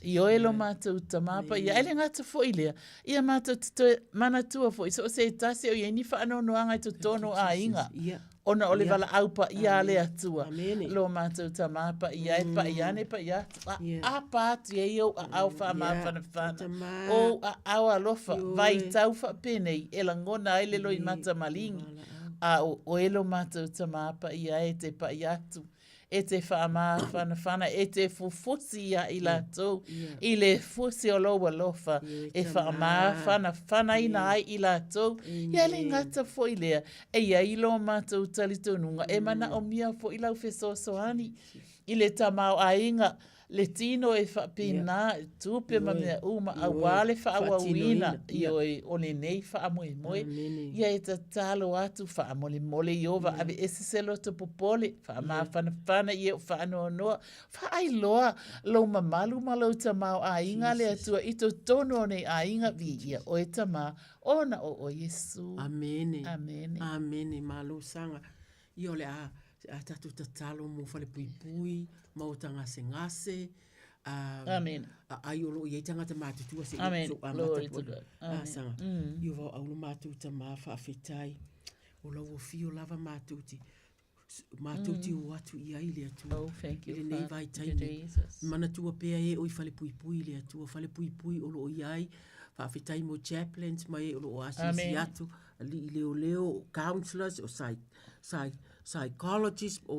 Ioe lo matou Tama Paia, e le gata foi i lea, ia matou te toe manatua foi so o se tasi o i ai ni faanoanoaga i totonu o aiga, ona o le valaau paia a le Atua, lo matou Tama Paia e pai ane pai atu, a aapa atu i ai ou aao faamafanafana, ou aao alofa, vaitau faapenei e lagona ai le loimata maligi, a o oe lo matou Tama Paia e te pai atu e te faamafanafana, e te fufusi iā i latou i le fusi o lou alofa, e faamafanafanaina ai i latou. Ia le gata foi lea, e i ai lo matou talitonuga e manaomia foi lau fesoasoani i le tamaoaiga le tino e faapena, tupe ma mea uma aua le faaauauina, ioe, o lenei faamoemoe. Ia e tatalo atu faamolemole Ieova, aveese se loto popole, faamafanafana i e o faanoanoa, faailoa lou mamalu ma lou tamaoaiga le Atua i totonu o nei aiga, viia oe Tama, ona o oe Iesu. Amene. Amene. Amene. Malo saga. Ia o le a a tatou tatalo mo falepuipui, maota gasegase, a Amen. a ai o lo o i ai tagata matutua se Amen. so amata Glory po to God. a Amen. saga. Ia vao au lo matou tama faafetai. O lau afio lava matou te matou te o atu i ai le Atua. Oh, thank I you, lenei Father. Thank you, vaitaimi. Jesus. Manatua pea e o i falepuipui le Atua, falepuipui o lo o i ai. Faafetai mo chaplains ma e o lo o asiasi Amen. atu, alii leoleo, counsellors, o psy, psy, psychologist, o,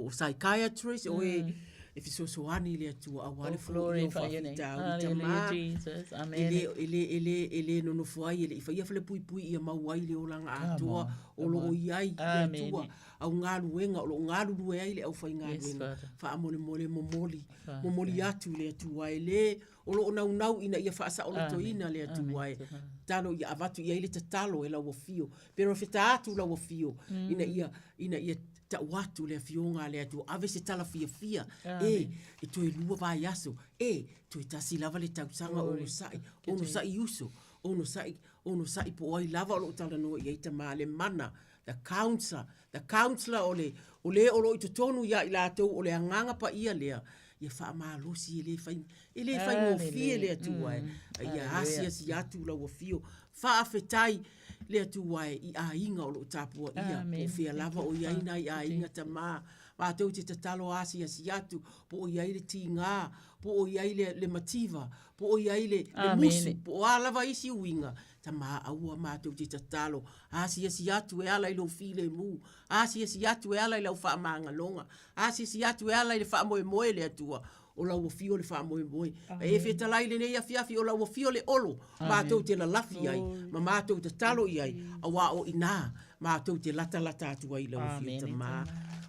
o psychiatrist, o e, e fesoasoani i le Atua aua le Oh, foia o glorify your name. faafitauli. Hallelujah, Tama, Jesus. e Amen. le, e le, e le, e le nonofo ai, e le i faia falepuipui ia mau ai le olaga Come atoa on, o come lo o on. i ai le Amen. Atua, au galuega, o lo o galulue ai le Yes, aufaigaluega. Father. Faamolemole momoli, Father. momoli atu i le Atua e le o lo o naunau ina ia faasaolotoina Amen. le Atua Amen. e talo ia avatu i ai le tatalo e lau afio. Pe rafeta atu lau afio ina ia, ina ia tau atu le afioga a le Atua. Ave se tala fiafia. E, e toe lua vaiaso. E, toe tasi lava le tausaga onosai, onosai uso, onosai, onosai po o ai lava o lo o talanoa i ai tama le mana, the counselor, the counselor o le, o le o lo o i totonu ia i latou o le agaga paia lea, ia faamalosi e le fai, e le faigofie le Atua e. Ia asiasi atu lau afio, faafetai le Atua e i aiga o lo o tapuaia, po o fea lava o i ai nai aiga tama, matou te tatalo asiasi atu, po o i ai le tiga, po o i ai le, le mativa, po o i ai le, le musu, po o a lava isi uiga, tama aua matou te tatalo, asiasi atu e ala i lou filemu, asiasi atu e ala i lau faamagaloga, asiasi atu e ala i le faamoemoe le Atua, o lau afio le faamoemoe. E fetalai i lenei afiafi, o lau afio le olo, matou te lalafi ai, ma matou tatalo i ai, auā o i ina matou te latalata atu ai i lau afio Tama.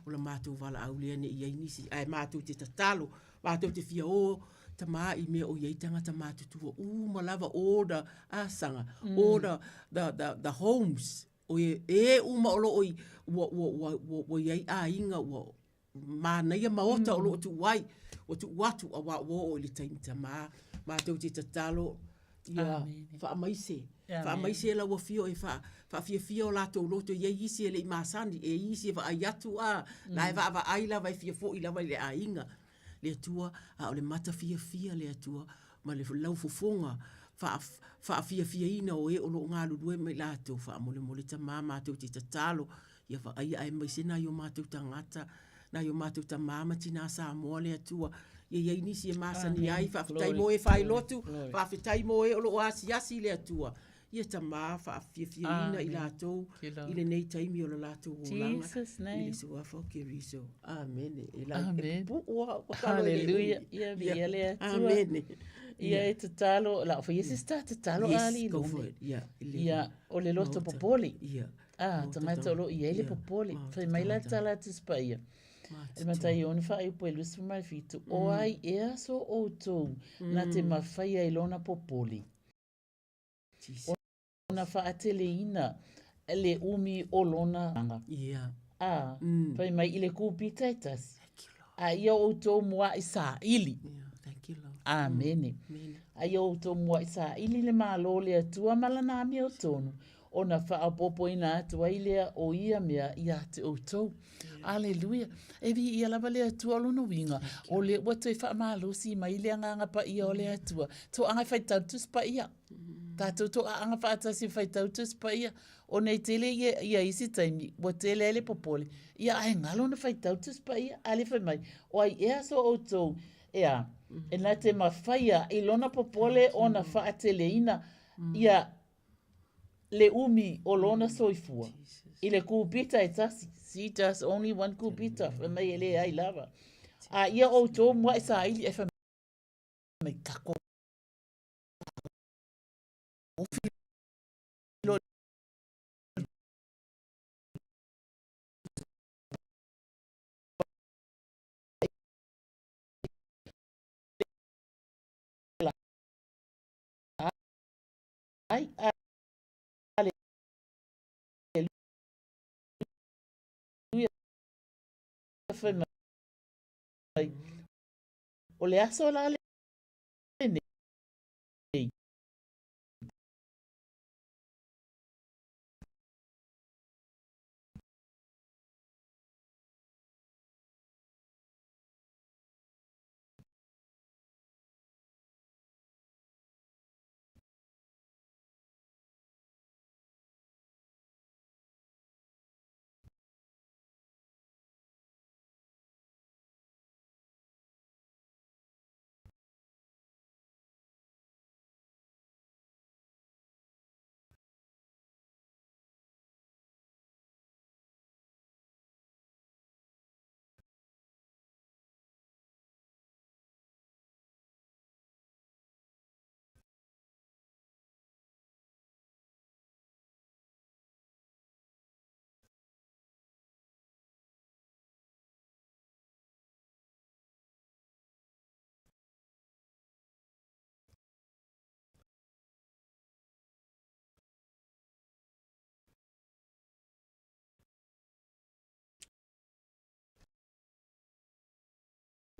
O la matou valaau lea ne i i ai nisi, ae matou te tatalo, matou te fia o Tama i mea o i ai tagata matutua uma lava, all the asaga, all the, the, the, the homes, o e, e uma o lo o i, ua, ua, ua, ua, ua i ai aiga, ua manaia maota o lo o tuu ai, ua tuu atu auā ua oo i le taimi tama, matou te tatalo ia faamaise, faamaise lau afio e faa, faafiafia o latou loto, e i ai isi e le i masani, e i ai isi e vaai atu a, la e vaavaai lava e fia foi lava i le aiga. Le Atua, a o le matafiafia le Atua ma le laufofoga faafiafiaina o e o lo o galulue ma i latou, faamolemole tama matou te tatalo ia vaaia aemaise nai o matou tagata, nai o matou tama ma tina Samoa le Atua, ia i ai nisi e masani ai, faafetai mo e failotu, faafetai mo e o lo o asiasi le Atua. Ia tamā faafiafiaina i latou i lenei taimi o le latou olaga i le suafa o Keriso. Amene. E la e pupu'u a ua talo e le umi. Ia viia le Atua. Amene. Ia e tatalo, la o faia se sta tatalo Yes, ali go lume. for it. Yeah, Ia, o le loto popole. Ia. Ah, tagata o lo o i ai le popole. Fai mai la tala atu se paia. E Mataio faaiupu e 27, O ai ea so outou na te mafaia i lona popole? Ona faateleina le umi o lona aga. A, fai mai i le kūpita e tasi. A ia outou muaʻi saili. Amene. A ia outou muaʻi saili le Malo o le Atua ma lana amiotonu, ona faaopoopoina atu ai lea o ia mea iā te outou. Aleluia! E viia lava le Atua o lona uiga, o lea ua toe faamalosi mai le Agaga Paia o le Atua. Toaga e faitau Tusi Paia. Tatou toaaga faatasi e faitau Tusi Paia. Ona e tele ia, ia isi taimi, ua tele ai le popole. Ia ae galo ona faitau Tusi Paia. A lea fai mai, o ai ea so outou, ea, e na te mafaia i lona popole ona faateleina ia le umi o lona soifua i le kūpita e tasi, see just only one kūpita, fai mai e leai lava. A ia outou muaʻi saili e fai mai kako lo ai Aleluia fai mai o le aso la lenei.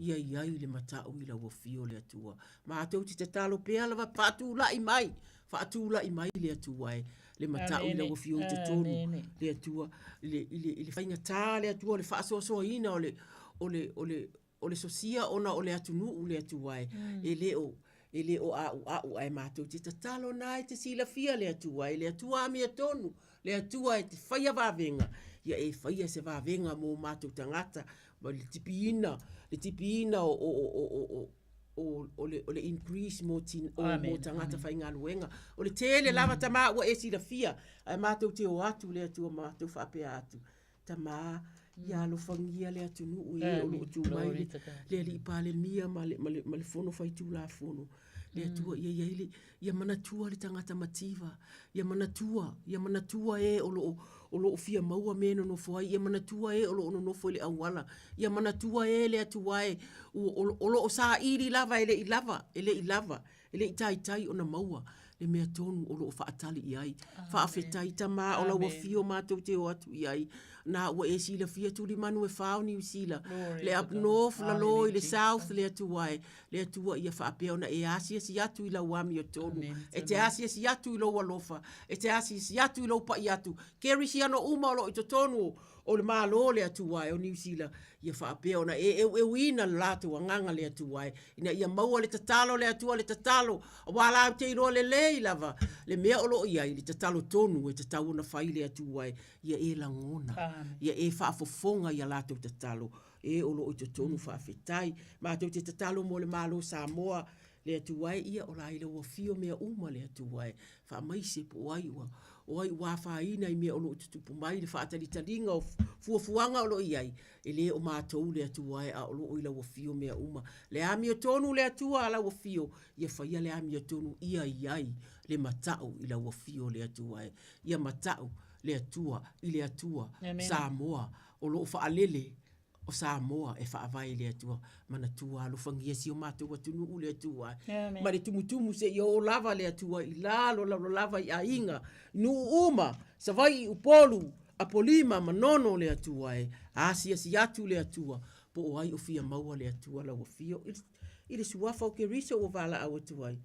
Ia i ai le matau i lau afio le Atua. Matou te tatalo pea lava faatulai mai, faatulai mai le Atua e le matau i lau afio i totonu le Atua i le, i le, i le faigata le Atua o le faasoasoaina o le, o le, o le, o le sosia ona o le atunuu le Atua e, e le o, e le o a'ua'u ae matou te tatalo na e te silafia le Atua e le Atua amiotonu le Atua e te faia vavega ia e faia se vavega mo matou tagata ma le tipiina le tipiina o o o o o o, o, le, o le increase mo, tin, o, mo tagata faigaluega. O le tele lava tamā ua e silafia, ae matou te o atu le Atua matou faapea atu. Tamā, ia alofagia le atunuu e o lo o tu mai le, le Alii Palemia ma le, ma le, ma le Fono Faitulafono. Le Atua ia i ai le, ia manatua le tagata mativa, ia manatua, ia manatua e o lo o, o lo o fia maua mea e nonofo ai, ia manatua e o lo o nonofo i le auala, ia manatua e le Atua e, o, o lo o saili lava e le i lava, e le i lava, e le i taitai ona maua le mea tonu o lo o faatali i ai. Faafetai Tamā o lau afio matou te o atu i ai. Na ua e silafia tulimanu e fa o Niu Sila, le up north, lalo i le south le Atua e, le Atua ia faapea ona e asiasi atu i lau amiotonu, e te asiasi atu i lou alofa, e te asiasi atu i lou pa'i atu, kerisiano uma o lo o i totonu o le Malo le Atua e o Niu Sila, ia faapea ona e eueuina le latou agaga le Atua e, ina ia maua le tatalo le Atua le tatalo, aua latou te iloa lelei lava le mea o lo o i ai, le tatalo tonu e tatau ona fai le Atua e, ia e lagona, ia e faafofoga i a latou tatalo, e o lo o i totonu faafetai. Matou te tatalo mo le Malo o Samoa. Le Atua e, ia o la i lau afio mea uma le Atua e, faamaise po o ai ua, o ai ua afaina i mea o lo o tutupu mai le faatalitaliga o fuafuaga o lo o i ai, e le o matou le Atua e, a o lo o i lau afio mea uma. Le amiotonu le Atua a lau afio, ia faia le amiotonu ia i ai le matau i lau afio le Atua e. Ia matau le Atua i le Atua Samoa o lo o faalele o Samoa e faavae i le Atua. Manatua alofagia si o matou atunuu le Atua e. Ma le tumutumu seia oo lava le Atua i lalo lalo lava i aiga, nuu uma, Savaii, Upolu, Apolima, Manono le Atua e. Asiasi atu le Atua po o ai o fia maua le Atua lau afio i le suafa o Keriso ua valaau atu ai.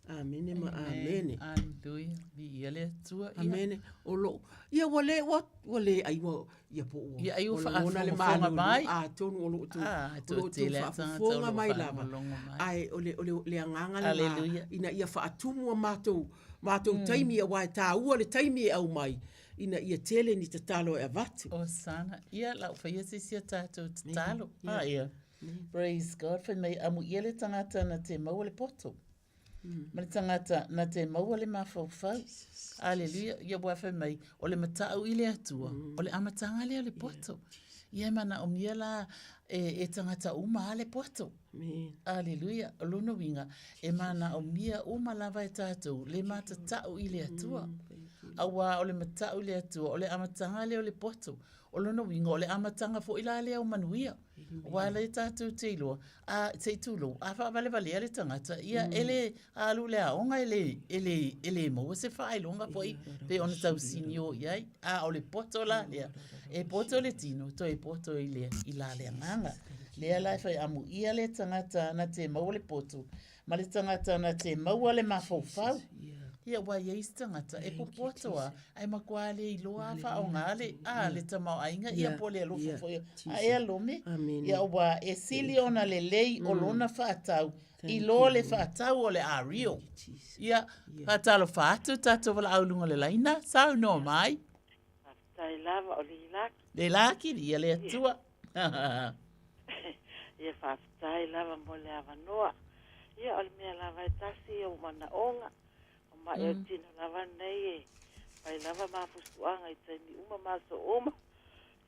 Amene ma amene. Aleluia. Viia le Atua. Ia. Amene. O lo ia ua le ua ua le ai ua ia po ua Ia ai ua lagona le faafogafoga mai. Atonu o lo o tou Ah, o lo o tou toatele lava tagata o faafofoga lo o mai lava. faalogologo mai. Ae o le o le le agaga lena Aleluia. ina ia faatumu a matou matou taimi aua e taua le taimi e aumai ina ia tele ni tatalo e avatu. Osana. Ia, lau faia se isi a tatou tatalo. Ah, ia. Praise God. Fai mai, amuia le tagata na te maua le poto. Ma le tagata na te maua le mafaufau. Aleluia. Ia ua fai mai, o le matau i le Atua, o le amataga lea o le poto. Ia e manaomia la e, e tagata uma a le poto. Aleluia. O lona uiga, e manaomia uma lava e tatou le matatau i le Atua. Aua o le matau i le Atua, o le amataga lea o le poto. O lona uiga, o le amataga foi la lea o manuia. Aua o lea tatou te iloa, a, se i tulou, a faavalevalea le tagata, ia e le, a alu i le aoga e le, e le, e le maua se faailoga foi pei ona tausini o i ai. A o le poto la lea, e poto le tino, toe poto i le, i la le agaga. Lea la e fai amuia le tagata na te maua le poto, ma le tagata na te maua le mafaufau. Ia, ua i ai isi tagata e popoto lava, ae matua le iloa lava faaaoga le, a, le tamaoaiga, ia po o le alofa foi. A ea Lome? Ia, ua e sili ona lelei o lona faatau i lo le faatau o le ario. Ia, faatalofa atu tatou valaau i luga o le laina, saunoa mai. Faafetai lava o Leilaki. Leilaki, ia le Atua. Ia faafetai lava mo le avanoa. Ia o le mea lava e tasi ia o manaoga. O maʻi o le tino lava nei e fai lava mafusuaga i taimi uma ma aso uma.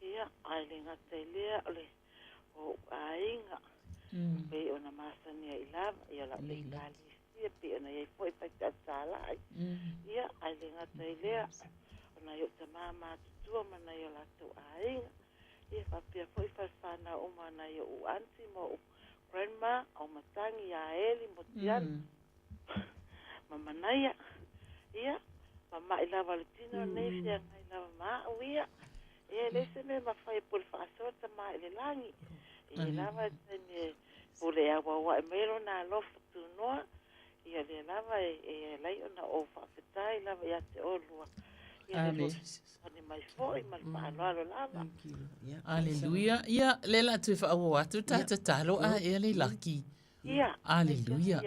Ia, ae le gata i lea o le o ou aiga. Pei ona masani ai lava, ia o lau Ekalesia, pei ona i ai foi faifeau talai. Ia, ae le gata i lea, o nai ou tama matutua ma nai o latou aiga. Ia faapea foi falefanau uma nai ou aunty ma ou grandma, o Matangi, ia Eli, Motiana, ma Manaia. Ia, ma maʻi lava o le tino lenei, feagai lava ma au ia. Ia, e leai se mea e mafai e pule faasoa tama i le lagi. E i ai lava le taimi e pule auauaʻe mai ai lona alofa tunoa. Ia, lea lava e, e ala ai ona ou faafetai lava ia te oulua. Ia, le fesoasoani mai foi ma le faaaloalo lava. Aleluia. Ia, lea o le a toe faaauau atu ta tatalo a ea le laki. Ia. Aleluia.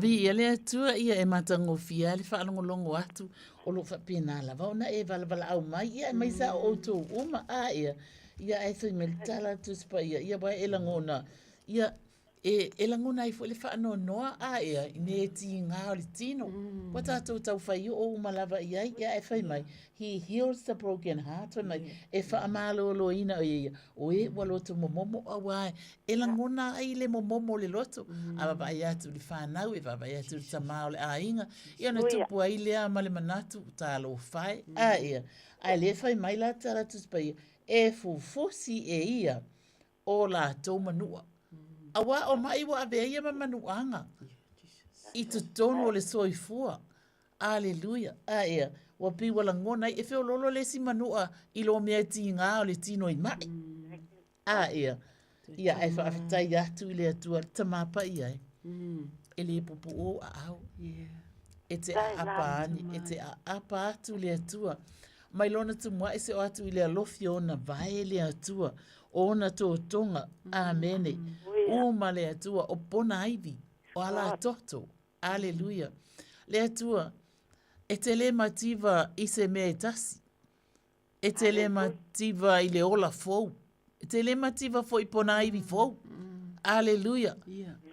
Viia le Atua ia e matagofie ai le faalogologo atu o lo o faapena lava ona e valavalaau mai ia aemaise lava o outou uma a ea ia ae fai mai le tala a le Tusi Paia ia aua e lagona ia e, e lagona ai foi le faanoanoa a ea i mea e tiga o le tino. Ua tatou tau fai oo uma lava i ai, ia ae fai mai, He heals the broken heart, fai mai, e faamaloloina e ia, o e ua loto momomo aua e lagona ai le momomo o le loto. A vaavaai atu i le fanau, e vaavaai atu i le tama o le aiga, ia ona tupu ai lea ma le manatu, talofa e, a ia, ae le fai mai la tala Tusi Paia, e fufusi e ia o latou manua. Aua o maʻi ua avea ia ma manuaga i totonu o le soifua. Aleluia. A ea, ua pei ua lagona ai, e feoloolo le isi manua i lo mea e tiga o le tino i maʻi. A ea, ia ae faafetai atu i le Atua, le Tama Paia e, e le puupuu ou aao. E te aapa ane, e te aapa atu le Atua. Mai lona tumuaʻi seʻo atu i le alofi o ona vae le Atua, o ona totoga. Amene. Uma le Atua, o pona aivi, o ala toto. Aleluia. Le Atua, e te le mativa i se mea e tasi. E te le mativa i le ola fou. E te le mativa foi pona aivi fou. Aleluia.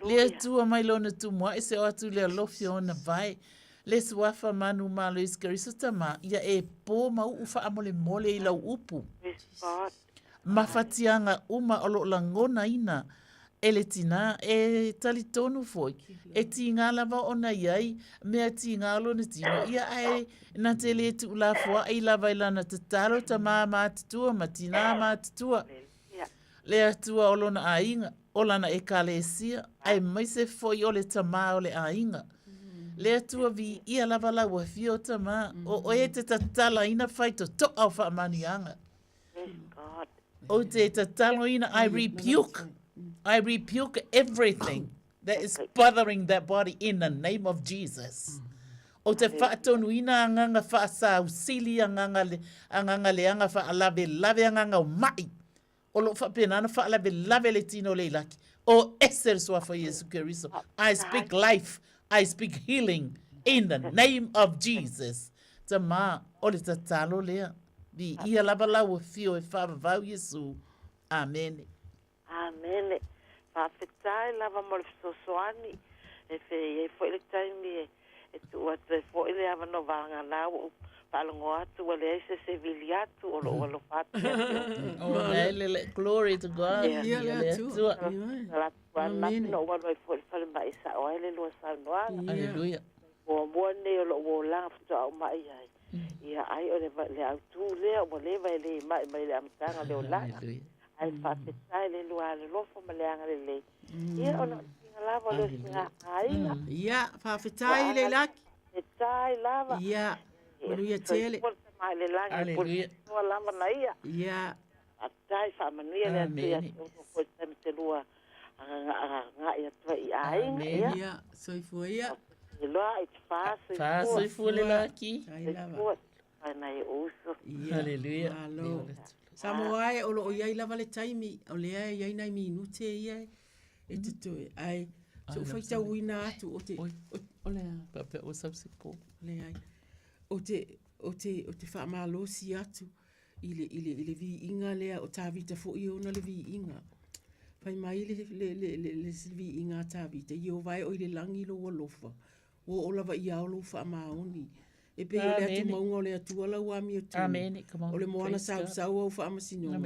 Le Atua mai lona tumuaʻi se o atu le alofi o ona vae. Le suafa manu malo Iesu Keriso Tama, ia e pō ma uʻu faamolemole i lau upu. Mafatiaga uma o lo o lagonaina e le tinā, e talitonu foi, e tīgā lava ona i ai mea tīgā o lona tino, ia ae na te lē tuulafoaʻi lava i lana tatalo tamā matutua ma tinā matutua, le Atua o lona aiga, o lana Ekalesia, aemaise foi o le tamā o le aiga. Le Atua viia lava lau afio tamā, o oe e te tatalaina faitotoa o faamanuiaga. Ou te tataloina, I rebuke, I rebuke everything that is bothering that body in the name of Jesus. Ou te faatonuina agaga faasausili, agaga, agaga leaga faalavelave, agaga o mai. O lo o faapena ona faalavelave le tino o le Iraki. O ese le suafa o Iesu Keriso. I speak life, I speak healing in the name of Jesus. Tamā, o le tatalo lea. Viia lava lau afio e faavavau Iesu. Amene. Amene. Faafetai lava mo le fesoasoani. E i ai foi le taimi e e tuu atu ai foi le avanoa vagana ua ou faalogo atu ua leai se isi e vili atu o lou alofa atu ia te oe. Oh, nei lele. Glory to God. Ia le Atua. Ananafi na ou alu ai foi i le falemai e sao ai le lua saunoaga. Hallelujah. Muamua lenei o lou olaga faatoa ou ma'i ai. Ia ai o le, le autū lea ua leva e le ma'i mai le amataga o le olaga. Ae faafetai le lua alolofa ma le agalelei. Ia ona o le tiga lava o le osiga aiga. Ia, faafetai Leilaki. Faafetai lava. Ia, manuia tele. Soifua le Tama i le lagi, Hallelujah. Pule lava na ia. Ia. Faafetai, faamanuia le Atua ia te outou foi i le taimi te lua agagai atu ai i aiga. Ia. Ia, soifua ia. Iloa i te whā soifua. Whā soifua le laki. Soifua. Whai mai e uso. Hallelujah. Malo. Samoa e o loo iai lava le taimi, o lea e iai nai minute ia e totoe, ae se u faitauina atu o te, o le a? Faapea ua sau se po. Leai. O te, o te, o te faamalosi atu i le, i le, i le viiga lea o Tavita foi e ona le viiga. Fai mai le, le, le, le, le viiga a Tavita, Ieova e o i le lagi lou alofa, Ua oo lava i ao lou faamaoni. E pei o le atumauga o le Atua lau amiotonu. O le moana sausau au faamasinoga.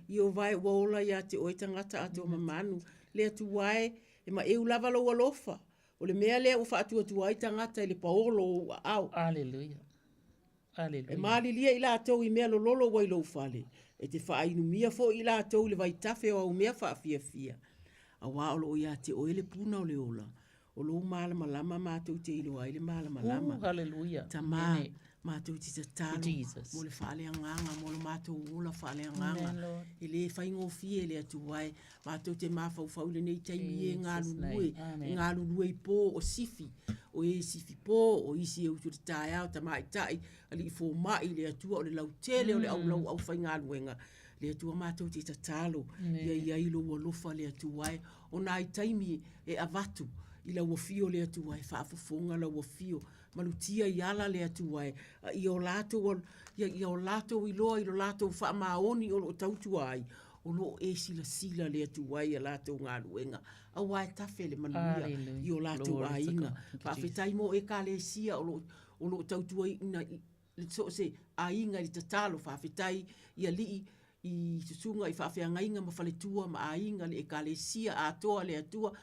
Ieova e, ua ola ia te oe tagata atoa mamanu. Le Atua e, e maeu lava lou alofa. O le mea lea ua faatuatua ai tagata i le paolo o ou aao. E malilie i latou i mea lololo ua i lou fale, e te faainumia foi i latou i le vaitafe o au mea faafiafia. Auā o lo o ia te oe le puna o le ola, o lou malamalama matou te iloa ai le malamalama. Hallelujah. Tamā, matou te tatalo mo le faaleagaga, mo lo matou ola faaleagaga. E le faigofie le Atua e, matou te mafaufau i lenei taimi e galulue, e galulue i pō o sifi, o e sifi pō, o isi e utu i le taeao, tamaitai, alii fomai, le Atua o le lautele o le au aufaigaluega. Le Atua matou te tatalo, ia i ai lou alofa le Atua e, o nai taimi e avatu i lau afio le Atua e faafofoga lau afio malutia i ala le Atua e a ia o latou ia, ia o latou iloa i lo latou faamaoni o lo o tautua ai o lo o e silasila le Atua i a latou galuega auā e tafe le manuia i o latou aiga. Faafetai mo Ekalesia o lo o lo o tautuaina i so o se aiga i le tatalo. Faafetai i alii i susuga i faafeagaiga ma faletua ma aiga le Ekalesia atoa le Atua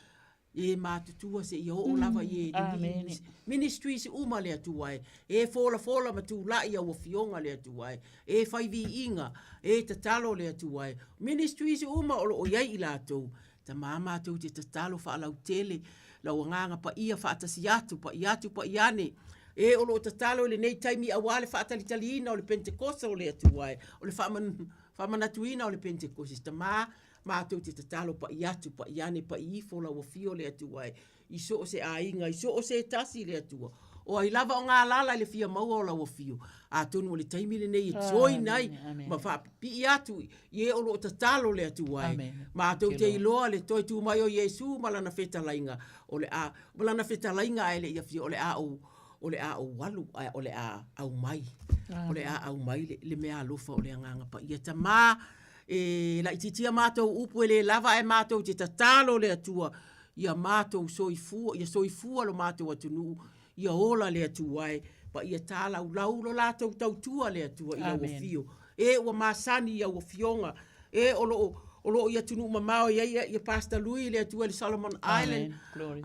e matutua seia oo lava i e lilii ministries uma le Atua e e folafola ma tulai au afioga le Atua e e fai viiga e tatalo le Atua e ministries uma o lo o i ai i latou Tamā matou te tatalo faalautele lau agaga paia faatasi atu pai atu pai ane e o lo o tatalo i lenei taimi auā le faatalitaliina o le Pentekosa o le Atua e o le faamanatuina o le Pentekosi Tamā matou te tatalo pai atu pai ane pai ifo lau afio le Atua e i so o se aiga, i so o se tasi le Atua. O ai lava o galala i le fia maua o lau afio, atonu o le taimi lenei e join ai ma faapipii atu i e o lo o tatalo le Atua e. Matou te iloa le toe tu mai o Iesu ma Lana fetalaiga, o le a, ma Lana fetalaiga ae le i afio, o le a ou, o le a ou alu, ae o le a aumai, o le a aumai le, le meaalofa o le Agaga Paia. Tama! E laitiitia matou upu e le lava ae matou te tatalo le Atua ia matou soifua, ia soifua lo matou atunuu, ia ola le Atua e, ma ia talaulau lo latou tautua le Atua i lau afio. E ua masani i au afioga, e o lo o lo o i atunuu mamao e i ai ia Pastor Lui le Atua i le Solomon Island,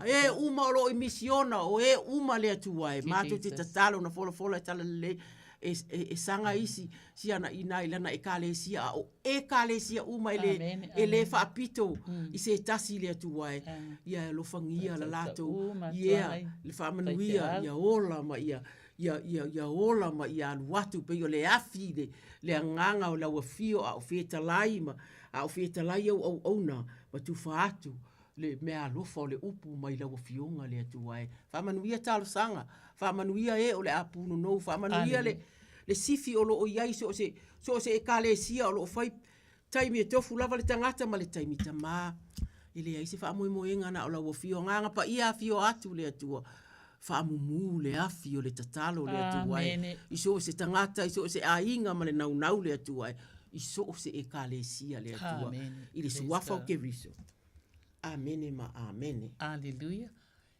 e uma o lo o i misiona, o e uma le Atua e, matou te tatalo na folafola e talalelei e, e, e saga isi si ana i nai lana ekalesia a o ekalesia uma e le, e le faapito mm. i se tasi le Atua e ia alofagia la latou ia le faamanuia ia ola ma ia ia ia ia ola ma ia alu atu pei o le afi le le agaga o lau afio a o fetalai ma a o fetalai au auauna ma tufa atu le meaalofa o le upu mai lau Afioga le Atua e. Faamanuia talosaga, faamanuia e o le a punonou, faamanuia le, le sifi o lo o i ai so o se, so o se ekalesia o lo o fai taimi e tofu lava le tagata ma le taimi tamā. E leai se faamoemoega na o lau Afio Agaga Paia afio atu le Atua. Faamumu le afi o le tatalo le Atua e. I so o se tagata, i so o se aiga ma le naunau le Atua e. I so o se ekalesia le Atua. I le suafa o Keriso. Amene ma amene. Aleluia.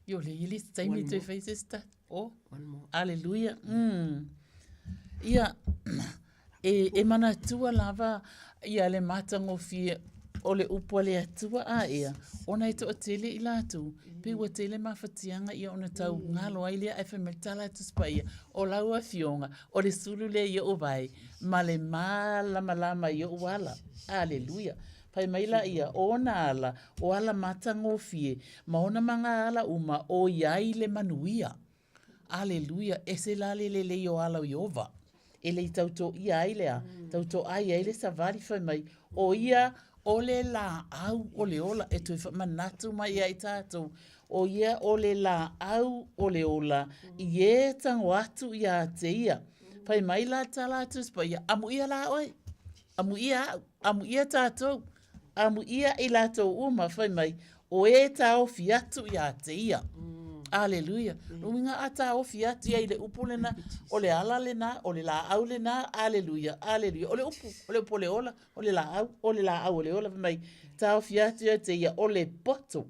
Io le ili se taimi toe fai se sta. Oh. One more. Aleluia. Mm. Ia, e, e manatua lava ia le matagofie o le upu a le Atua a ea, ona e toatele i latou, pei ua tele mafatiaga ia ona tau galo ai lea ae fai mai le tala a Tusi Paia, o lau Afioga, o le sulu lea i o'u vae, ma le malamalama i o'u ala. Aleluia. Fai mai laia, o ona ala, o ala matagofie, ma ona maga ala uma o i ai le manuia. Aleluia, ese la le lelei o ala o Ieova, e le i tautoʻia ai le a, tautoʻai ai le savali, fai mai, o ia o le lāʻau o le ola, e toe faamanatu mai ia i tātou, o ia o le lāʻau o le ola, i e tago atu iā te ia. Fai mai la tala a Tusi Paia, amuia la oe, amuia aʻu. Amuia tātou, amuia i latou uma, fai mai, o e taofi atu iā te ia. Aleluia. Lona uiga a taofi atu ia i le upu lena, o le ala lena, o le lāʻau lena, aleluia, aleluia. O le upu, o le upu o le ola, o le lāʻau, o le lāʻau o le ola, fai mai, taofi atu ia te ia, o le poto.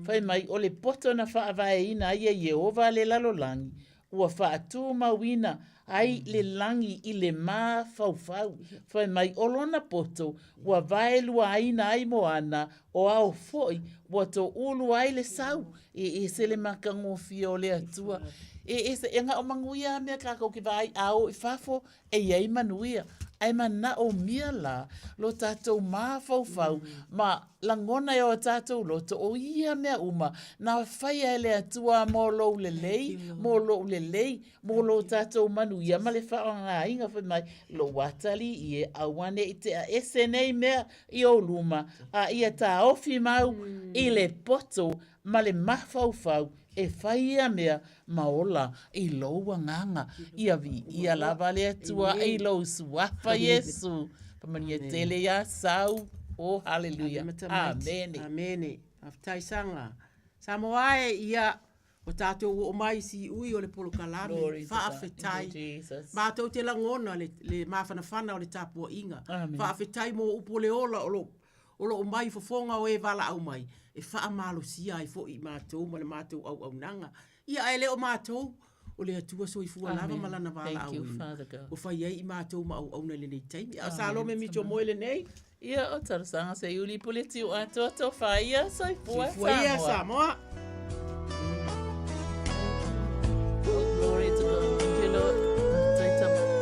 Fai mai, o le poto na faavaeina ai e Ieova le lalolagi, ua faatumauina ai le lagi i le mafaufau. Fai mai, o lona poto ua vaeluaina ai moana, o ao foi ua toulu ai le sau. E ese le matagofie o le Atua. E ese, e na o manuia a mea kākou ke vaai a o i fafo, e i ai manuia, ae manaomia la lo tatou mafaufau ma lagona e o tatou loto o ia mea uma na faia e le Atua mo lou lelei, mo loʻu lelei, mo lo tatou manuia ma le faaaogaina fai mai lou atalii e auaneʻi tea ese nei mea i ou luma a ia taofi mau i le poto ma le mafaufau e fai ia mea ma ola i lou agaga. Ia viia lava le Atua i lou suafa Iesu. Faamanuia tele iā Sau. Oh, haleluia. Amene. Amene. Faafetai Saga. Samoa e, ia, ua tatou oo mai i siui o le polokalame. Faafetai. Matou te lagona le, le mafanafana o le tapuaiga. Faafetai mo upu o le ola o lo o lo o mai fofoga o e valaau mai, e faamalosia ai foi i matou ma le matou auaunaga. Ia ae le o matou, o le Atua soifua lava ma Lana valaauina, ua fai ai i matou ma auauna i lenei taimi. A o Salome Mitchell Moe lenei. Ia, o talosaga Seiuli Puletiu atoa tofa ia, soifua Samoa. Soifua ia Samoa. Glory to God. Thank you, Lord. Faafetai Tama.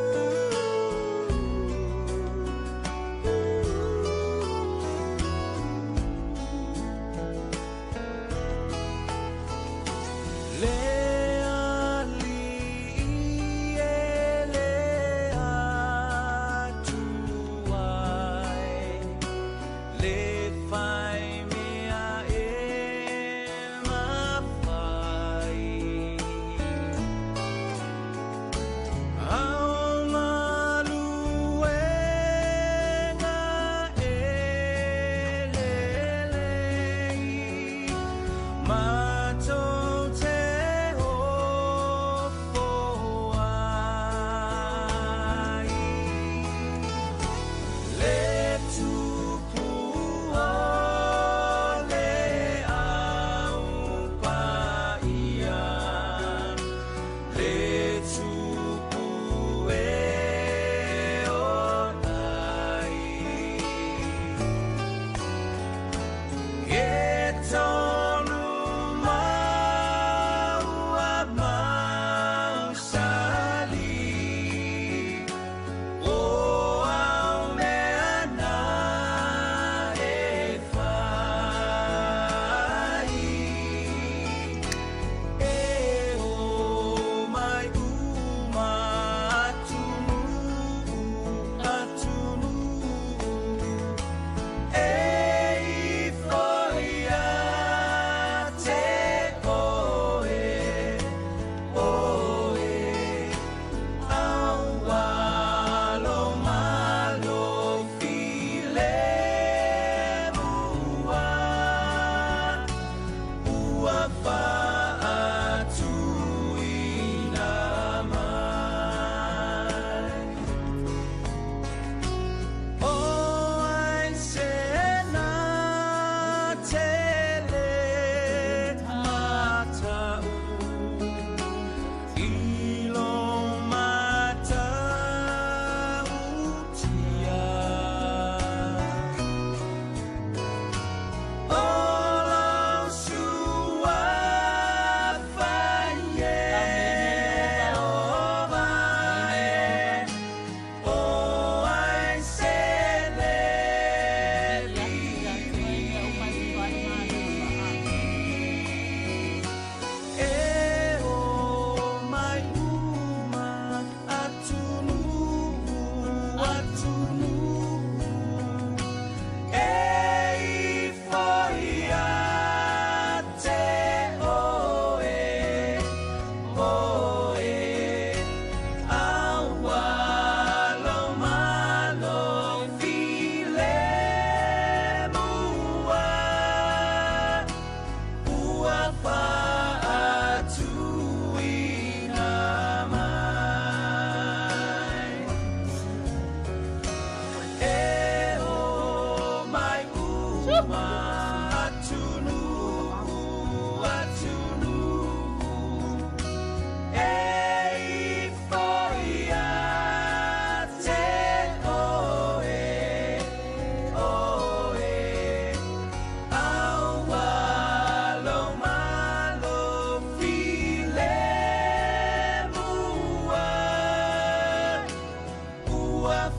Ua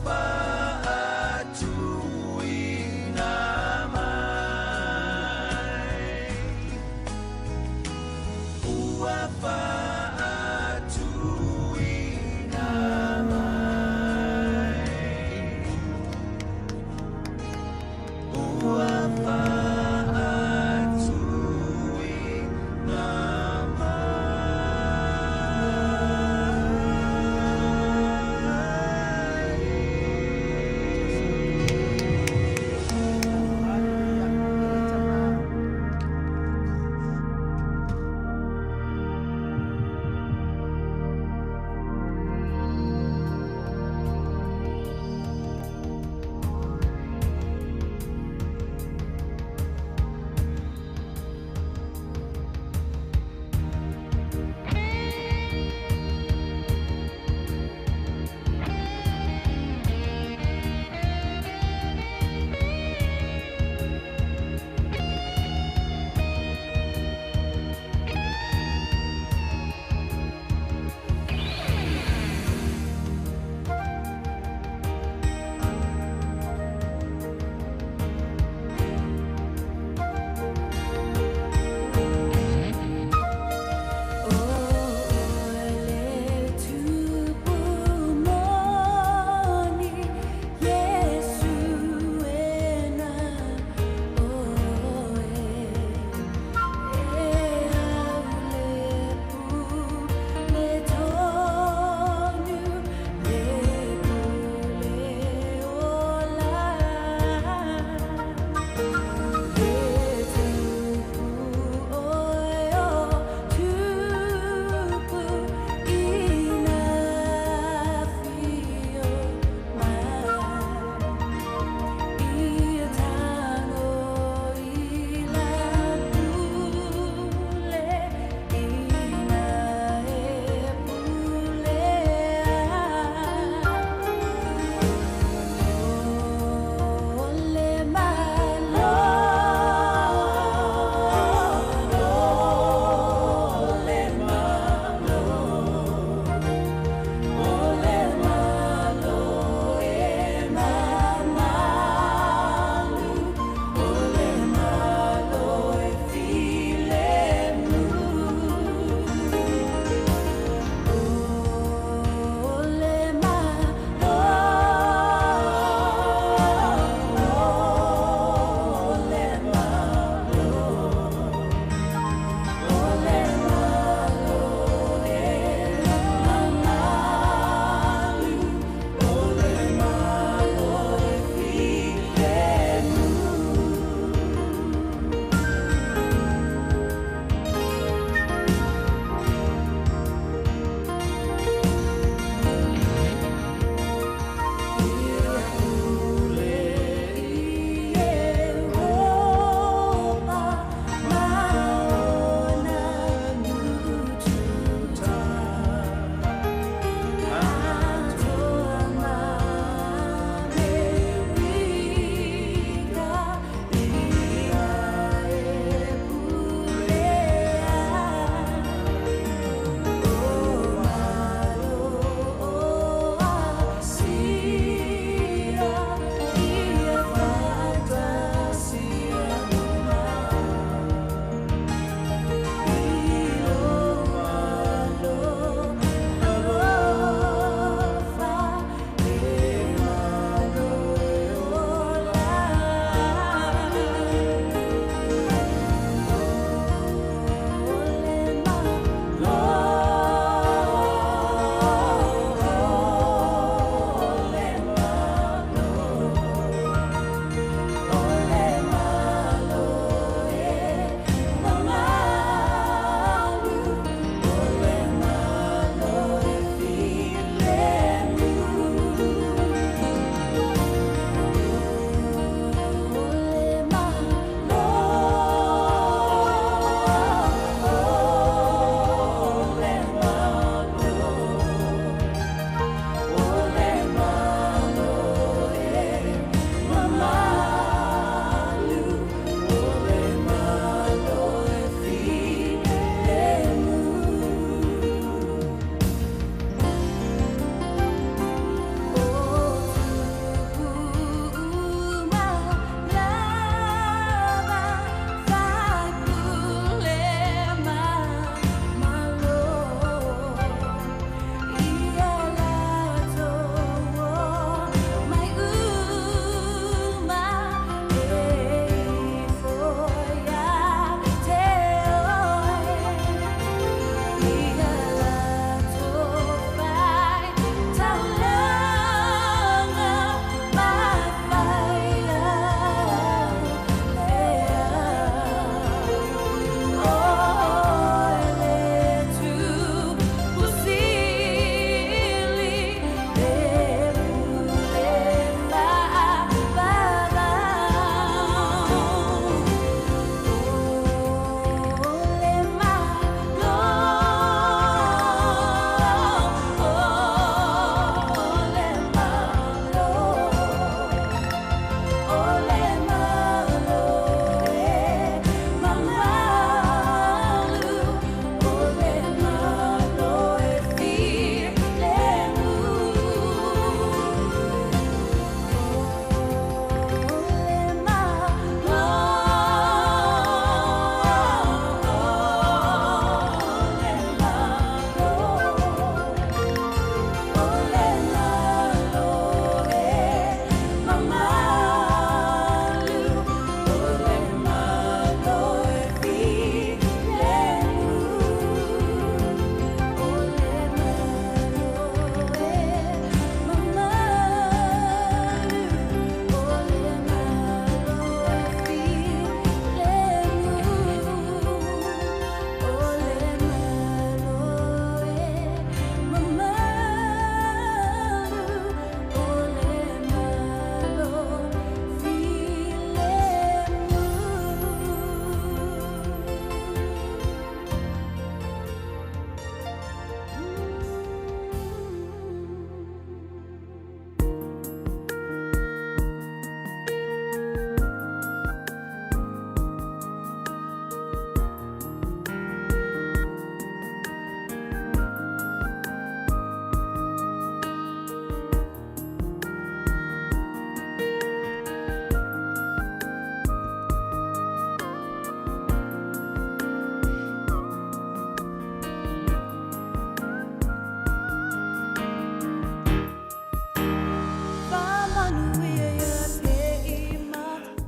faatuina mai.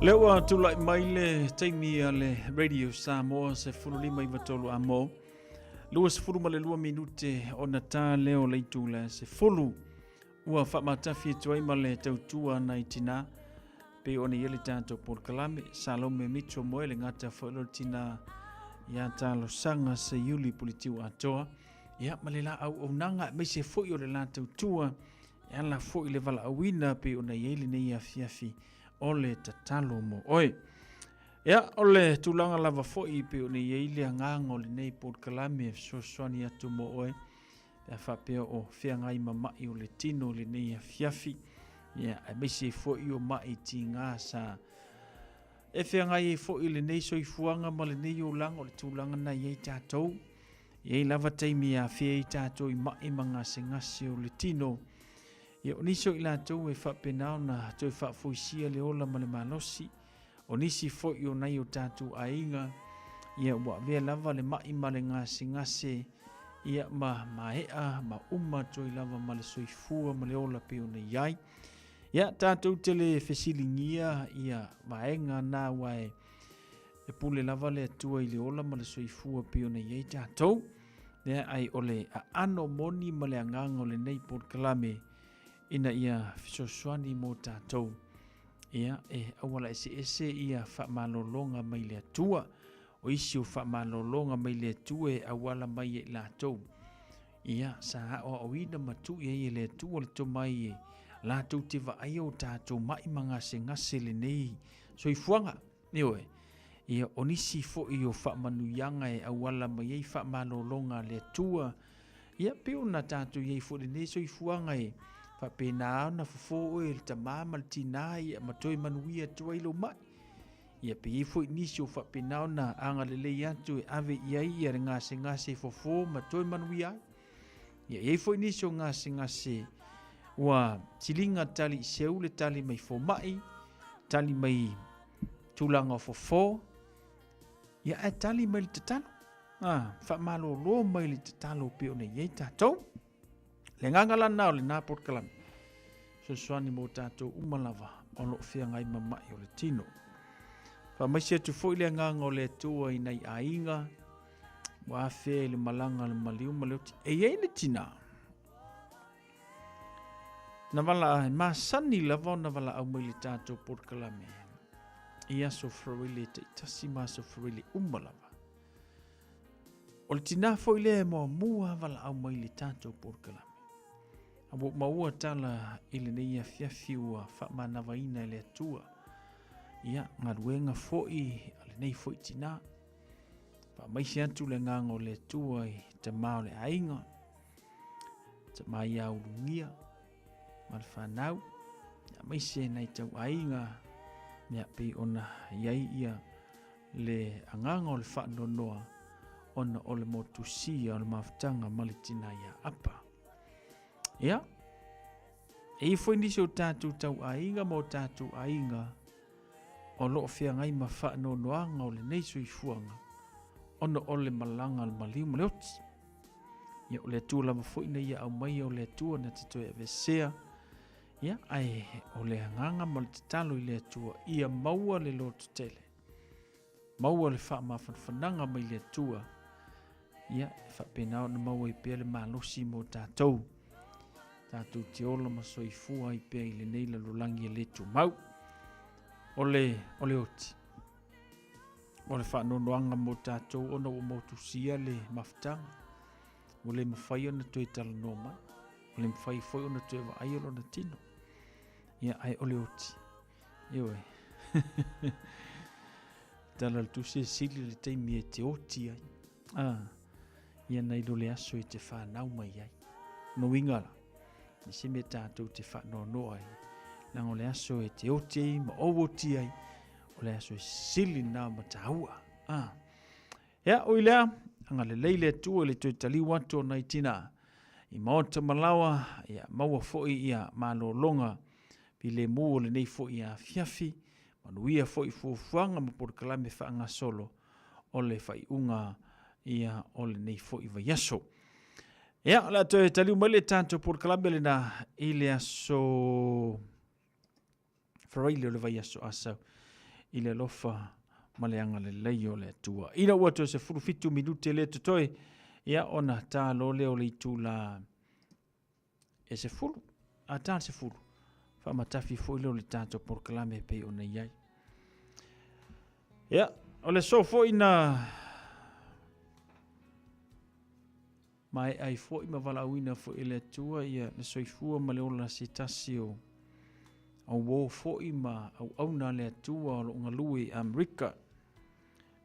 Lea ua tulai mai le taimi a le Radio Samoa 15 i a mo. 22 minute ona tā leo le itu le se fulu. Ua faamatafi atu ai ma le tautua nai tinā pei ona i ai le tatou polokalame. Salome Mitchell Moe le gata foi lea o le tinā ia Talosaga Seiuli Puletiu Atoa. Ia ma le la auaunaga aemaise foi o le la tautua e ala foi i le valaauina pei ona i ai lenei afiafi o le tatalo mo oe. Ia, o le tulaga lava foi pei ona i ai le agaga o lenei polokalame e fesoasoani atu mo oe pe a faapea o feagai ma ma'i o le tino i lenei afiafi, ia, aemaise ai foi o ma'i tiga sa e feagai ai foi i lenei soifuaga ma lenei olaga o le tulaga na i ai tatou. E i ai lava taimi e afea ai tatou i ma'i ma gasegase o le tino. Ia, o nisi o i latou e faapena ona toe faafoisia le ola ma le malosi, O nisi foi o nai o tatou aiga, ia ua avea lava le ma'i ma le gasegase, ia ma maea ma uma atu ai lava ma le soifua ma le ola pei ona i ai. Ia, tatou te le fesiligia ia vaega na aua e, e pule lava le Atua i le ola ma le soifua pei ona i ai tatou. Ia, ai o le aano moni ma le agaga o lenei polokalame ina ia fesoasoani mo tatou. Ia, e auala eseese ia faamalologa mai le Atua. O isi o faamalologa mai le Atua e auala mai e i latou. Ia, sa aoaoina ma tuu i ai e le Atua le tomai e latou te vaaia o tatou mai ma gasegase lenei soifuaga. Ioe. Ia, o nisi foi o faamanuiaga e auala mai ai faamalologa a le Atua, ia, pei ona tatou i ai foi i lenei soifuaga e faapena ona fofo oe e le tama ma le tinā, ia, ma toe manuia atu ai lou mai. Ia, pe i ai foi nisi o faapena ona agalelei atu e ave i ai ia le gasegase e fofo ma toe manuia ai. Ia, e i ai foi nisi o gasegase ua siliga tali i seu le tali mai fomai, tali mai tulaga o fofo, ia ae tali mai le tatalo. Ah, faamalolo mai le tatalo pei ona i ai tatou. Le agaga la lena o lena polokalame, fesoasoani mo tatou uma lava o lo o feagai ma mai o le tino. Faamaise atu foi le agaga o le Atua i nai aiga ua afea i le malaga a le maliu ma le oti. E i ai le tinā na vala e masani lava ona valaau mai le tatou polokalame i aso Faraile taitasi ma aso Faraile uma lava. O le tinā foi lea e muamua valaau mai le tatou polokalame. A ua maua tala i lenei afiafi ua faamanavaina e le Atua. Ia, galuega foi a lenei foi tinā. Faamaise atu le agaga o le Atua i tama o le aiga, tama ia ulugia ma le whanau, aemaise nai tau aiga, ia pei ona i ai ia le agaga o le faanoanoa ona o le motusia o le mafutaga ma le tina ia Apa. Ia, e i foi nisi o tatou tau aiga ma o tatou aiga o lo o feagai ma faanoanoaga o lenei soifuaga ona o le malaga a le maliu ma le oti. Ia, o le Atua lava foi na ia aumaia o le Atua na te toe aveesea. Ia, ae o le agaga ma le tatalo i le Atua, ia maua le lototele, maua le faamafanafanaga mai le Atua, ia, e faapena ona maua ai pea le malosi mo tatou, tatou te ola ma soifua ai pea i lenei lalolagi e le tumau. O le, o le oti, o le faanoanoaga mo tatou ona ua motusia le mafutaga, ua le mafai ona toe talanoa mai, ua le mafai foi ona toe vaaia lona tino. Ia, ae o le oti, ioe. Tala le tusi e sili le taimi e te oti ai. Ah, ia nai lo le aso e te whanau mai ai. No uiga la, i se mea tātou te whaanoanoa ai. Leaga o le aso e te oti ai ma ou oti ai, o le aso e sili nā ma tāua. Ah. Ea, oi lea, agalelei le Atua i le toe taliu atu o nai tinā i maota ma laoa, ia maua foi ia malologa filemu o lenei foi afiafi, manuia foi fuafuaga ma polokalame faagasolo o le faaiuga ia o lenei foi vaiaso. Ia, o le a toe taliu mai le tatou polokalame lena i le aso Faraile o le vaiaso Asau. i le alofa ma le agalelei o le Atua. Ina ua toe 17 minute lea totoe, ia ona ta loa lea o le itula e 10, a ta le 10, faamatafi foi lea o le tatou polokalame e pei ona i ai. Ia, o le aso foi na Maea ai foi ma valaauina foi e le Atua ia le soifua ma le ola se tasi o auō foi ma auauna a le Atua o lo o galue i Amerika.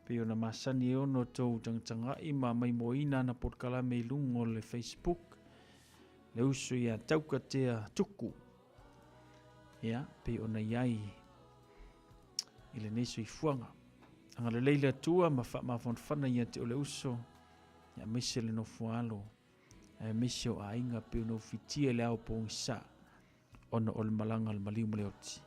Pei ona masani e ono tou tagatagai ma maimoaina ana polokalame i luga o le Facebook, le uso ia Taukatea Tuku. Ia, pei ona i ai i lenei soifuaga. Agalelei le Atua ma faamafanafana ia te oe le uso aemaise le nofoalo, aemaise o aiga pei ona ufitia i le ao pogisa ona o le malaga a le maliu ma le oti.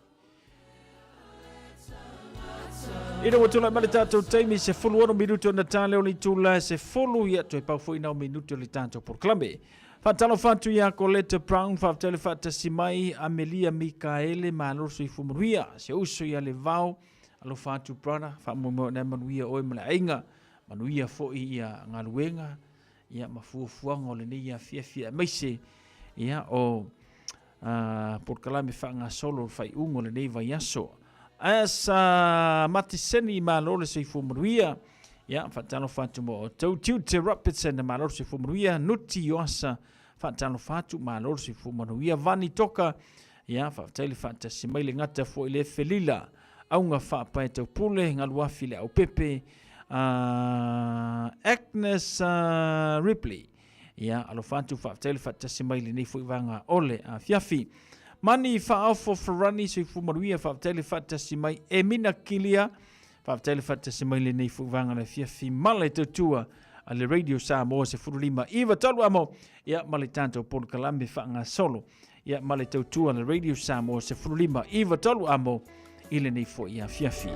Ina ua tulai mai le tatou taimi 16 minuti ona ta lea o le itula e 10, ia toe pau foi nao minuti o le tatou polokalame. Faatalofa atu ia Colette Brown, faafetai le faatasi mai, Amelia Mikaele, malo le soifua manuia, si ou uso ia Levao, alofa atu brother, faamoemoe ona e manuia oe ma le aiga. Manuia foi ia galuega ia ma fuafuaga o lenei afiafi aemaise ia o polokalame faagasolo o le faaiuga o lenei vaiaso. As Matiseni malo le soifua manuia. Ia faatalofa atu mo outou. Tiute Robertson malo le soifua manuia. Nuti Ioasa faatalofa atu malo le soifua manuia. Vani Toka ia faafetai le faatasi mai le gata foi le Felila Auga Faapae Taupule, Galuafi Le Aupepe, Agnes Ripley. Ia, alofa atu, faafetai le faatasi mai lenei foi vaega o le afiafi. Mani Faaofo Ferrani, soifua manuia, faafetai le faatasi mai. Emina Kilia, faafetai le faatasi mai lenei foi vaega o le afiafi. Ma le tautua a le Radio Samoa 15 9 amo, ia, ma le tatou polokalame faagasolo. Ia ma le tautua le Radio Samoa 15 93 amo i lenei foi afiafi.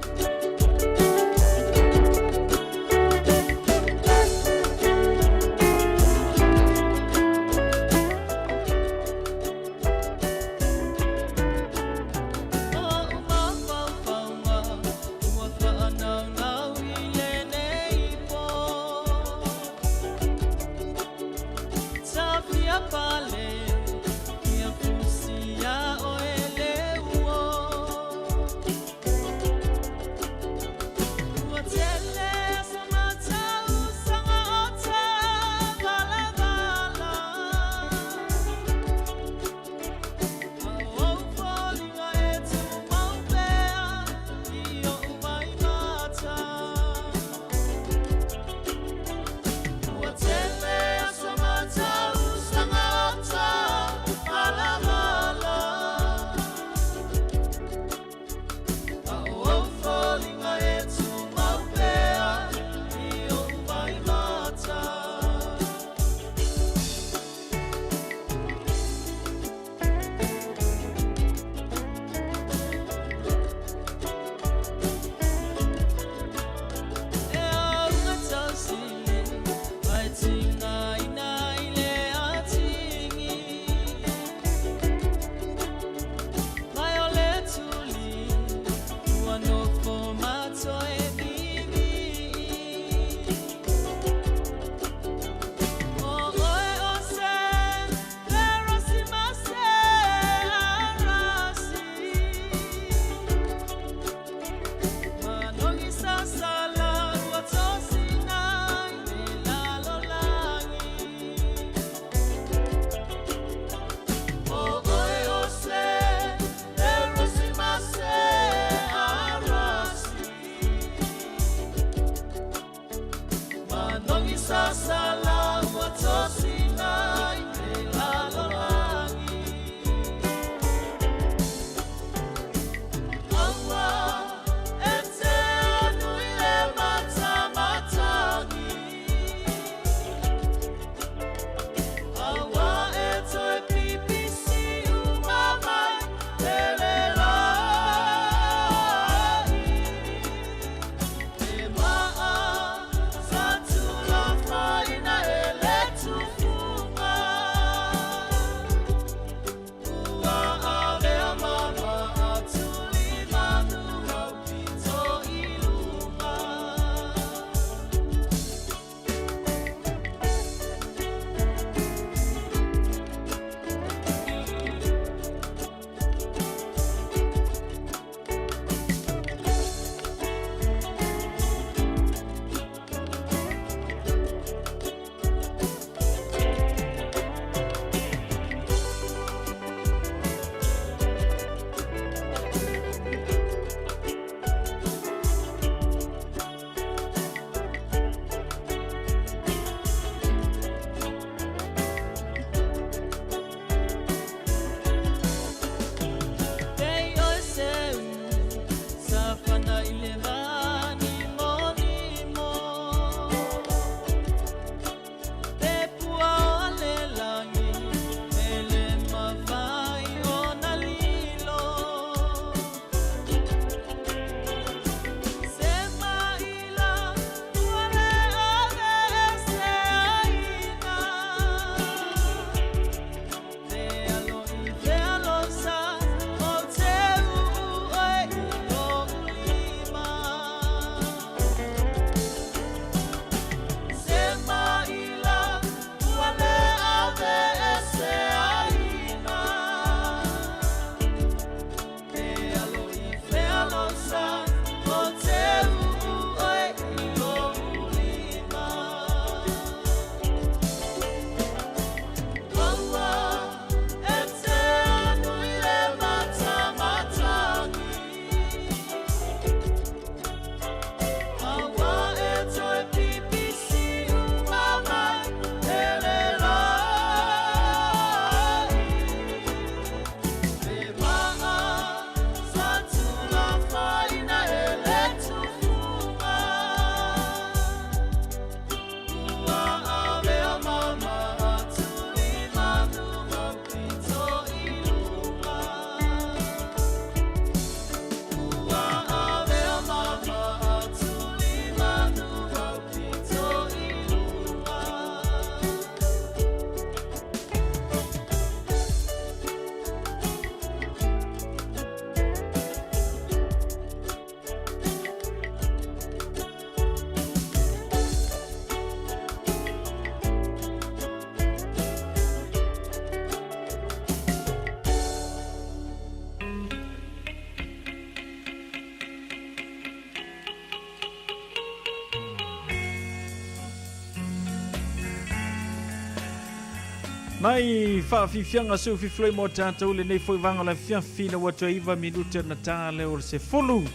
Nai faafiafiaga seu fifiloi mo tatou lenei foi vaga o le afiafi ina ua toe 9 minute ona ta lea o le 10.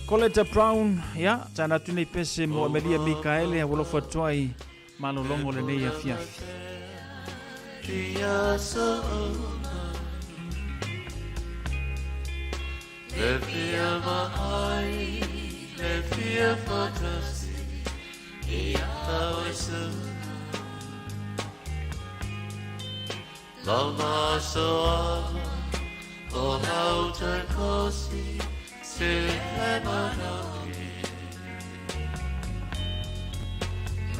Coletta Brown, ia, tana atu nei pese mo Amelia Mikaele, ua alofa atu ai malologo lenei afiafi. Le fia vaai, le fia whakasi, i a oe. Lau masoaga, o hau te kosi, se le manaui.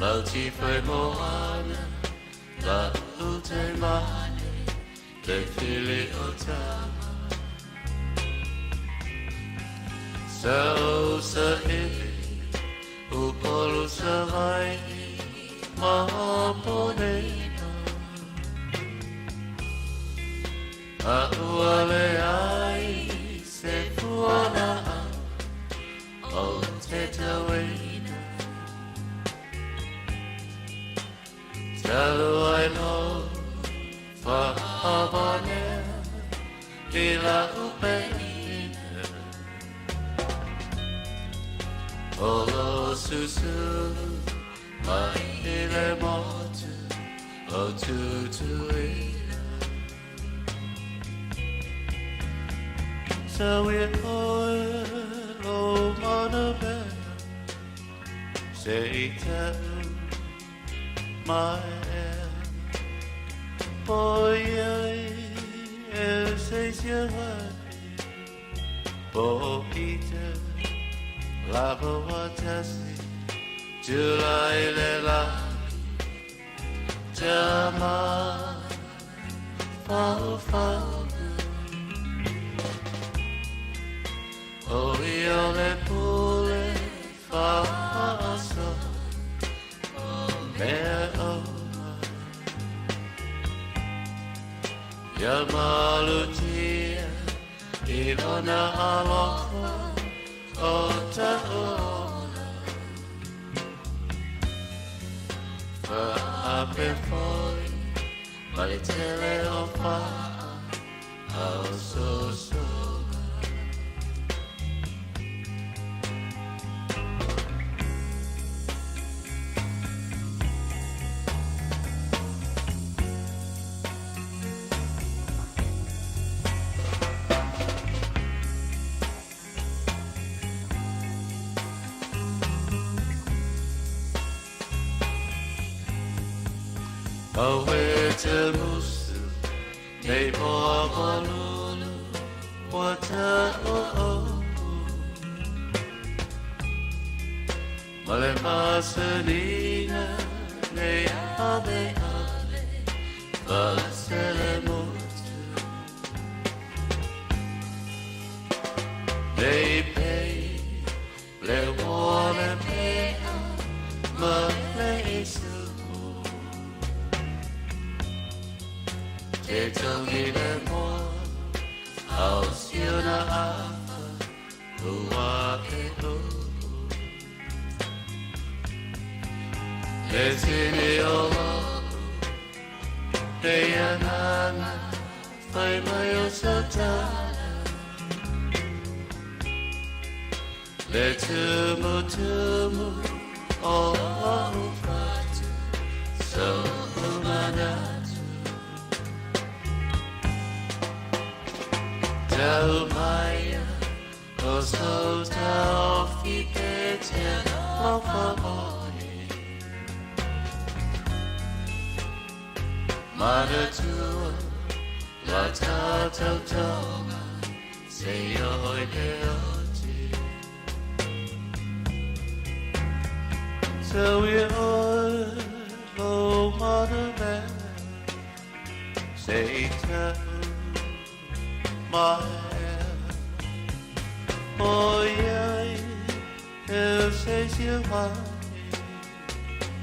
Lau ti whai moana, la u te mane, le fili o tama. Sa o sa ili, u polu sa vai, ma ponena. A ua le ai se fuana o te tauina. Talu ai lo whaavanea i la upeina. O lo susulu mai i le motu o tutuila. Sa i oe lo mana mea, se i tau mai ea. Po iai e se sia vai, po i te lava watasi, tulai le la, tama fau fau. O i o le pule whaaso, mea oma. Ia malutia i lona alofa o ta ola. Whaape foi, ma le tele o whaa, au so so. Awe te musu, nei moa malulu, wa ta o o. Male masanina, nei ave ave, vasele motu. Nei pei, le wale pea, ma le isu. Te tangi le moa, au siona afa, ua e o. Le tini o lo, te anana, whai mai o satana. Le tumu tumu o o whatu, so umanatu. Tau maia, o so tau white te lofa oe. Manatua, la tātou tonga, se oi te oti. So i oe lo mana mea, se i tau mai ea. O iai, e se sia mai,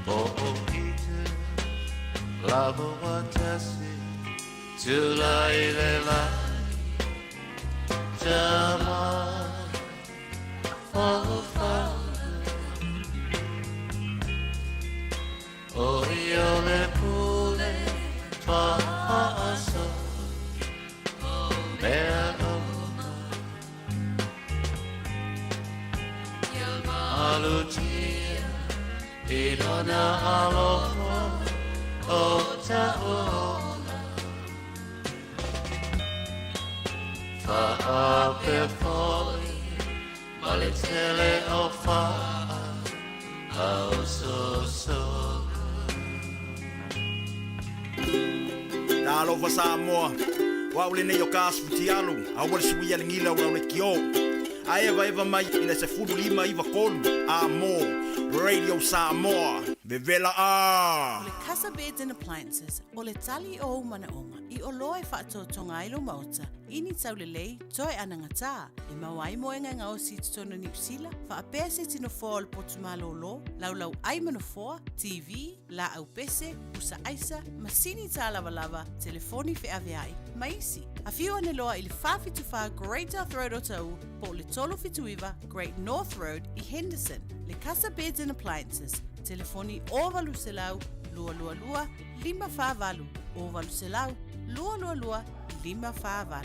o o i te lava watasi, tulai le la, tama fau fau. O i o le pule wha Malutia i lona alofa o ta'ola. Fa'apea fo'i ma le tele o fa'a ausosoga. Talofa Samoa, o au lenei o ka asu futialu, aua le suia le gila o lau lekiō. A evaeva mai i le 15 9 3 a mo Radio Samoa, vevela a! O le Casa Beds and Appliances, o le tali o ou manaoga i oloa e faatoatoga ai lou maota i ni taulelei toe anagatā, e maua ai moega e gaosi i totonu o Niu Sila, faapea se tino foa o le potu malōlō, laulau ai ma nofoa, TV, laau pese, pusa aisa, masini tālavalava, telefoni feaveai, ma isi. Afio ane loa i le 474 Great South Road o Taʻu po o le 379 Great North Road i Henderson. Le Casa Beds and Appliances, telefoni 0800 222 548, 0800 222 548.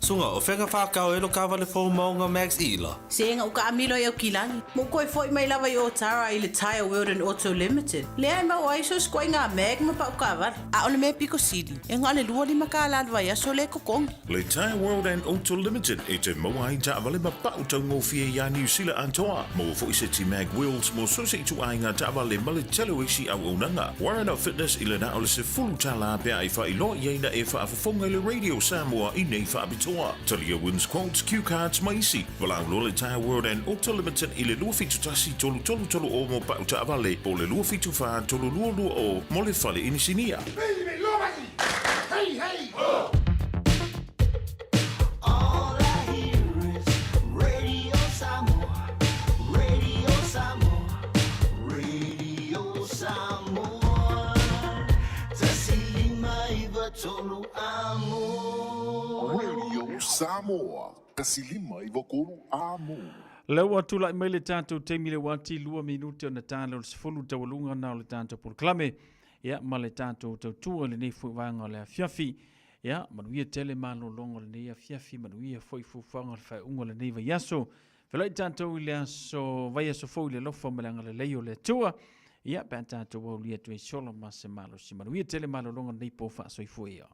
Suga, o fea ka whākau e lo kāwale fou maunga Max Ila? Se ega uka amilo i Aukilani. Mo koe foi mai lava i Otara i le Tyre World and Auto Limited. Lea e maua ai so sikoa i ngā mag ma pau kāwale. A o le mea piko sili, e ngā le 25 kālā le vaiaso le kokongi. Le Tyre World and Auto Limited e te maua ai taavale ma pau taugofie iā Niu Sila atoa. Maua foi se ti mag wheels mo so se ituaiga taavale ma le tele o isi auaunaga. Warren of Fitness i le na o le 10 tālā pe a i faailoa i ai na e faafofoga i le Radio Samoa i nei faapitoa. Talia wins quotes, cue cards ma isi. Valaau loa le Tyre World and Auto Limited i le 271 333 o mo pau taavale po o le 274 322 o mo le fale inisinia. Hey, hey! All I hear is Radio Samoa, Radio Samoa, Radio Samoa. 1.593 amo. Radio Samoa, 1.593 amo. Le ua tulai mai le tatou taimi le uati 2 minute ona tala o le 10 taualuga na o le tatou polokalame. Ia, ma le tatou tautua i lenei foi vaega o le afiafi. Ia, manuia tele malologa o lenei afiafi, manuia foi fuafuaga o le faaiuga o lenei vaiaso. Felai tatou i le aso vaiaso fou i le alofa ma le agalelei o le Atua. Ia, pe a tatou aulia atu ai sola ma se malosi. Manuia tele malologa o lenei po faasoifua ia.